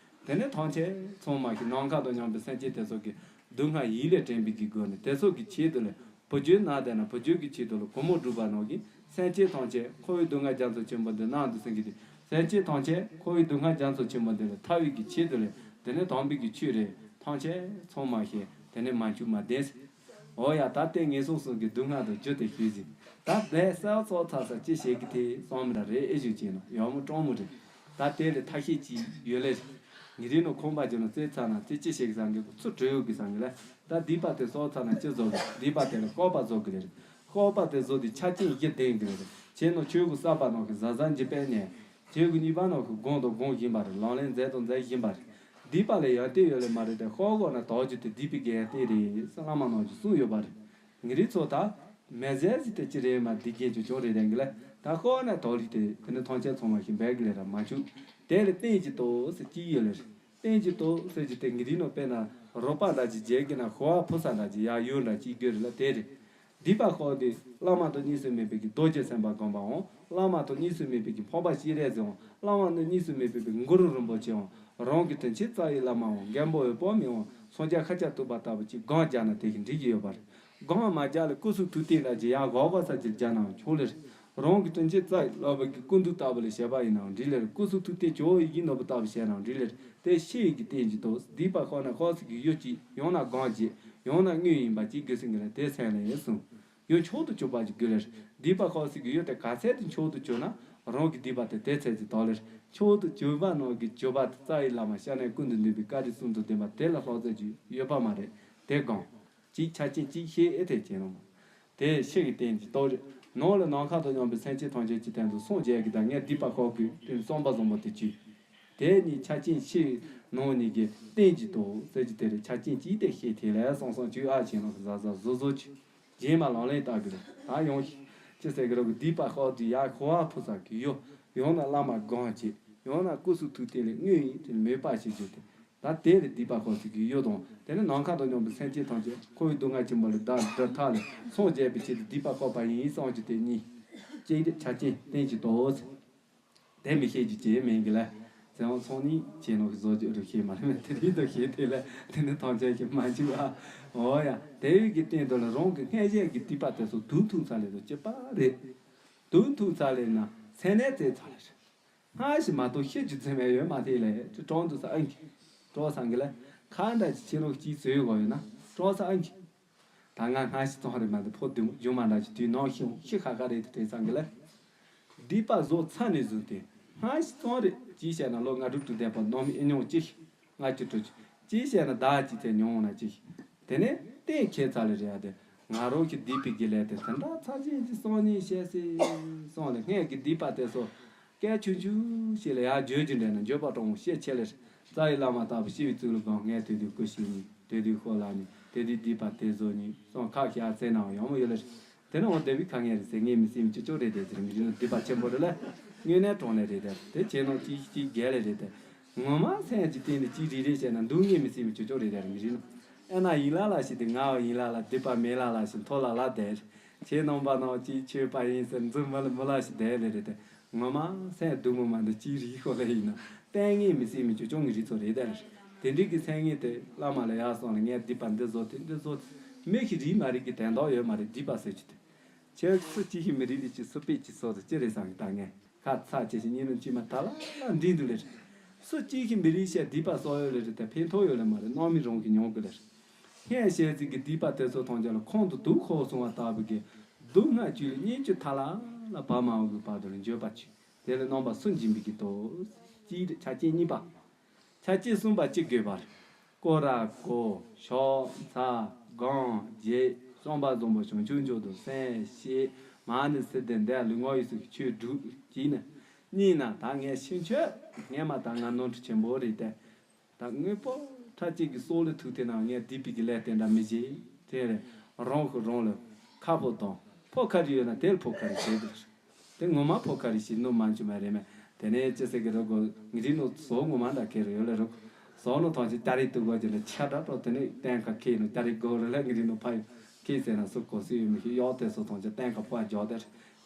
དེ་ནས་ཐམས་ཅད་ཚང་མ་གི་ནམ་མཁའ་དང་མཉམ་པའི་སེམས་ཅན་དེ་ཚོ་གི་སྡུག་བསྔལ་ཡིད་ལས་དྲན་པའི་གི་སྒོ་ནས་དེ་ཚོ་གི་ཆེད་དུ་ལས་བུ་རྒྱུད་ན་བསྡད་ན་བུ་རྒྱུད་ཀྱི་ཆེད་དུ་ལ་གོ་མོ་སྒྲུབ་པ་ནང་གི་སེམས་ཅན་ཐམས་ཅད་འཁོར་བའི་སྡུག་བསྔལ་རྒྱ་མཚོ་ཆེན་པོ་འདི་ནང་དུ་སེང་གི་དེ་སེམས་ཅན་ཐམས་ཅད་འཁོར་བའི་སྡུག་བསྔལ་རྒྱ་མཚོ་ཆེན་པོ་འདི་ལས་ཐར་བའི་གི་ཆེད་དུ་ལས་དེ་ནས་དམ་པའི་གི་ཆོས་རེད། ཐམས་ཅད་ཚང་མ་ཞེས་དེ་ནས་མ་འཆུག་མ་བདེན་ཟེར། འོ་ཡ་ད་ལྟའི་ངན་སོང་གསུམ་གྱི་སྡུག་བསྔལ་དང་རྒྱུ་དེ་ཞུས་ཟིན། ད་བསྡད་ས་ཚོགས་ཚ་ས་ཅི་བྱེད་ཀྱི་དེ་བསམ་མི་ར་རེད་ཨེ་ཞུ་བྱས་ན་ཡག་མོ་སྤྲང་མོ་རེད། ད་དེ་ལས་ཐབས་ཤེས་ཅིག་ཡོད་ལེ། ངེད་རིགས་ནང་ཁང་པ་ཅིག་ནང་རྩེད་ཚ་ན་རྩེད་ཅི་བྱེད་ཀྱི་སང་གི་ཚུར་བྲོས་ཡོད་ཀྱི་སང་གི་ལ། ད་སྡིག་པ་དེ་གསོག་ཚ་ན་ཅི་བཟོ་གི་སྡིག་པ་དེ་ལ་བཀག་པ་བཟོ་གི་ལེ་རེད། བཀག་པ་དེ་བཟོ་དེ་ཆ་རྐྱེན་བཞི་ལྡན་གི་ལེ་རེད། ཁྱེད་ནང་ཆོས་གོས་གསར་པ་ནང་གི་གཟའ་གཟའ་འཇི་པའི་ནས། ཁྱེད་གོས་གཉིས་པ་ནང་གི་སྒོམ་དང་སྒོམ་བཞིན་པ་རེད། ལག་ལེན་མཛད་དང་མཛད་བཞིན་པ་རེད། སྡིག་པ་ལས་ཡར་ལྟས་ཡོད་ལེ་མ་རེད་དེ་ཤོག་གོ་ན་དག་རྒྱུ་དེ་སྡིག་པའི་གི་ཡར་ལྟས་རེད་ཟེར་བླ་མ་ནང་གི་གསུངས་ཡོད་པ་རེད། ངེད་རིགས་ཚོ་ད་ མེ་ཟེར་ཟེར་དེ་ཅི་རེད་མ་འདི་རྒྱན་ཅུང་ཅུང་རེད་དེང་གི་ལ། ད་ཤོག་ན་དོག་ལི་དེ་དེ་ནི་ཐང་ཆེན་ཚང་མ་ཞིག་འབད་གི་ལས་ར་མ་བྱུང་། དེ་ལ་རྟེན་གྱི་དོག་ཟེར་གྱི་ཡོད་ལ། རྟེན་གྱི་དོག་ཟེར་གྱི་དེ་ངི་རི་ནོ་པེ་ན་རོ་པ་འདྲ་ཅིག་རྒྱལ་གི་ན་ཤོ་བ་ཕུ་ས་འདྲ་ཅིག་ཡ་ཡོད་འདྲ་ཅིག་གི་རི་ལ་དེ་རེད། སྡིག་པ་ཤོག་དེ་བླ་མ་དང་གཉིས་སུ་མེད་པའི་གི་རྡོ་རྗེ་སེམས་དཔའ་སྒོམ་པའང་། བླ་མ་དང་གཉིས་སུ་མེད་པའི་གི་འཕགས་པ་སྤྱན་རས་གཟིགས་འང་། བླ་མ་དང་གཉིས་སུ་མེད་པའི་གི་གུ་རུ་རིན་པོ་ཆེའང་། རང་གི་དོན་ཆེན་རྩ་བའི་བླ་མའང་། མགོན་པོ་འོད་དཔག་མེད་འང་། སངས་རྒྱས་ཤཱཀྱ་ཐུབ་པ་ལྟ་བུ་ཅིག་སྒོམ་རྒྱག་ན་དེ་གི་འགྲིག་གི་ཡོད་པ་རེད། སྒོམ་མ་རྒྱག་ལ་སྐུ་གསུང་ཐུགས་རྟེན་འདྲ་ཅིག་ཡང་སྒོམ་དགོས་ས་ཅིག་རྒྱག་ནའང་ཆོག་ལེ་རེད། རང་གི་དོན་ཆེན་རྩ་བའི་བླ་མ་གི་སྐུ་མདུན་ལྟ་བུ་ལ་བྱས་པ་ཡིན་ནའང་འགྲིག་ལེ་རེད། སྐུ་གསུང་ཐུགས་རྟེན་ཇོ་བོ་ཡི་གེ་ནོར་བུ་ལྟ་བུ་བྱས་ནའང་འགྲིག་ལེ་རེད། དེ་ཤེས་ཡོན་གྱི་རྟེན་གྱི་དོག་སྡིག་པ་ཤོག་ན་ཤོག་ཟེར་གྱི་ཡོད་ཅིག་ཡང་ན་སྒོམ་བྱེད། ཡང་ན་དངོས་ཡིན་པ་ཅིག་དགོས་ཟེར་གྱི་ལ་དེ་སེམས་ལ་ཡོད་གསུངས། ཡང་མཆོག་ཏུ་གྱུར་པ་ཅིག་དགོས་ལེ་རེད། སྡིག་པ་ཤོག་ཟེར་གྱི་ཡོད་དེ་ག་ཚད་དུ་མཆོག་ཏུ་གྱུར་ན་རང་གི་སྡིག་པ་དེ་དེ་ཚད་ཅིག་དོག་ལེ་རེད། མཆོག་ཏུ་གྱུར་པ་ནང་གི་གྱུར་པ་དེ་རྩ་བའི་བླ་མ་སྐྱབས་གནས་ཀུན་ཏུ་འདུས་པའི་བཀའ་དྲིན་གསུམ་དང་ལྡན་པ་དེ་ལ་ལྷག་ཚད་ཅིག་ཡོད་པ་མ་རེད། དེ་སྒོམ། ཅིག་ཆ་རྐྱེན་ཅིག་ཤེས་ཨེ་ཐེ་ཅེ་ནོ། དེ་ཤེས་ཀྱི་རྟེན་གྱི་དོག་རེད། ནང་ལ་ནམ་མཁའ་དང་མཉམ་པའི་སེམས་ཅན་ཐམས་ཅད་ཀྱི་སྟེང་དུ་སངས་རྒྱས་ཀྱི་དང་ངས་སྡིག་པ་ཤོག་གི་དེ་བསམ་པ་བཟང་པོ་དེ་བཅུག་དེ་ནི་ཆ་རྐྱེན་ཤེས་ནང་ནས་ཀྱི་རྟེན་གྱི་དོག་ཟེར་གྱི་དེ་རེད། ཆ་རྐྱེན་ཅིག་དེ་ཤེས་དེ་ལས་སང་སང་བཅུག་ཨ་ཅེ་ནོ་གཟའ་གཟའ་བཟོ་བཟོ་བཅུག་རྗེས་མ་ལང་ལེན་བཏགས་གི་རེད། ད་ཡོང་ཤིག་ཅི་ཟེར་གི་རོ་གི་སྡིག་པ་ཤོག་དེ་ཡ་ཤོ་བ་ཕུ་ས་གི་ཡོ། ཡང་ན་བླ་མ་སྒོམ་བྱེད། ཡང་ན་སྐུ་གསུང་ཐུགས་རྟེན་ལས་དངོས་ཡིན་དེ་མོས་པ་ཞེས་བརྗོད་དེ། ད་དེ་ལས་སྡིག་པ་ཤོག་ཟེར་གྱི་ཡོད་དང་། དེ་ནི་ནམ་མཁའ་དང་མཉམ་པའི་སེམས་ཅན་ཐམས་ཅད་འཁོར་བའི་སྡུག་བསྔལ་ཆེན་པོ་ལས་བདག་འདྲ་ཐག་ལས་སངས་རྒྱས་པའི་ཆེད་དུ་སྡིག་པ་ཤོག་པ་ཡིན་བསམ་གྱི་དེ་གཉིས། གཅིག་དེ་ཆ་རྐྱེན་རྟེན་གྱི་དོག་དེ་མི་ཤེས་ཀྱི་ཅེས་མིན་གྱི་ལ། ཚེ་དབང་ཚོགས་གཉིས་བྱས་ནོ་གི་བཟོ་རྒྱུ་རུ་ཤེས་མ་རེད་མེད་དེ་རིགས་དུ་ཤེས་དེ་ལ་དེ་ནི་ཐམས་ཅད་ཀྱི་མ་འཇིག་ཨ། འོ་ཡ་དེ་ཡོད་ཀྱི་སྟེང་དུ་ལ་རང་གི་སྔན་ཞལ་གྱི་སྡིག་པ་དེ་ཚོ་དུག་འཐུང་ཚར་ལས་དུ་སྐྱིད་པ་རེད། དུག་འཐུང་ཚར་ལས་ན་སེམས་ནད་བཙལ་ཚར་ལས་རེད། སྔར་ཞིག་མ་གཏོགས་ཤི་རྒྱུ་མཚན་མེད་ཡོད་མ་རེད་ལས་ཀྲོང་དུ་ས་ཨང་གི་ཀྲོང་སང་གི་ལ་ཁ་འདྲ་ཅིག་ཕྱི་ལོགས་ཅིག་བཟོས་དགོས་ཡོད་ན་ཀྲོང་ས་ཨང་གི་ད་ང་སྔར་ཞིག་བཙོང་རེད་མ་འདི་ཕོ་བདུན་རྒྱུ་མ་འདྲ་ཅིག་དུས་ནང་ཤི་ཤི་ཁ་ཁ་རེད་དེ་དྲན་སང་གི་ལ་སྡིག་པ་བཟོ་ཚར་ནས་བཟུང་སྟེ་སྔར་ཞིག་བཙོང་རེད་ཅིག་བཤད་ན་ལོ་ལྔ་དྲུག་དྲུག་བསྡད་པ་ནང་མི་ཨེ་ཉུང་ཅིག་ལྔ་བཅུ་དྲུག་ཅུ་ཅིག་བཤད་ན་ཟླ་ཅིག་ཚེ་ཉུང་ན་ཅིག་དེ་ནས་གཏན་འཁེལ་ཚར་ལེ་རེད་ཡ་དེ། ང་རང་གི་སྡིག་པའི་དགེ་ལས་དེ་དེ་འདྲ་ཚར་ཅན་གྱི་སང་ཉིན་བཤད་སྲིད་སོང་ལེ་སྔས་ཀྱི་སྡིག་པ་དེ་ཚོ་སྐད་ཆུང་ཆུང་ཞིག་ལ་ཡར་བརྗོད་རྒྱུ་འདྲ་ན་འགྱོད་པ་དྲང་བོ་བཤད་ཆེ་ལེ་རེད། རྩ་བའི་བླ་མ་ལྟ་བུ་ཤི་བའི་གཙུག་ལག་སྒང་ངས་དེ་དུས་སྐུ་ཤི་ནི་དེ་དུས་ཤོ་ལ་ནི་དེ་དུས་སྡིག་པ་དེ་བཟོ་ནི་སང་ཁ་ཤས་ཚེ་ནའང་ཡོང་མོ་ཡོད་ལེ་རེད། དེ་ནི་འོ་དེ་བི་ཁ་ངེས་རེད་ཟེར་ངས་མི་སེམས་ཀྱི་ཅོ་རེད་དེ་ཟེར་མི་རིགས་ནི་སྡིག་པ་ཆེན་པོ་རེད་ལ། དངོས་གནས་དྲང་ལེ་རེད་དེ་དེ་བྱས་ནང་ཅིག་ཅིག་རྒྱལ་ལེ་རེད་དེ། ངོ་མ་སེམས་ཀྱི་སྟེང་ནས་ཅིག་རིག་རེད་བཤད་ན་སྡུག་བསྔལ་མི་སེམས་མི་ཅོ་ཅོ་རེད་དེ་རེད་མི་རིགས་ནི། ཨེ་ན་ཡིན་ལ་ལ་ཞིག་དེ་ང་བ་ཡིན་ལ་ལ་སྡིག་པ་མེད་ལ་ལ་ཞིག་མཐོ་ལ་ལ་དེ་རེད། ཁྱེད་རྣམ་པ་ནང་ཅིག་ཆོས་པ་ཡིན་ཟེར་འཛུམ་མི་ལ་མི་ལ་ཞིག་དེ་ལེ་རེད་དེ། ངོ་མ་སེམས་སྡུག་མོ་མ་འདི་ཅིག་རིག་ཤོག་ལེ་ཡིན་ན་ལྟས་ངན་མི་སེམས་མི་ཅོ་ཅོ་ངི་རིགས་ཚོ་རེད་དེ་རེད། དེ་འདྲའི་གི་སེམས་ངན་དེ་བླ་མ་ལ་ཡར་སོང་ལ་ངས་སྡིག་པ་འདི་བཟོ་དེ་འདི་བཟོ་དེ་མི་ཞིག་རིག་མ་རིག་གི་དན་རྟགས་ཡོད་མ་རེད་སྡིག་པ་ཟེར་གྱི་དེ། ཁྱེད་སུ་གཅིག་ཤི་མི་རིགས་དེ་ཅི་སུ་པེ་ཅི་སོ་དེ་ཅི་རེད་བསམ་གི་ད་ངས་ཁ་ཚ་ཅེ་ཞིག་གཉིས་ལོ་གཅིག་མ་ད་ལ་ལ་འདི་འདུག་ལེ་རེད། སུ་གཅིག་ཤི་མི་རིགས་ཤ་སྡིག་པ་སོགས་ཡོད་ལེ་རེད་དེ་ཕན་ཐོགས་ཡོད་ལེ་མ་རེད་རྣམ་སྨིན་རང་གི་མྱོང་གི་ལེ་རེད། སྔས་བཤད་ཚིག་གི་སྡིག་པ་དེ་ཚོ་ཐམས་ཅད་ལ་ཁོང་དུ་སྡུག་ཤོར་སོང་བ་ལྟ་བུ་གི་སྡུག་བསྔལ་བཅུད་ལ་སྙིང་བཅུད་ཐ་ལ་ལ་བབ་མ་འོང་གི་བར་དུ་ལ་འགྱོད་པ་བྱེད་དེ་ལ་རྣམ་པ་སུ་འབྱིན་པའི་གི་དོ། གཅིག་རེད་ཆ་རྐྱེན་གཉིས་པ། ཆ་རྐྱེན་གསུམ་པ་གཅིག་དགོས་པར། སྐོར་ར་གོ། ཞོག་ཚ། སྒང་རྗེས། བསམ་པ་བཟང་པོ་བྱང་ཆུབ་མཆོག་ཏུ་སེམས་བསྐྱེད། མ་ཎི་སིལ་ཏེ་འདས་ལུས་ངག་ཡིད་གསུམ་གྱི་ཆོས་སྒྲུབ་ཅིག་ནི། གཉིས་ན་ད་ངས་ཤི་མཆོད་སྔས་མ་ད་ང་ནོར་འཁྲུལ་ཆེན་པོ་རེད་དེ། ད་དངོས་པོ་ཁྲ་གཅིག་གི་སྲོག་ལ་ཐུག་དེ་ན་ངས་སྡིག་པའི་གི་ལས་དེ་འདྲ་མི་བྱེད་དེ་རེད། རང་གི་རང་ལ་ཁ་ཕོ་དང་ཕོ་ཁ་རི་ཡོད་ན་དེ་ལ་ཕོ་ཁ་རི་བྱེད་དེ་རེད། དེ་ངོ་མ་ཕོ་ཁ་རི་ཞིག་ནོ་མ་འཇུ་མ་རེད་མེད། དེ་ནས་ཅི་ཟེར་གི་རེད་གོ་ངི་རི་ནོ་བཟོ་ངོ་མ་འདྲ་ཁེ་རེ་ཡོད་ལེ་རོ། བཟོ་ནོ་ཐང་ཆེ་ཏ་རིག་ཏུ་གོ་ཅི་ལ་ཆ་འདྲ་ཏོ་དེ་ནས་གཏན་ཁ་ཁེ་ནོ་ཏ་རིག་གོ་རེ་ལ་ངི་རི་ནོ་ཕ་ཡོ་ཁེ་ཟེར་ན་སུ་གོ་སུ་ཡོད་མི་ཤེས་གཡོག་དེ་སོ་ཐང་ཆེ་གཏན་ཁ་ཕོ་འཇོག་དེ་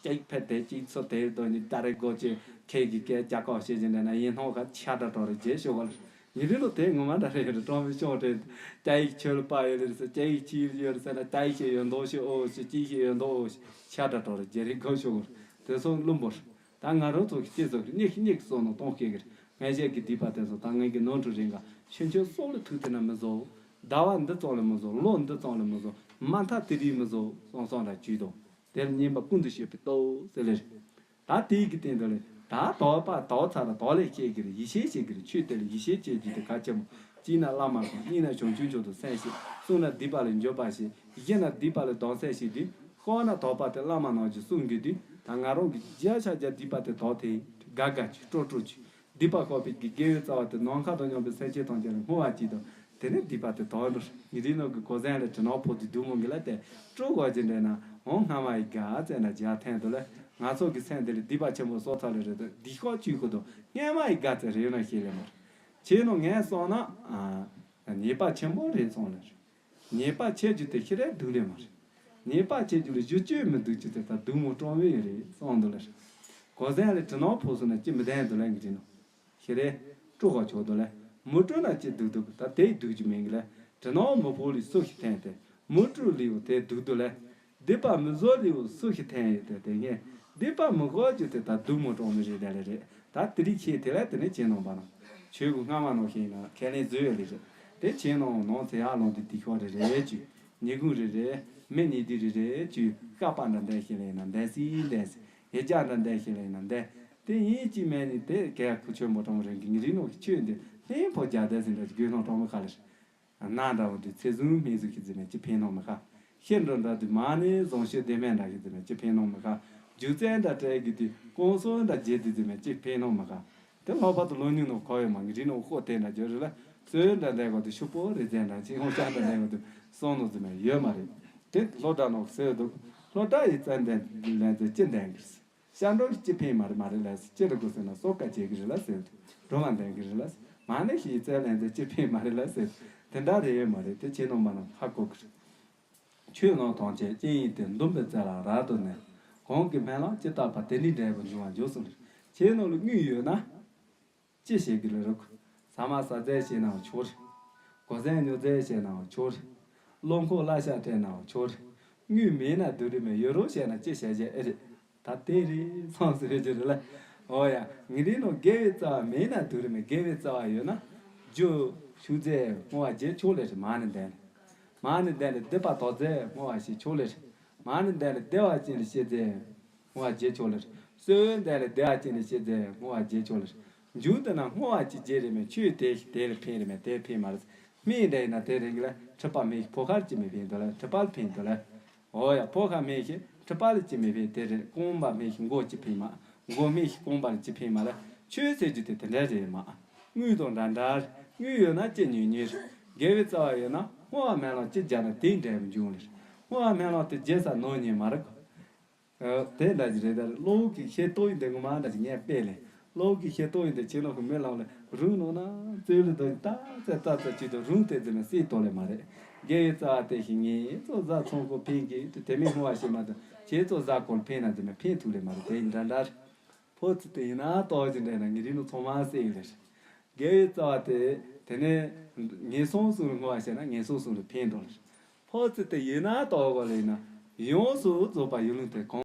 ཅིག་ཕེ་དེ་ཅིག་ཚོ་དེ་དོ་ནི་ཏ་རིག་གོ་ཅི་ཁེ་གི་ཀེ་ཅ་ཀོ་ཤེ་ཅི་འདྲ་ན་ཡིན་ནོ་ཁ་ཆ་འདྲ་ཏོ་རེ་རྗེས་ཤོ་གོ་ལ། ཉི་རི་ལོ་དེ་ངོ་མ་འདྲ་རེད་རེད་ཀྲོང་མི་ཤོང་རེད། ཅ་ཡིག་ཆོས་ལ་པ་ཡོད་རེད་ཟེར་ཅ་ཡིག་ཅི་ཡོད་རེད་ཟེར་ན་ཅ་ཡིག་ཤེས་ཡོད་མདོག་ཤེས་ཨོ་ཤེས་ཅི་ཤེས་ཡོད་མདོག་ཨོ་ཤེས་ཤ་འདྲ་གྲོགས་རེད་རྗེ་རིག་གོ་ཤོག་རེད་དེ་སོང་བླུན་པོ་རེད། ད་ང་རང་ཚོ་གི་སྐྱེས་ཚོ་གི་སྙེག་སྙེག་གི་སོང་ནོ་གཏོང་ཤེས་གི་རེད། ངས་བཤད་གི་སྡིག་པ་དེ་ཚོ་ད་ངས་གི་ནོར་འཁྲུལ་རིང་ག་ཤིན་ཆོས་སྲོག་ལ་ཐུག་དེ་ན་མི་བཟོ། ཟླ་བ་འདི་ཙམ་ལ་མི་བཟོ་ལོ་འདི་ཙམ་ལ་མི་བཟོ་མ་མཐའ་དེ་རིགས་མི་བཟོ་སོང་སོང་འདྲ་བྱུས་དང་། དེར་བསྙེན་པ་ཀུན་ཏུ་སྤྱོད་པའི་སྟོབས་ཟེར་ལེ་རེད། ད་དེའི་གི་སྟེང་དུ་ལས་ད་དོགས་པ་དོགས་ཚར་ལ་དོགས་ལས་བཤད་གི་རེད་ཡིད་ཆེས་བྱེད་གི་རེད་ཆོས་དེ་ལ་ཡིད་ཆེས་བྱེད་རྒྱུ་དེ་གལ་ཆེན་པོ། གཅིག་ན་བླ་མ་དང་གཉིས་ན་བྱང་ཆུབ་མཆོག་ཏུ་སེམས་བསྐྱེད་གསུམ་ན་སྡིག་པ་ལས་འགྱོད་པ་བྱེད་བཞི་ན་སྡིག་པ་ལས་ལྡོག་སེམས་བསྐྱེད་དུས་ཤོག་ན་དོགས་པ་དེ་བླ་མ་ནང་གི་གསུང་གི་དུས་ད་ང་རང་གི་བརྒྱ་ཆ་བརྒྱ་སྡིག་པ་དེ་དོགས་དེ་དགའ་དགའ་གྱིས་སྤྲོ་སྤྲོ་གྱིས་སྡིག་པ་ཤོག་པའི་གི་དགེ་བའི་རྩ་བ་དེ་ནམ་མཁའ་དང་མཉམ་པའི་སེམས་ཅན་ཐམས་ཅད་ལ་བསྔོ་བ་གྱིས་དང་ དེ་ནས་སྡིག་པ་དེ་དོར་འགྲོ། ཉི་རིག་ནོ་གི་གོ་ཟན་ལས་དྲི་ནོར་ཕོ་དེ་སྡུག་མོ་གི་ལ་དེ་སྤྲོ་གོ་ཅི་འདྲེ་ན་འོང་སྔ་མ་ཡི་དགའ་ཙེ་ན་རྒྱ་ཐན་དུ་ལས་ང་ཚོ་གི་སེམས་དེ་ལས་སྡིག་པ་ཆེན་པོ་གསོག་ཐབས་ལས་རེད་དོ་སྡིག་ཤོག་བཅུ་ཁུ་དོ་སྔ་མ་ཡི་དགའ་ཙེ་རེད་ན་ཤེས་ལས་མ་རེད། ཆེ་ནོ་ངས་སོང་ན་ཉེས་པ་ཆེན་པོ་རེད་སོང་ལས་རེད། ཉེས་པ་ཆེ་རྒྱུ་དེ་ཤི་རེ་སྡུག་ལས་མ་རེད། ཉེས་པ་ཆེ་རྒྱུ་ལས་རྒྱུ་གཅོད་མི་སྡུག་རྒྱུ་དེ་ད་སྡུག་མོ་སྤྲོ་བའི་ཡོད་རེད་སོང་འདུག་ལས་རེད། གོ་ཟན་ལས་དྲི་ནོར་ཕོ་སོང་ན་ཅི་མི་ལྡན་འདུག་ལས་ངི་རིག་ནོ། ཤི་རེ། སྤྲོ་ག་ཆོག་དོ་ལེ། མུ་སྤྲོ་ན་ཅི་སྡུག་སྡུག་ད་དེའི་སྡུག་རྒྱུ་མིན་གི་ལེ། དྲི་ནོར་མི་ཕོ་ལི་སུ་ཞིག་འཐེན་ཏེ། མུ་སྤྲོ་ལི་བོ་དེ་སྡུག་སྡུག་ལེ། སྡིག་པ་མི་བཟོ་ལི་བོ་སུ་ཞིག་འཐེན་ཡོད་དེ་དེ་ངས། སྡིག་པ་མི་གོ་རྒྱུ་དེ་ད་སྡུག་མོ་གྲོང་མི་རེད་དེ་ལེ་རེད། ད་དེ་རིགས་ཁྱེད་དེ་ལ་དེ་ནས་ཁྱེད་ནོང་པ་ན། ཆོས་གོ་སྔ་མ་ནོ་ཞིག་ཡིན་ན་ཁས་ལེན་བཟོས་ཡོད་ལེ་རེད། དེ་ཁྱེད་ནོང་ནོང་ཚེ་ཡག་ལོང་དེ་དེ་ཤོར་རེ་རེད་ཅུ། ཉི་གུང་རེ་རེ། མི་ཉི་དི་རེ་རེ་ཅུ། ཤ་པ་འདྲ་འདྲ་ཞིག་ལེ་ཡིན་ན་འདན་སི་འདན་སི། ཡེ་ཅག་འདྲ་འདྲ་ཞིག་ལེ་ཡིན་ན་འདན། དེ་ཡིན་གཅིག་མེད་ནི་དེ་གལ་ཁུ་ཆོད་མོ་གྲོང་རིང་གི་ཉི་རིག་ནོ་གི་ཆོས་འདི་ལྷན་ཕོ་རྒྱ་དེ་ཟིན་འདྲ་གི་དགོས་ནོ་གྲོང་མི་ཁ་ལེ། ན་འདྲ་བོ་དེ་ཚེ་ཟུང་མིན་ཟུང་གི་ཟིན་མེད་ཅི་ཕན་ནོ་མི་ཁ། ཤེར་འགྲོ་འདྲ་དེ་མ་ནི་ཟོང་ཤེ་དེ་མེད་འདྲ་གི་ཟིན་མེད་ཅི་ཕན་ནོ་མི་ཁ། རྒྱུ་རྩལ་འདྲ་སྤྲད་གི་དེ་ཀོང་སོ་འདྲ་རྗེ་དེ་ཟིན་མེད་ཅི་ཕན་ནོ་མི་ཁ། དེ་ལྷག་པར་དུ་ལོ་ཉུང་ནོ་ཁོ་ཡོད་མ་ངི་རིག་ནོ་ཁོ་དེ་འདྲ་བརྗོད་རེད་ལ། སོན་འདྲ་འདྲ་གོ་དེ་ཤུག་པོ་རེ་ཙན་འདྲ་ཅི་ཧོང་ཤ་འདྲ་འདྲ་གོ་དེ་སོང་ནོ་ཟིན་མེད་ཡོད་མ་རེད། དེ་ལྷོ་འདྲ་ནོ་སོས་འདུག་ལྷོ་འདྲ་ཡི་རྩལ་འདན་ལན་ཚེ་ཅི་འདན་གི། ཤར་འགྲོ་གི་ཅི་ཕན་མ་རེད་མ་རེད་ལ་ཟེར། ཅི་རེད་གོ་ཟེར་ན་སོ་ཀ་བྱེད་གི་རེད་ལ་ཟེར། འགྲོ་བ་འདན་གི་རེད་ལ་ཟེར། མ་ནི་ཤི་ཡི་རྩལ་ལན་ཚེ་ཅི་ཕན་མ་རེད་ལ་ཟེར། དེ་འདྲ་རེད་ཡོད་མ་རེད་དེ་ཁྱེད་ནོ་མ་ནོ་ཧ་གོ་གི་རེད། ཆོས་ནོ་ཐོང་ཆེ་ཅི་ཡིན་ཏེ་འདུམ་པའི་རྩལ་ལ་རག་ཏུ་ནས། གོང་གི་སྨན་ལམ་ཅི་ལྟ་བ་དེ་ནི་འབྲས་བུ་འབྱུང་བ་འཇུག་གསུངས་རེད། ཁྱེད་ནོ་ལ་དངུལ་ཡོད་ན། ཅི་བྱེད་ཀྱི་རེད་རུག་ཟ་མ་ཟ་རྩལ་བྱེད་ནའང་ཆོག་རེད། གོ་ཟན་ཉོ་རྩལ་བྱེད་ནའང་ཆོག་རེད། བློ་ཁོག་གླ་ཤ་སྤྲད་ནའང་ཆོག་རེད། དངུལ་མེད་ན་སྡུག་རེད་མེད་ཡོད་རོགས་བྱས་ན་ཅི་བྱ་བྱ་ཨེ་རེད། ད་དེ་རེད་སོང་ཟེར་རེད་ཅི་རེད་ལ། འོ་ཡ་ངི་རིག་ནོ་དགེ་བའི་རྩ་བ་མེད་ན་སྡུག་རེད་མེད་དགེ་བའི་རྩ་བ་ཡོད་ན། རྒྱུ་ཞུགས་རྩལ་བསྔོ་བ་བྱེད་ཆོག་ལེ་རེད་མ་ནི་འདན། མ་ནི་འདན་ལ་སྡིག་པ་དོར་རྩལ་བསྔོ་བ་བྱེད་ཆོག་ལེ་རེད། མ་ནི་འདན་ལ་བདེ་བ་ཅན་ལ་བྱེད་རྩལ། བསྔོ་བ་བྱེད་ཆོག་ལེ། གསོལ་བའི་འདན་ལ་བདེ་བ་ཅན་ལ་བྱེད་རྩལ་བསྔོ་བ་བྱེད་ཆོག་ལེ། མཇུག་ཏུ་ན་བསྔོ་བ་ཅི་བྱེད་རེད་མེད་ཆོས་དེ་ཞིག་དེ་ལ་ཕན་རེད་མེད་དེ་ཕན་མ་རེད། སྨན་འདྲ་ཡིན་ན་དེ་རིང་གི་ལ་མཁྲིས་པ་མེད་ཞིག་ཕོ་ཁར་ཅི་མི་ཕན་འདུག་ལ་མཁྲིས་པ་ལ་ཕན་འདུག་ལ། འོ་ཡ་ཕོ་ཁ་མེད་ཞིག་མཁྲིས་པ་ལ་ཅི་མི་ཕན་དེ་རེད། རྐང་པ་མེད་ཞིག་མགོ་ཅི་ཕན་མ། མགོ་མེད་ཞིག་རྐང་པ་ལ་ཅི་ཕན་མ་ལ། ཆོས་ཟེར་རྒྱུ་དེ་དེ་འདྲ་རེད་མ། དངུལ་དང་འདྲ་འདྲ་རེད། དངུལ་ཡོད་ན་ཅི་ཉོས་ཉོས་རེད། དགེ་བའི་རྩ་བ་ཡོད་ན་བསྔོ་བ་སྨོན་ལམ་ཅི་བརྒྱབ་ན་དེའི་འབྲས་བུ་འབྱུང་ལེ། བསྔོ་བ་སྨོན་ལམ་དེ་བརྒྱབ་ས་ནོར་ཉེན་མ་རེད། དེ་འདྲ་ཅིག་རེད་ད། གློ་བུར་གྱི་ཤེས་རྟོགས་ཡིན་དེ་ངོ་མ་འདྲ་ཅིག་ངས་དཔེ་ལས། གློ་བུར་གྱི་ཤེས་རྟོགས་ཡིན་དེ་ཁྱེད་རང་གི་མི་ལང་ལས་རུང་ནོ་ན་རྩོད་ལུ་དོ་ཏག་ཙེ་ཏག་ཙེ་ཅིག་དང་རུང་དེ་ཙེ་མ་སྲིད་དོ་ལས་མ་རེད། དགེ་བའི་རྩ་བ་དེ་ཞིག་ངས་ཚོ་བཟའ་ཚོང་ཁོ་ཕན་གི་དེ་དེ་མི་སྔོ་བ་ཤེས་མ་དང་ཁྱེད་ཚོ་བཟའ་ཁོ་ལ་ཕན་ན་ཙེ་མ་ཕན་ཐུག་ལས་མ་རེད་དེ་ཡིན་འདྲ་འདྲ་རེད། ཕོ་ཚི་དེ་ཡིན་ན་ཏོག་ཅིག་འདྲ་ན་ངེད་རིགས་ནོ་ཚང་མ་སྲེ་ཡིན་རེད། དགེ་བའི་རྩ་བ་དེ་དེ་ནས་ངན་སོང་གསུམ་ལ་བསྔོ་བ་བྱས་ན་ངན་སོང་གསུམ་ལ་ཕན་འགྲོ་ལ། ཕོ་ཚིག་དེ་ཡིན་ན་ལྟ་བ་ལ་ཡིན་ན་ཡོངས་སུ་རྫོགས་པ་ཡུལ་ལུང་དེ་གང་